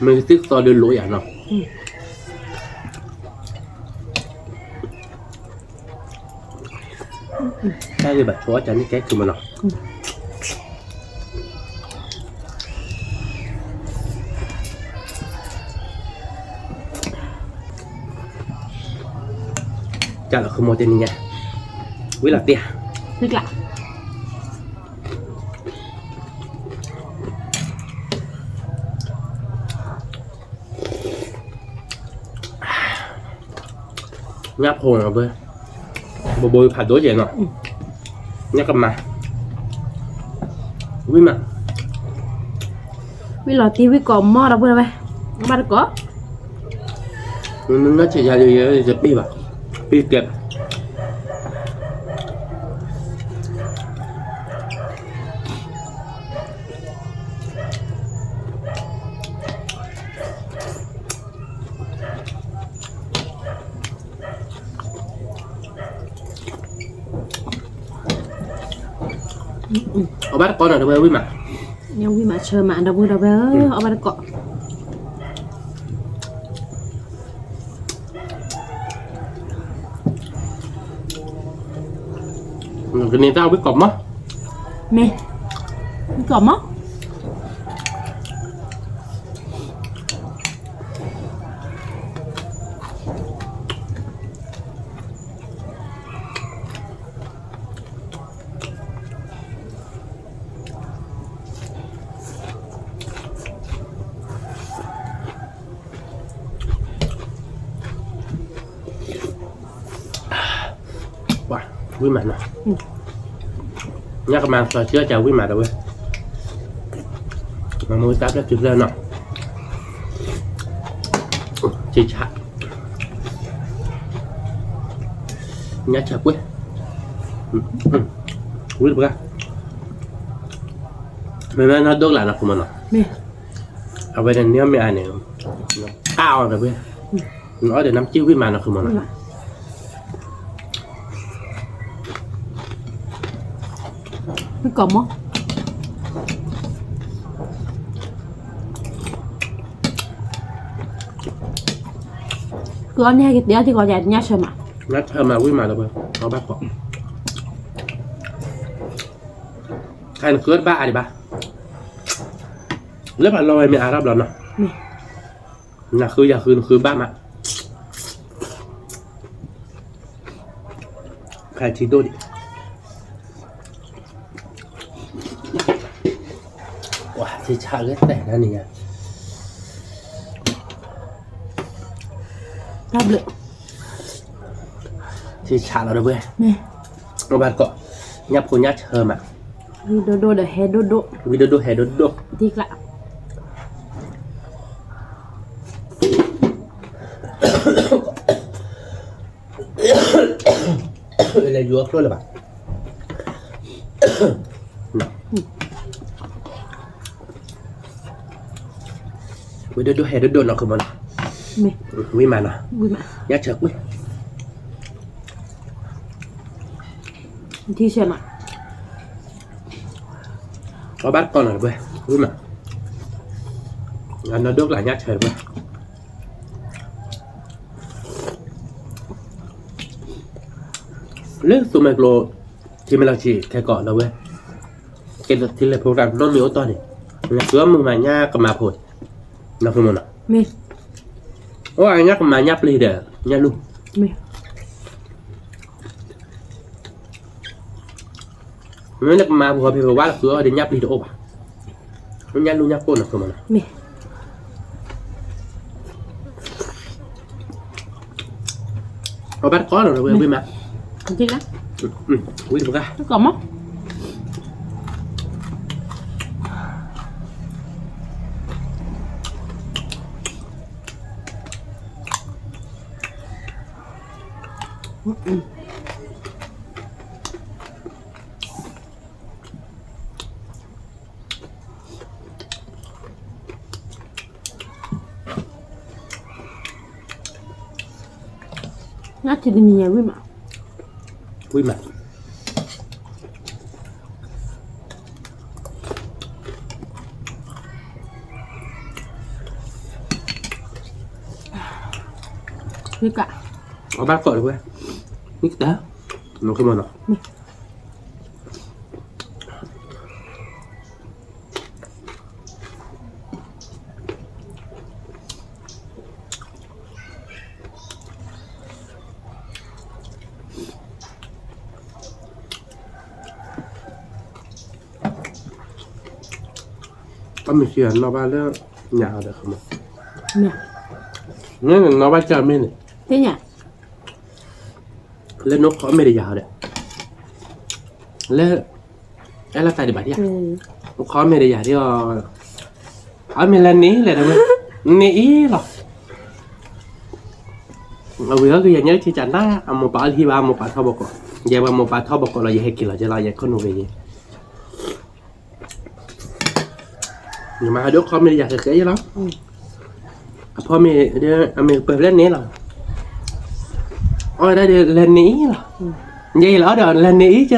မ့ၢ်သံသီဒုးလိာ်ယၤနီၤ, တၢ်ဂ့ၤဘၣ်ဆိအီၣ်ကန့ၣ်ကဲခုမနီၤ. ကၢ်လီၤဃုမီၤတနံၤညါ, ဝံၤလီၤတ့ၢ်ဧါ, ညၣ်ဖိနီၤဘၣ်, ဘိဘိဖးဒိၣ်ကဲနီၤ, ညၣ်ကမၤ, ဝံၣ်မး, ဝံၣ်လီၤတံၢ်ဝံၣ်ကိးမီၢ်ဒီပုၢ်ဒီဝဲၢ်, ဘၣ်တကိး, နဆဲးယၤယတပ့ၢ်ဘၣ်, ပ့ၢ်ကဲ အီၣ်ဘၣ်တကိးနီၤ ဒီပုၢ်ဝဲၢ်ဝံၣ်မး, ဝံၣ်မးဆၢမး ဒီပုၢ်ဒီဝဲၢ်ဧၢ, အီၣ်ဘၣ်တကိး, ကန့ၢ်တၢ်ဝံၣ်ကိးမီၢ်, မ့ၢ်, ဝံၣ်ကိးမီၢ် ဝံၣ်မးနီၤ, ညၣ်ကမၤစီဆှံကဝံၣ်မးဒီပုၢ်ဝဲၢ်, မၤမူတၢ်ဖျၢၣ်စုဖျၢၣ်နီၤ, ဆံးဆး, ညၣ်ဆၢကွံာ်, ဝံၣ်တပှၢ်, မ့မ့ၢ်နီၢ်ဒိၣ်ကလးနီၤ ဃုမီၢ်နီၤ, အဝဲန့ၣ်မ့ၢ်အါန့ၣ်, အါအီၤဒီပုၢ်ဝဲၢ်, နအီၣ်ဒီးနၢ်မ့ၢ်ကံၣ်ဝံၣ်မးနီၤ ဃုမီၢ်နီၤ, ကိးမီၢ် ကုအီၣ်န့ၢ်ဟဲက့ၤတဲအီၣ်ထံကီးယၤ ညၣ်ဆၢမး, ညၣ်ဆၢမးဝံၣ်မးဒီပုၢ်ဝဲၢ်, အီၣ်ဘၣ်ကိး, ခဲအံၤနဃုတဘၣ်အါဒံးဘၣ်, လၢပှၤလီၤဝဲမ့ၢ်အါထီၣ်ဘျီနီၤ, နဃုယၤဃုနဃုဘၣ်မး, ခဲအံၤထံဒိၣ်ဒံး ပှၤထံဆးဂ့ၤတဲာ်နၤန့ၣ်ညါ, တၢ်ဘျုး, ထံဆးလီၤဒီပုၢ်ဝဲၢ်, အီၣ်ဘၣ်တကိး, ညၣ်ဖိညၣ်ဆၢမး, ဝံၣ်ဒိၣ်ဒိၣ်ဒီးဟဲဒိၣ်ဒိၣ်, ဝံၣ်ဒိၣ်ဒိၣ်ဟဲဒိၣ်ဒိၣ်, ထံကျါ လဲၤယူၤအချိၣ်လၢၤဘၣ်, ဝံၣ်ဒိၣ်ဒိၣ်ဟဲဒိၣ်ဒိၣ်နီၤ ဃုမီၢ်နီၤ, ဝံၣ်မးနီၤ, ညၣ်ဆၢကွံာ်, ထံဆၢမး, အီၣ်ဘၣ်တကိးနီၤဒီပုၢ်ဝဲၢ်, ဝံၣ်မး, အနီၢ်ဒိၣ်ကလးညၣ်ဆၢဒီပုၢ်ဝဲၢ် လၢသူမွဲကျိ, ထံမဲာ်လီၤဆံးခဲကိးဒီပုၢ်ဝဲၢ်, ကဲထံလဲၤဖိတၢ်နီတမံၤအိၣ်တီၢ်န့ၣ်, နသုမုာ်မးညၣ်ကမၤဖိ, နီၢ်ဃုမီၢ်နီၤ, အိၣ်အညၣ်ကမၤညၣ်ပျံၤဒီး, ညၣ်လူၢ်, မ့ၢ်နကမၤဖိဖဲဝါလီၤဃုအီၣ်ဒီးညၣ်ပျံၤတအိၣ်ဘၣ်, ညၣ်လူၢ်ညၣ်ကိၣ်နီၢ်ဃုမီၢ်နီၤ, အီၣ်ဘၣ်တကိးနီၤ ဝံၣ်မး, ဝံၣ်တပှၢ်, ကိးမီၢ် နထံၣ်တနံၤညါဝံၣ်မး, ဝံၣ်မး, အီၣ်ဘၣ်ကိးတဝဲ, မ့ၢ်ကတၢၢ်, မ့ၢ် အီၣ်မ့ၤဆံးအနီၣ်ဘၣ်လၢညၣ်အီၤဒီး, မ့ၢ်နီၣ်ဘၣ်ကၢ်မ့ၢ်န့ၣ်, လၢနအိၣ်ခိးအီၣ်မ့ၤဒီးယၤအီၤဒီး, လၢ အဲၣ်လိာ်သးဒံးဘၣ်ဒံးဧါ, အိၣ်ခိးအီၣ်မ့ၤဒီးယၤဒ်အီၤ, အီၣ်မ့ၤလဲၤန့ၣ်လဲၣ်တဝဲ, န့ၣ်အံၤလီၤ. အဝဲအီၣ်ကယၤညါက့ၤကနၣ် အမိၢ်ပၢ်အီၣ်တဟံၣ်ဘၣ် အမိၢ်ပၢ်ထီၣ်ဘီကိး, ယဲဝဲမိၢ်ပၢ်ထီၣ်ဘီကိးလီၤ ယဟဲက့ၤလီၤက့ၤလီၤ ယဲခိၣ်နူာ်ဝဲယဲ, ယမၤဟးဒိၣ်ခိးမ့ၤဒီးယၤဃဲဃဲယဲလီၤ. အဖီမ့ၤ, အမ့ၤကပၢၤဖျဲၣ်န့ၣ်လီၤ, အီၣ်ဝဲဒၣ်ဒီးလဲၤန့ၣ်အံၤလီၤ, ယဲယဲလီၤအီၣ်ဒီးလဲၤန့ၣ်အံၤကဲလီၤ,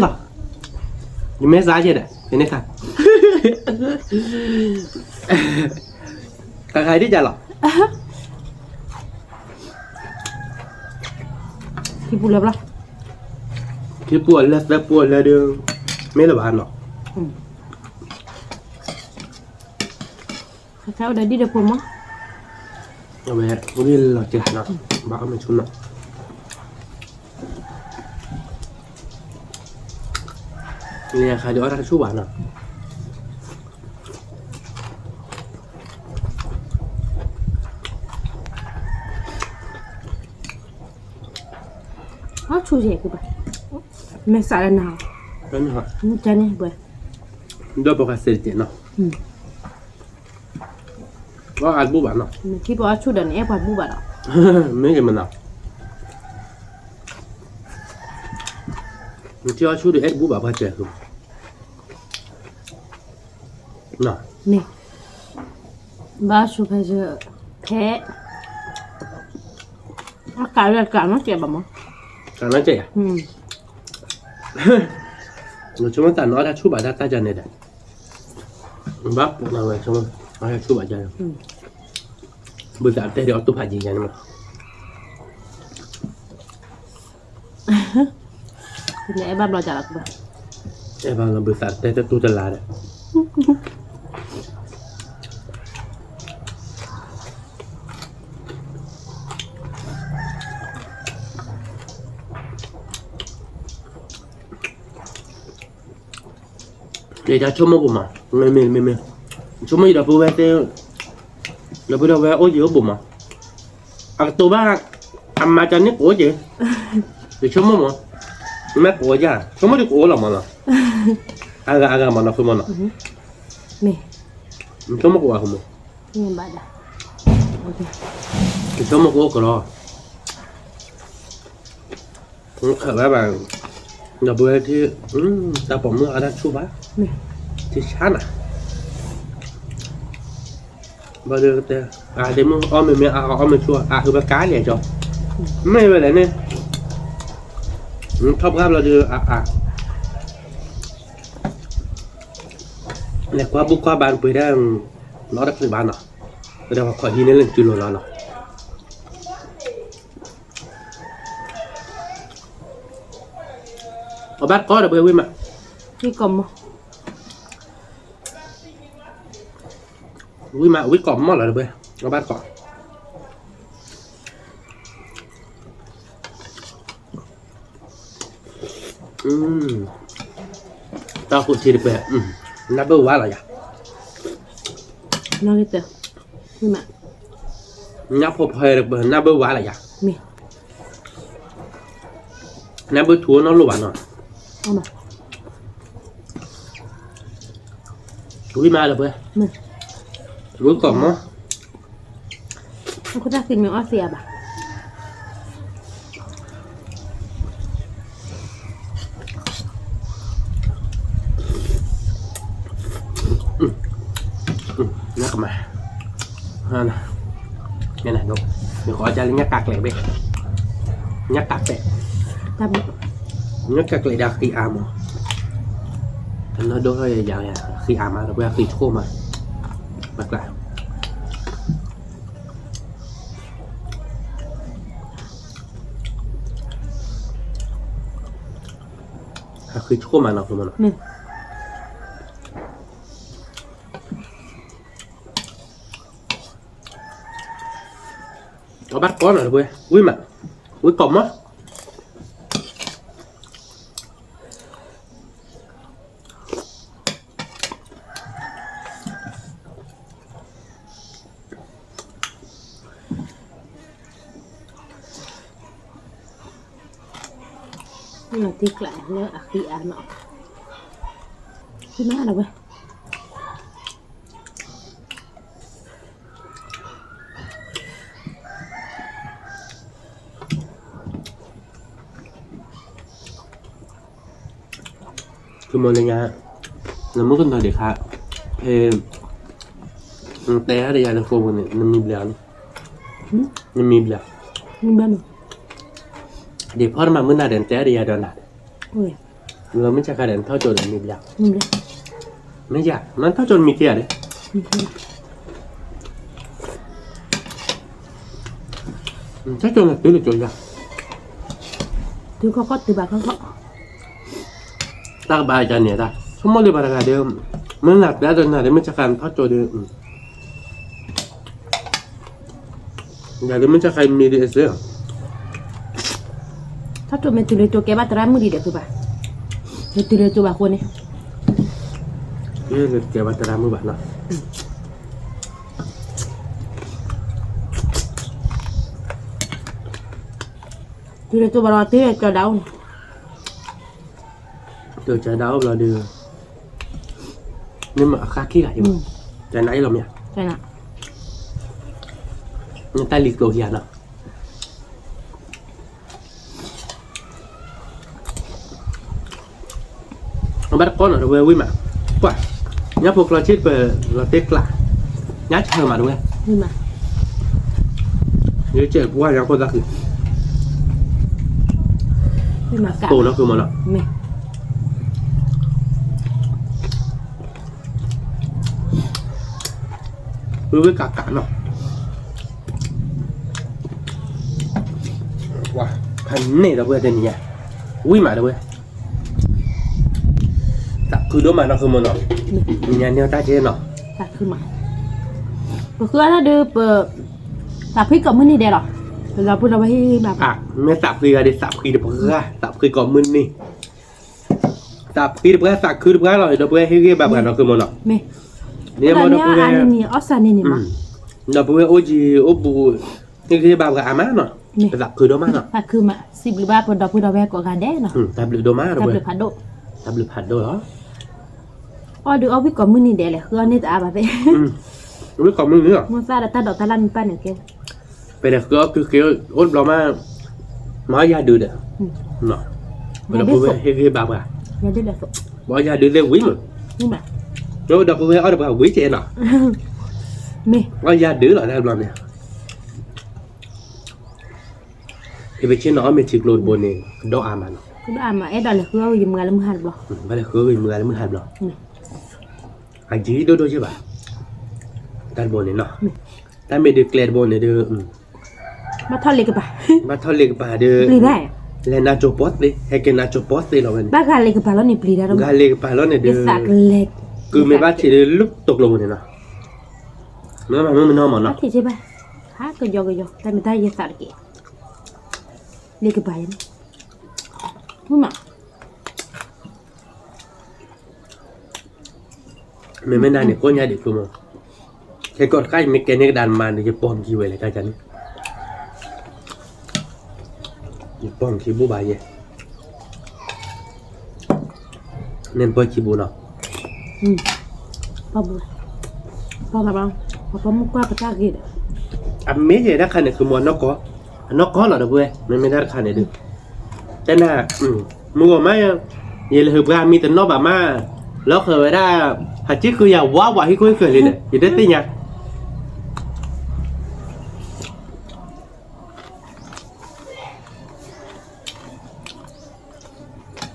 ယမ့ၢ်စးကဲဒီး ဖဲန့ၣ်ခါ ခါခါဒ်ဒ်လီၤ. ခံပူၤလၢဘျီ, ခံပူၤအလၢသၢပူၤအလၢဒီး, မ့ၢ်လၢၤဘၣ်နီၤ, ခါခါအိၣ်ဒီးဒ်ဒီးဖိမး, အဝဲအိၣ်ဒ်လီၤကနီၤ, ဘၣ်အီၣ်မ့ၤဆူၣ်နီၤ, လၢခါဒ်အီၣ်တၢ်တဆူၣ်ဘၣ်နီၤ. အီၣ်ဆူၣ်ယဲၢ်ကဘၣ်, မဲာ်စးလၢနၤ, တၢ်န့ၣ်ဘၣ်, ဒီးပကစဲးတကဲးနီၤ, အီၣ်အါတဘူၣ်ဘၣ်နီၤ, ထံပအီၣ်ဆူၣ်ဒီးန့ၣ် အဲၣ်ပှၤဘူၣ်ဘၣ်ဒီး, မ့ၢ်ကမနၤ, ထံအီၣ်ဆူၣ်ဒီးအဲၣ်တဘူၣ်ဘၣ်ပှၤစဲး, န့ၣ်, ဘၣ်ဆူၣ်ဖဲ, ဖဲ, အကးလၢကးနီတစဲးဘၣ်မး, ကးနီတစဲးယၤ, ဆိကမိၣ်တၢ်နီၢ်တၢ်ဆူၣ်ဘၣ်တၢ်တၢ်ကန့ၣ်ဒီး, ဘၣ်ပိာ်နီၤဝဲဆိကမိၣ်, အီၣ်တၢ်ဆူၣ်ဘၣ်ကန့ၣ်, ဘုသးတဲဒီးအီၣ်တူၢ်ဖးယံၤယၤန့ၣ်မး နအဲၣ်ဘၣ်ဘျီတၢ်လီၤ, အဲၣ်ဘၣ်လီၤဘုသးတဲတတူၢ်တလးဒီး, ယဆိကမိၣ်ပူၤမး, မ့မ့ၢ်, မ့မ့ၢ်, ဆိကမိၣ်ယဒီပုၢ်ဝဲၢ်သ့ၣ်, ဒီပုၢ်ဒီဝဲၢ်အိၣ်ယံၤအိၣ်ဘူးမး, အကတိၤဘၣ်, အမၤတၢ်န့ၣ်ကအိၣ်က့ၤ, ယဆိကမိၣ်မး, မ့ၢ်ကအိၣ်ယၤ, ဆိကမိၣ်ဒ်ကအိၣ်လီၤမးနီၤ, အဂၤအဂၤမးနီၤ ဃုမးနီၤ, ဆိကမိၣ်ကအိၣ်အဃုမး, ယဆိကမိၣ်ကအိၣ်ကလီၤ ခးဝဲဘၣ်, ဒီပုၢ်ဝဲၢ်ထံၣ်, တၢ်ပိာ်မုၣ်အါတၢ်ဆူၣ်ဘၣ်, ထံဆါနၤ, ဘၣ်ဒီးတဲ, အါဒ့မုၣ်အီၣ်မ့ၤမ့ၢ်အါအီၣ်မ့ၤဆူၣ် အါဟုဘၣ်ကါလဲၣ်ကၠီ, မ့ၢ်ဝဲလဲၣ်န့ၣ်, ထီၣ်ပှၢ်ဘျီဒီးအါအါ, လဲၤကွၢ်ဘူၣ်ကွၢ်ဘါပှ့ၤဒၣ်, နီတချုးဘၣ်နီၤ, ဒီးပှၤခီၣ်ဟံးန့ၢ်လၢနစုလိၤလီၤနီၤ. အဘၣ်တကိးဒီးပှဲၤဝံၣ်မး, ဝံၣ်ကီးမး, ဝံၣ်မး ဝံၣ်ကီးမးလီၤဒီးပှဲၤ, အဘၣ်တကိး, တၢ်ဃိထံတပှဲၤ, နၢ်ဘၢၣ်ဝါလီၤယၤ, နၢ်ဖိဖီတပှဲၤ နၢ်ဘၢၣ်ဝါလီၤယၤ, နၢ်ဘၢၣ်ထူနီၢ်လိၣ်ဘၣ်နီၤ, ဝံၣ်မးလၢပှဲၤ, ဝံၣ်ကီးမး, အဃိတၢ်သံမ့ၢ်အီၣ်သံအါဘၣ်. နကမၤ, န, န, န, နကီးကၢ်လၢညၣ်ကးကျဲးဘ့ၣ်, ညၣ်ကးကျဲး, ညၣ်ကးကျဲးဒီးဃံအါမး, အနီၢ်ဒိၣ်ထီၣ်ယၤ, ဃံအါမး ဒီးပှဲၤဃံဆိၣ်မး, ဘၣ်ကျါ အ အဃံဆိၣ်မးနီၤ ဖိမးနီၤ, အဘၣ်တကီနီၤတပှဲၤ ဝံၣ်မး, ဝံၣ်ကီးမး နတ့ကျးလၢအဃံအါနီၤ, ဃံမးလီၤဝဲ သုမ့ၢ်လၢညါ နမုၣ်ကနီၤဒံးခါ ဖဲ နတဲအါဒီးယၤလၢဃိာ်ပူၤန့ၣ် နမံၤဘျါ, နမံၤဘျါ, ဒ်ဖီတမၤမုၢ်နၤဒီး နတဲအါဒီးယၤဒီးနၤ, လၢမုၢ်ဆါခါဒီး နထီၣ်ကၠိဒီးနမံၤဘျါ, မ့ၢ်ယၤ နထီၣ်ကၠိနမံၤခံဂၤဒီး နထီၣ်ကၠိန့ၣ်တုၤလၢကၠိယၤ, တုၤခီခီတုၤဘၣ်ခီခီ, တၢ်ကဘၣ်ယၤန့ၣ်တၢ် ဆိကမိၣ်လၢပှၤတဂၤဒီး မ့ၢ်နၤတဲဒီးနၤဒီး မုၢ်ဆါခါနထီၣ်ကၠိဒီး ယၤဒီးမုၢ်ဆါခါမံၤဒ်အစ့ၢ်, ထီၣ်ကၠိမ့ၢ်တုၤလၢကၠိကဲဘၣ်သရၣ်မုၣ်ဒံးဒီးဖုဘၣ်, မ့ၢ်တုၤလၢကၠိဘၣ်ဃိန့ၣ်, ကဲဘၣ်သရၣ်မုၣ်ဘၣ်နီၤ, တုၤလၢကၠိဘၣ်ဒီးတုၤလၢကၠိဒၣ်အိၣ်န့ၣ် ကၠိကၠီဒၣ်အိၣ်ဘျီဒီး မ့ၢ်မၤအဃၣ်ခံဂၤအံၤ, ကၠီနါအံၤလီၤမ့ၢ်ဧါ, နတၢ်လံၤကျိၤခံဂၤနီၤ, အဘၣ်တကီနီၤတဝဲဝံၣ်မး, ကွၢ်, ညၣ်ဖိကျီဆံၣ်တပၢၢ်လီၤတဲကျး, ညၣ်ဆၢမးတဝဲ, ယကဲပှၢ်ညါခိၣ်သၣ်ဃံ, တိၢ်နီၤဃုမးနီၤ, ဝံၣ်ဝံၣ်ကးကးနီၤ, ဖးန့ၢ်ဒီပုၢ်ဝဲၢ်တနံၤညါ, ဝံၣ်မးတဝဲ သးခုဒိၣ်မးနီၤ ဃုမးနီၤ, နံၤညါန့ၢ်တၢ်ကဲနီၤ, သးခုမး, ပဃုအီၣ်တၢ်ဒုးပ, သးဖှံကိးမုၢ်နံၤဒဲးလီၤ, ပဒီပုၢ်ဒီဝဲၢ်ဟ့ၣ်ဂံၢ်ဘါပှၤ, မ့ၢ်သးဖှံဂၤဒီးသးဖှံတပှၢ်, သးဖှံကိးမုၢ်နံၤ, သးဖှံတပှၢ် သးခုတပှၢ်လီၤ, ဒီပုၢ်ဝဲၢ်ဟ့ၣ်ဂံၢ်ဘါပှၤနီၤ ဃုမးနီၤ, ဒီပုၢ်ဝဲၢ်, ဒီပုၢ်ဝဲၢ်အိၣ်ကံအိၣ်ဘူး, ဟ့ၣ်ဂံၢ်ဘါပှၤအါမးနီၤ, ပသးခုဒိၣ်မးနီၤ, သးခုမး, စံးဘျုးဘၣ်ပဒီပုၢ်ဒီဝဲၢ်ကိးဂၤဒဲးနီၤ, တၢ်ဘျုးဒိၣ်မး, တၢ်ဘျုးဖးဒိၣ်, တၢ်ဘျုးဖးဒိၣ်လီၤ, အီၣ်ဒုးအီၣ်ဝံၣ်ကိးမုၢ်နံၤဒဲးလဲၣ် ဃုအီၣ်န့ၢ်တအါဘၣ်သ့ၣ်, ဝံၣ်ကိးမုၢ်နံၤလီၤ, မိၢ်သၣ်ဒီးတၢ်ဒိးတၢ်လၢ်မ့ၢ်ပၢ်န့ၣ်ကဲ, ပဒီးဃုအီၣ်ကုက့ၤအိၣ်တဘျီမး, မၤအီၣ်ယၤဒုးဒီး, ပဒီပုၢ်ဝဲၢ်ဟ့ၣ်ဂံၢ်ဘါပှၤ, မၤအီၣ်ယၤဒုးသ့ၣ်ဝံၤမး, ဒီပုၢ်ဝဲၢ်အီၣ်ဒီးပှၤဝံၤကဲနီၤ, အီၣ်ယၤဒုးလီၤတဘျီန့ၣ် ဟ့ၣ်ပဆ့ၣ်နီၤအီၣ်မ့ၤထံကျိတဘိန့ၣ် ကဒီးအါမးနီၤ, အဲၣ်ဒိးလဲၤဃုအီၣ်ယမုၢ်ဂၤလၢမုၢ်ဟါတဘျီ, ဘၣ်လဲၤဃုအီၣ်ယမုၢ်ဂၤလၢမုၢ်ဟါတဘျီ, အယံၤဒိၣ်ဒိၣ်ယဲၢ်ဘၣ်, တၢ်တဘိန့ၣ်နီၤ, တၢ်မ့ၢ်ဒုးကျဲတဘိန့ၣ်ဒုး, ဘၣ်ထီၣ်လ့ကပၤ, ဘၣ်ထီၣ်လ့ကပၤဒုး, လဲၤနါစိၤပီသ့, ဟဲက့ၤနါစိၤပီသ့လီၤဝဲန့ၣ်, ဘၣ်ဂၤလ့ကပၤလီၤန့ၣ်ပျံၤတၢ်, ဂၤလ့ကပၤလီၤန့ၣ်ဒုး, ကုမ့ၢ်ဘၣ်ထံးဒုး လူၢ်တိာ်ကျိၤပူၤန့ၣ်နီၤ, မ့ၢ်မၤမုၢ်မနီၤမးနီၤ, ဟးကယီကယီ တၢ်မ့ၢ်တၢ်ယသးတက့ၢ်, လ့ကပၤယဲန့ၣ်, မုၢ်မး မ့မ့ၢ်ဒၣ်န့ၣ် ကိးညါဒံးဖိမး, ခဲကီၢ်တခါယမ့ၢ်ကဲန့ၢ်ကဒါနမါန့ၣ် ယပိာ်မခံဝဲလဲၣ်တၢ်န့ၣ်, ယပိာ်မခံဘူးဘၣ်ယဲ, မ့ၢ်ပိာ်ခံဘူးနီၤ, ပိာ်မုၣ်ကွၢ်ပတၢ်ဂ့ၤဒီး, အမ့ၢ်ယဲဒၣ်ခါန့ၣ် ဃုမးနီၢ်ကီၢ်, အနီၢ်ကီၢ်လီၤဒီပုၢ်ဝဲၢ် မ့မ့ၢ်ဒၣ်တခါန့ၣ်ဒုး, တဲနၤ, မုၢ်ဂီၤမး, ယလဲၤဟုးပှၤမံတနီၣ်ဘၣ်မး, လီၤဃၢၤဝဲဒၣ်, ဟးက့ၤဃုယၤဝးဝးဟံၣ်ခိၣ်ဟံၣ်ဃၢၤလံဒီး ယတသ့ၣ်ညါ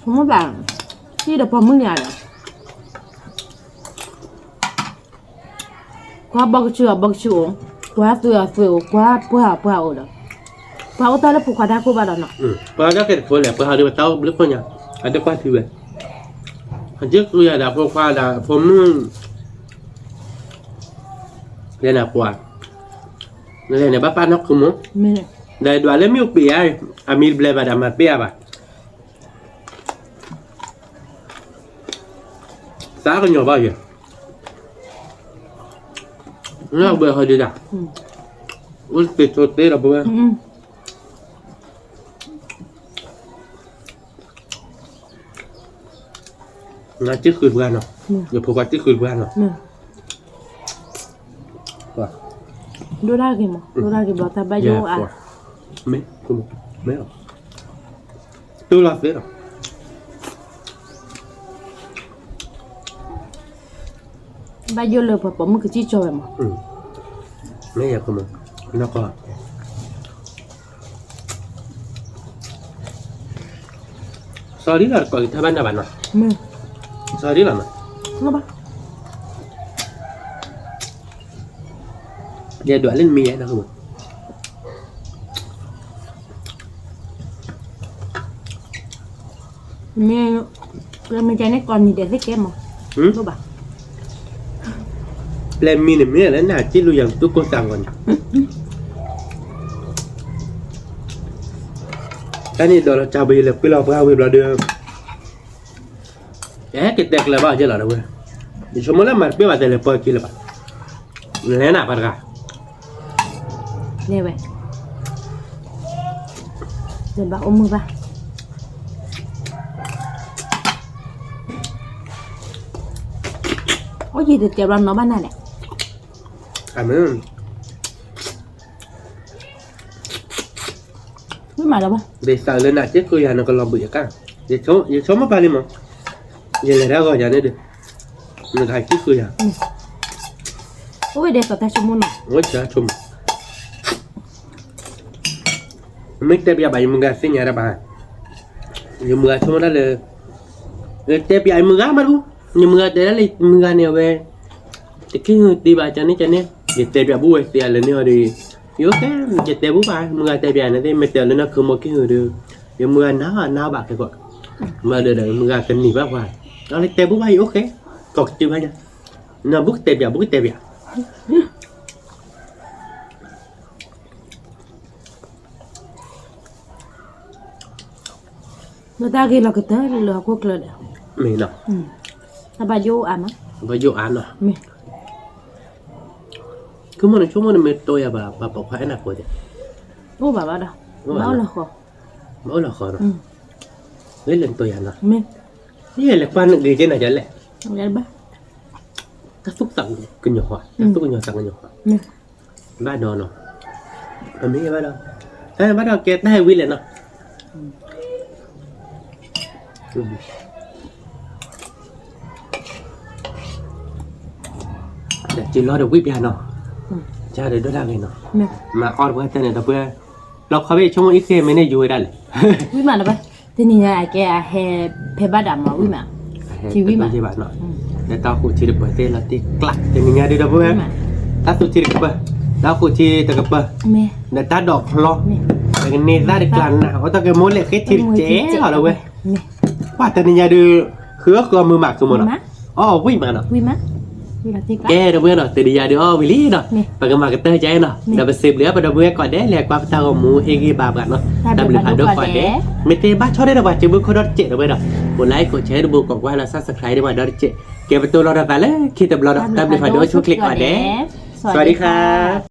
မ့ၢ်ဘၣ်, ဟံၣ်ဒီးပိာ်မုၣ်န့ၣ်ဒီး, ကွၢ်ဘီကဆူအီၤဘီကဆူအိၣ်, ကွၢ်သွံၣ်အီၤသွံၣ်အိၣ်, ကွၢ်ပှၢ်အီၤပှၢ်အိၣ်ဒီး, ပှၤအိၣ်တၢ်လၢဖိခွါတၢ်ခိၣ်ဘၣ်ဒီးနီၤ, ပှၤဒၣ်ကဲတဖိလဲၣ် ပှၤဟးဒုးပတၢ်အိၣ်ဘျုးခိၣ်ညါ, အတကွၢ်ထံဝဲ ယကယၤဒီးဖိခွါဒီးဖိမုၣ်, လဲၤနၤပှၤ, လဲၤန့ၣ်ဘၣ်ပာ်နီၢ်ခုမူ, ဒီးဒွးလၢမ့ၣ်အူပ့ၤဧါ, အမံၤတဘျဲဘၣ်ဒီးမၤပ့ၢ်အါဘၣ်, သးကညီၤဘၣ်ယဲ, လၢဘၢဟီဒုဒၣ်, အိၣ်တ့ၢ်ဆိတ့ၢ်ဒီးပဝဲ နၤတံၢ်ဃုာ်တပှၢ်နီၤ, ယဖိခွါတံၢ်ဃုာ်တပှၢ်နီၤ, ဒိၣ်ဒၣ်ဂ့ၤမး, ဒိၣ်ဒၣ်ဂ့ၤဘျီတၢ်ဘၣ်ယိၣ်အါ, မ့ၢ်, မ့ၢ်, တူၢ်လီၤသ့လီၤ. ဘၣ်ယိၣ်လၢပှၤပိာ်မုၣ်ကစံၣ်ကၠီဝဲမး, မ့ၢ်ယၤဖိမး, နီၢ်ကီၢ် စီၤဒ်လီၤတကိးက့ၤထီၣ်ဘၣ်နၤဘၣ်နီၤ, စီၤဒ်လီၤနီၤ, ယဒွးလၢနမံၤယဲနီၤ, မ့ၢ်, မ့ၢ်ကန့ၣ်ကိးနံၤဒဲးသ့ၣ်ကဲမး, ဘၣ်, ပျဲမံၤန့ၣ်မ့ၢ်လၢနဟးက့ၣ်လူၤယၤတူၢ်ကိၢ်သးဂီၤန့ၣ်, တၢ်န့ၣ်ဒီးလီၤတၢ်ဘၣ်ယလဲၤကွံာ်လီၤပှၤဝံၤဘျီဒီး အဲ ကတဲကျၢၤဘၣ်က့ၤလီၤဒၣ်ဝဲ, ယဆိကမိၣ်လၢမၤတပ့ၢ်ဘၣ်တဲလဲၤပှၤက့ၤလၢၤဘၣ်, လဲၤနၤပှၤတဂၤ, လဲၤဝဲ, လဲၤဘၣ်အိၣ်မုာ်ဘၣ်, အိၣ်ယံၤတတဲဘျီနီၤဘၣ်နၤလဲၣ်, အမ့ၢ် မ့ၢ်မးလၢၤဘၣ်, ဒ်သးလၢနၤက့ၢ်ဃုာ်ယၤနကလီၤဘှံးယကါ, ယဆိကမိၣ်ပာ်လံမး, ယလဲၤတၢ်ဂီၤယၤန့ၣ်ဒီး, နကဟးက့ၢ်ဃုာ်ယၤ, အိၣ်ဝဲဒဲးသိးတၢ်ဆိကမိၣ်နီၤ, အိၣ်ဆိကမိၣ်, မ့ၢ်တဲပျးဘၣ်ယမုၢ်ဂၤသ့ၣ်ညါတၢ်ဘၣ်, ယမုၢ်ဂၤဆိကမိၣ်တၢ်လၢ, တဲပျးယမုၢ်ဂၤမးတဘူ, ယမုၢ်ဂၤတဲဒၣ်လၢမုၢ်ဂၤန့ၣ်အဝဲ တက့ၢ်တ့ဘၣ်ကန့ၣ်ကန့ၣ်, ယတဲပျးဘူၣ်ဝဲသ့အလၢန့ၣ်အီၤဒီး, ယအိၣ်ကဲ, ယတဲဘူၣ်ဘၣ် မုၢ်ဂၤတဲပျးန့ၣ်သ့ၣ် မ့ၢ်တဲလၢနၢ်ခူမီၢ်က့ၢ်ဟူးဒီး, ယမုၢ်ဂၤနါနါဘၣ်ခဲကီး, မၤဒီးဒီးမုၢ်ဂၤကနံၤဘၣ်ပှၤ, အလၢတဲဘူၣ်ဘၣ်ယအိၣ်ကဲ, ကီၢ်ကတုၤဘၣ်ညါ, နဘူၣ်ကတဲပျး ဘူၣ်ကတဲပျး လၢတၢ်ဂ့ၢ်လီၤကတၢၢ်လၢဟီၣ်ခိၣ်ချၢဒီး, မ့ၢ်နီၤ, တၢ်ဘၣ်ယိၣ်အါမး, ဘၣ်ယိၣ်အါနီၤ, မ့ၢ်, ဆိကမိၣ်န့ၣ် ဆိကမိၣ်န့ၣ်မ့ၢ်တိယၤဘၣ် ပှၤပိာ်ခွါအဲၣ်နၤဖိသ့ၣ်, အိၣ်ဘၣ်ဘၣ်ဒီး, မ့ၢ်အိၣ်လီၤဃီ, မ့ၢ်အိၣ်လီၤဃီနီၤ, ဂ့ၤလၢနတိယၤနီၤ, မ့ၢ်, ယလဲၤကွၢ်နဂ့ၤကဲနၤယလဲၣ်, တၢ်သူၣ်သးကညီၤဃီ, တၢ်သူၣ်ကညီၤသးကညီၤဃီ, ဘၣ်ဒီးနီၤ, အမ့ၢ်ဘၣ်ဒီး, ဘၣ်ဒီးကဲတၢ်ဟဲဝံၤလဲၣ်နီၤ, ဒီးစံးလီၤဒီးဝံၣ်ပျးနီၤ, ကဒီးဒိၣ်တၢ်ဂ့ၤနီၤ, မၤအီၣ်တပှဲၤတၢ်န့ၣ်ဒီပုၢ်ဝဲၢ်, လီၤခီဖဲဆိကမိၣ်အံၤဃ့မ့ၢ်န့ၣ်ယိၤဝဲဒၣ်လဲၣ်, ဝံၣ်မးလၢၤဘၣ်, တနံၤညါအကဲအဟဲဖဲဘၣ်ဒၣ်မးဝံၣ်မး, ထံဝံၣ်မး, ဒီးတၢ်ဃိးထံတပၢၤသ့ၣ်လီၤတံၢ်ကျး တနံၤညါဒုးဒီပုၢ်ဝဲၢ်, တၢ်သူထံတကပၢၢ်, တၢ်ဃိးထံတကပၢၢ်, ဒီးတၢ်ဒိးချီ, ပကန့ၢ်သၣ်တကျးနး အိၣ်တၢ်ကဲမိၢ်လဲၣ်ဃ့ထံတကဲလီၤဒီပုၢ်ဝဲၢ်, ပှၤတနံၤညါဒုး, ဃုအီၣ်ဃုအီမုာ်မးဃုမိၢ်နီၤ, အီၣ်ဝံၣ်မးနီၤ, ကဲဒီပုၢ်ဝဲၢ်နီၤ တနံၤညါဒုးအီၣ်ဝံၤလံနီၤ, ပကမၤကတၢၢ်ကဲနီၤ, ဒီးပစံးဘျုးပဒီပုၢ်ဝဲၢ်ကိးဂၤဒဲး လဲၤကွၢ်ပတၢ်ဂီၤမူဟ့ၣ်ဂံၢ်ဘါပှၤနီၤ, တၢ်ဘျုးဖးဒိၣ်ကိးဂၤဒဲး, မ့ၢ်သ့ဘၣ်ဆီၣ်ထွဲဒီးပှၤစံးဘျုးခိၣ်ဒီတစဲးဒီပုၢ်ဝဲၢ်ဒီး, ကိးlikeကိးshareတဘိကိးကွၢ်လီၤ subscribe ဒီးပှၤဒီတစဲး, ကဲပတိၢ်လီၤဒီးသးလၢခံတဘျီဒီး တၢ်ဘျုးဖးဒိၣ်ဆိၣ်ချ့ကိးဂၤဒဲး, စဝၤဒံခါ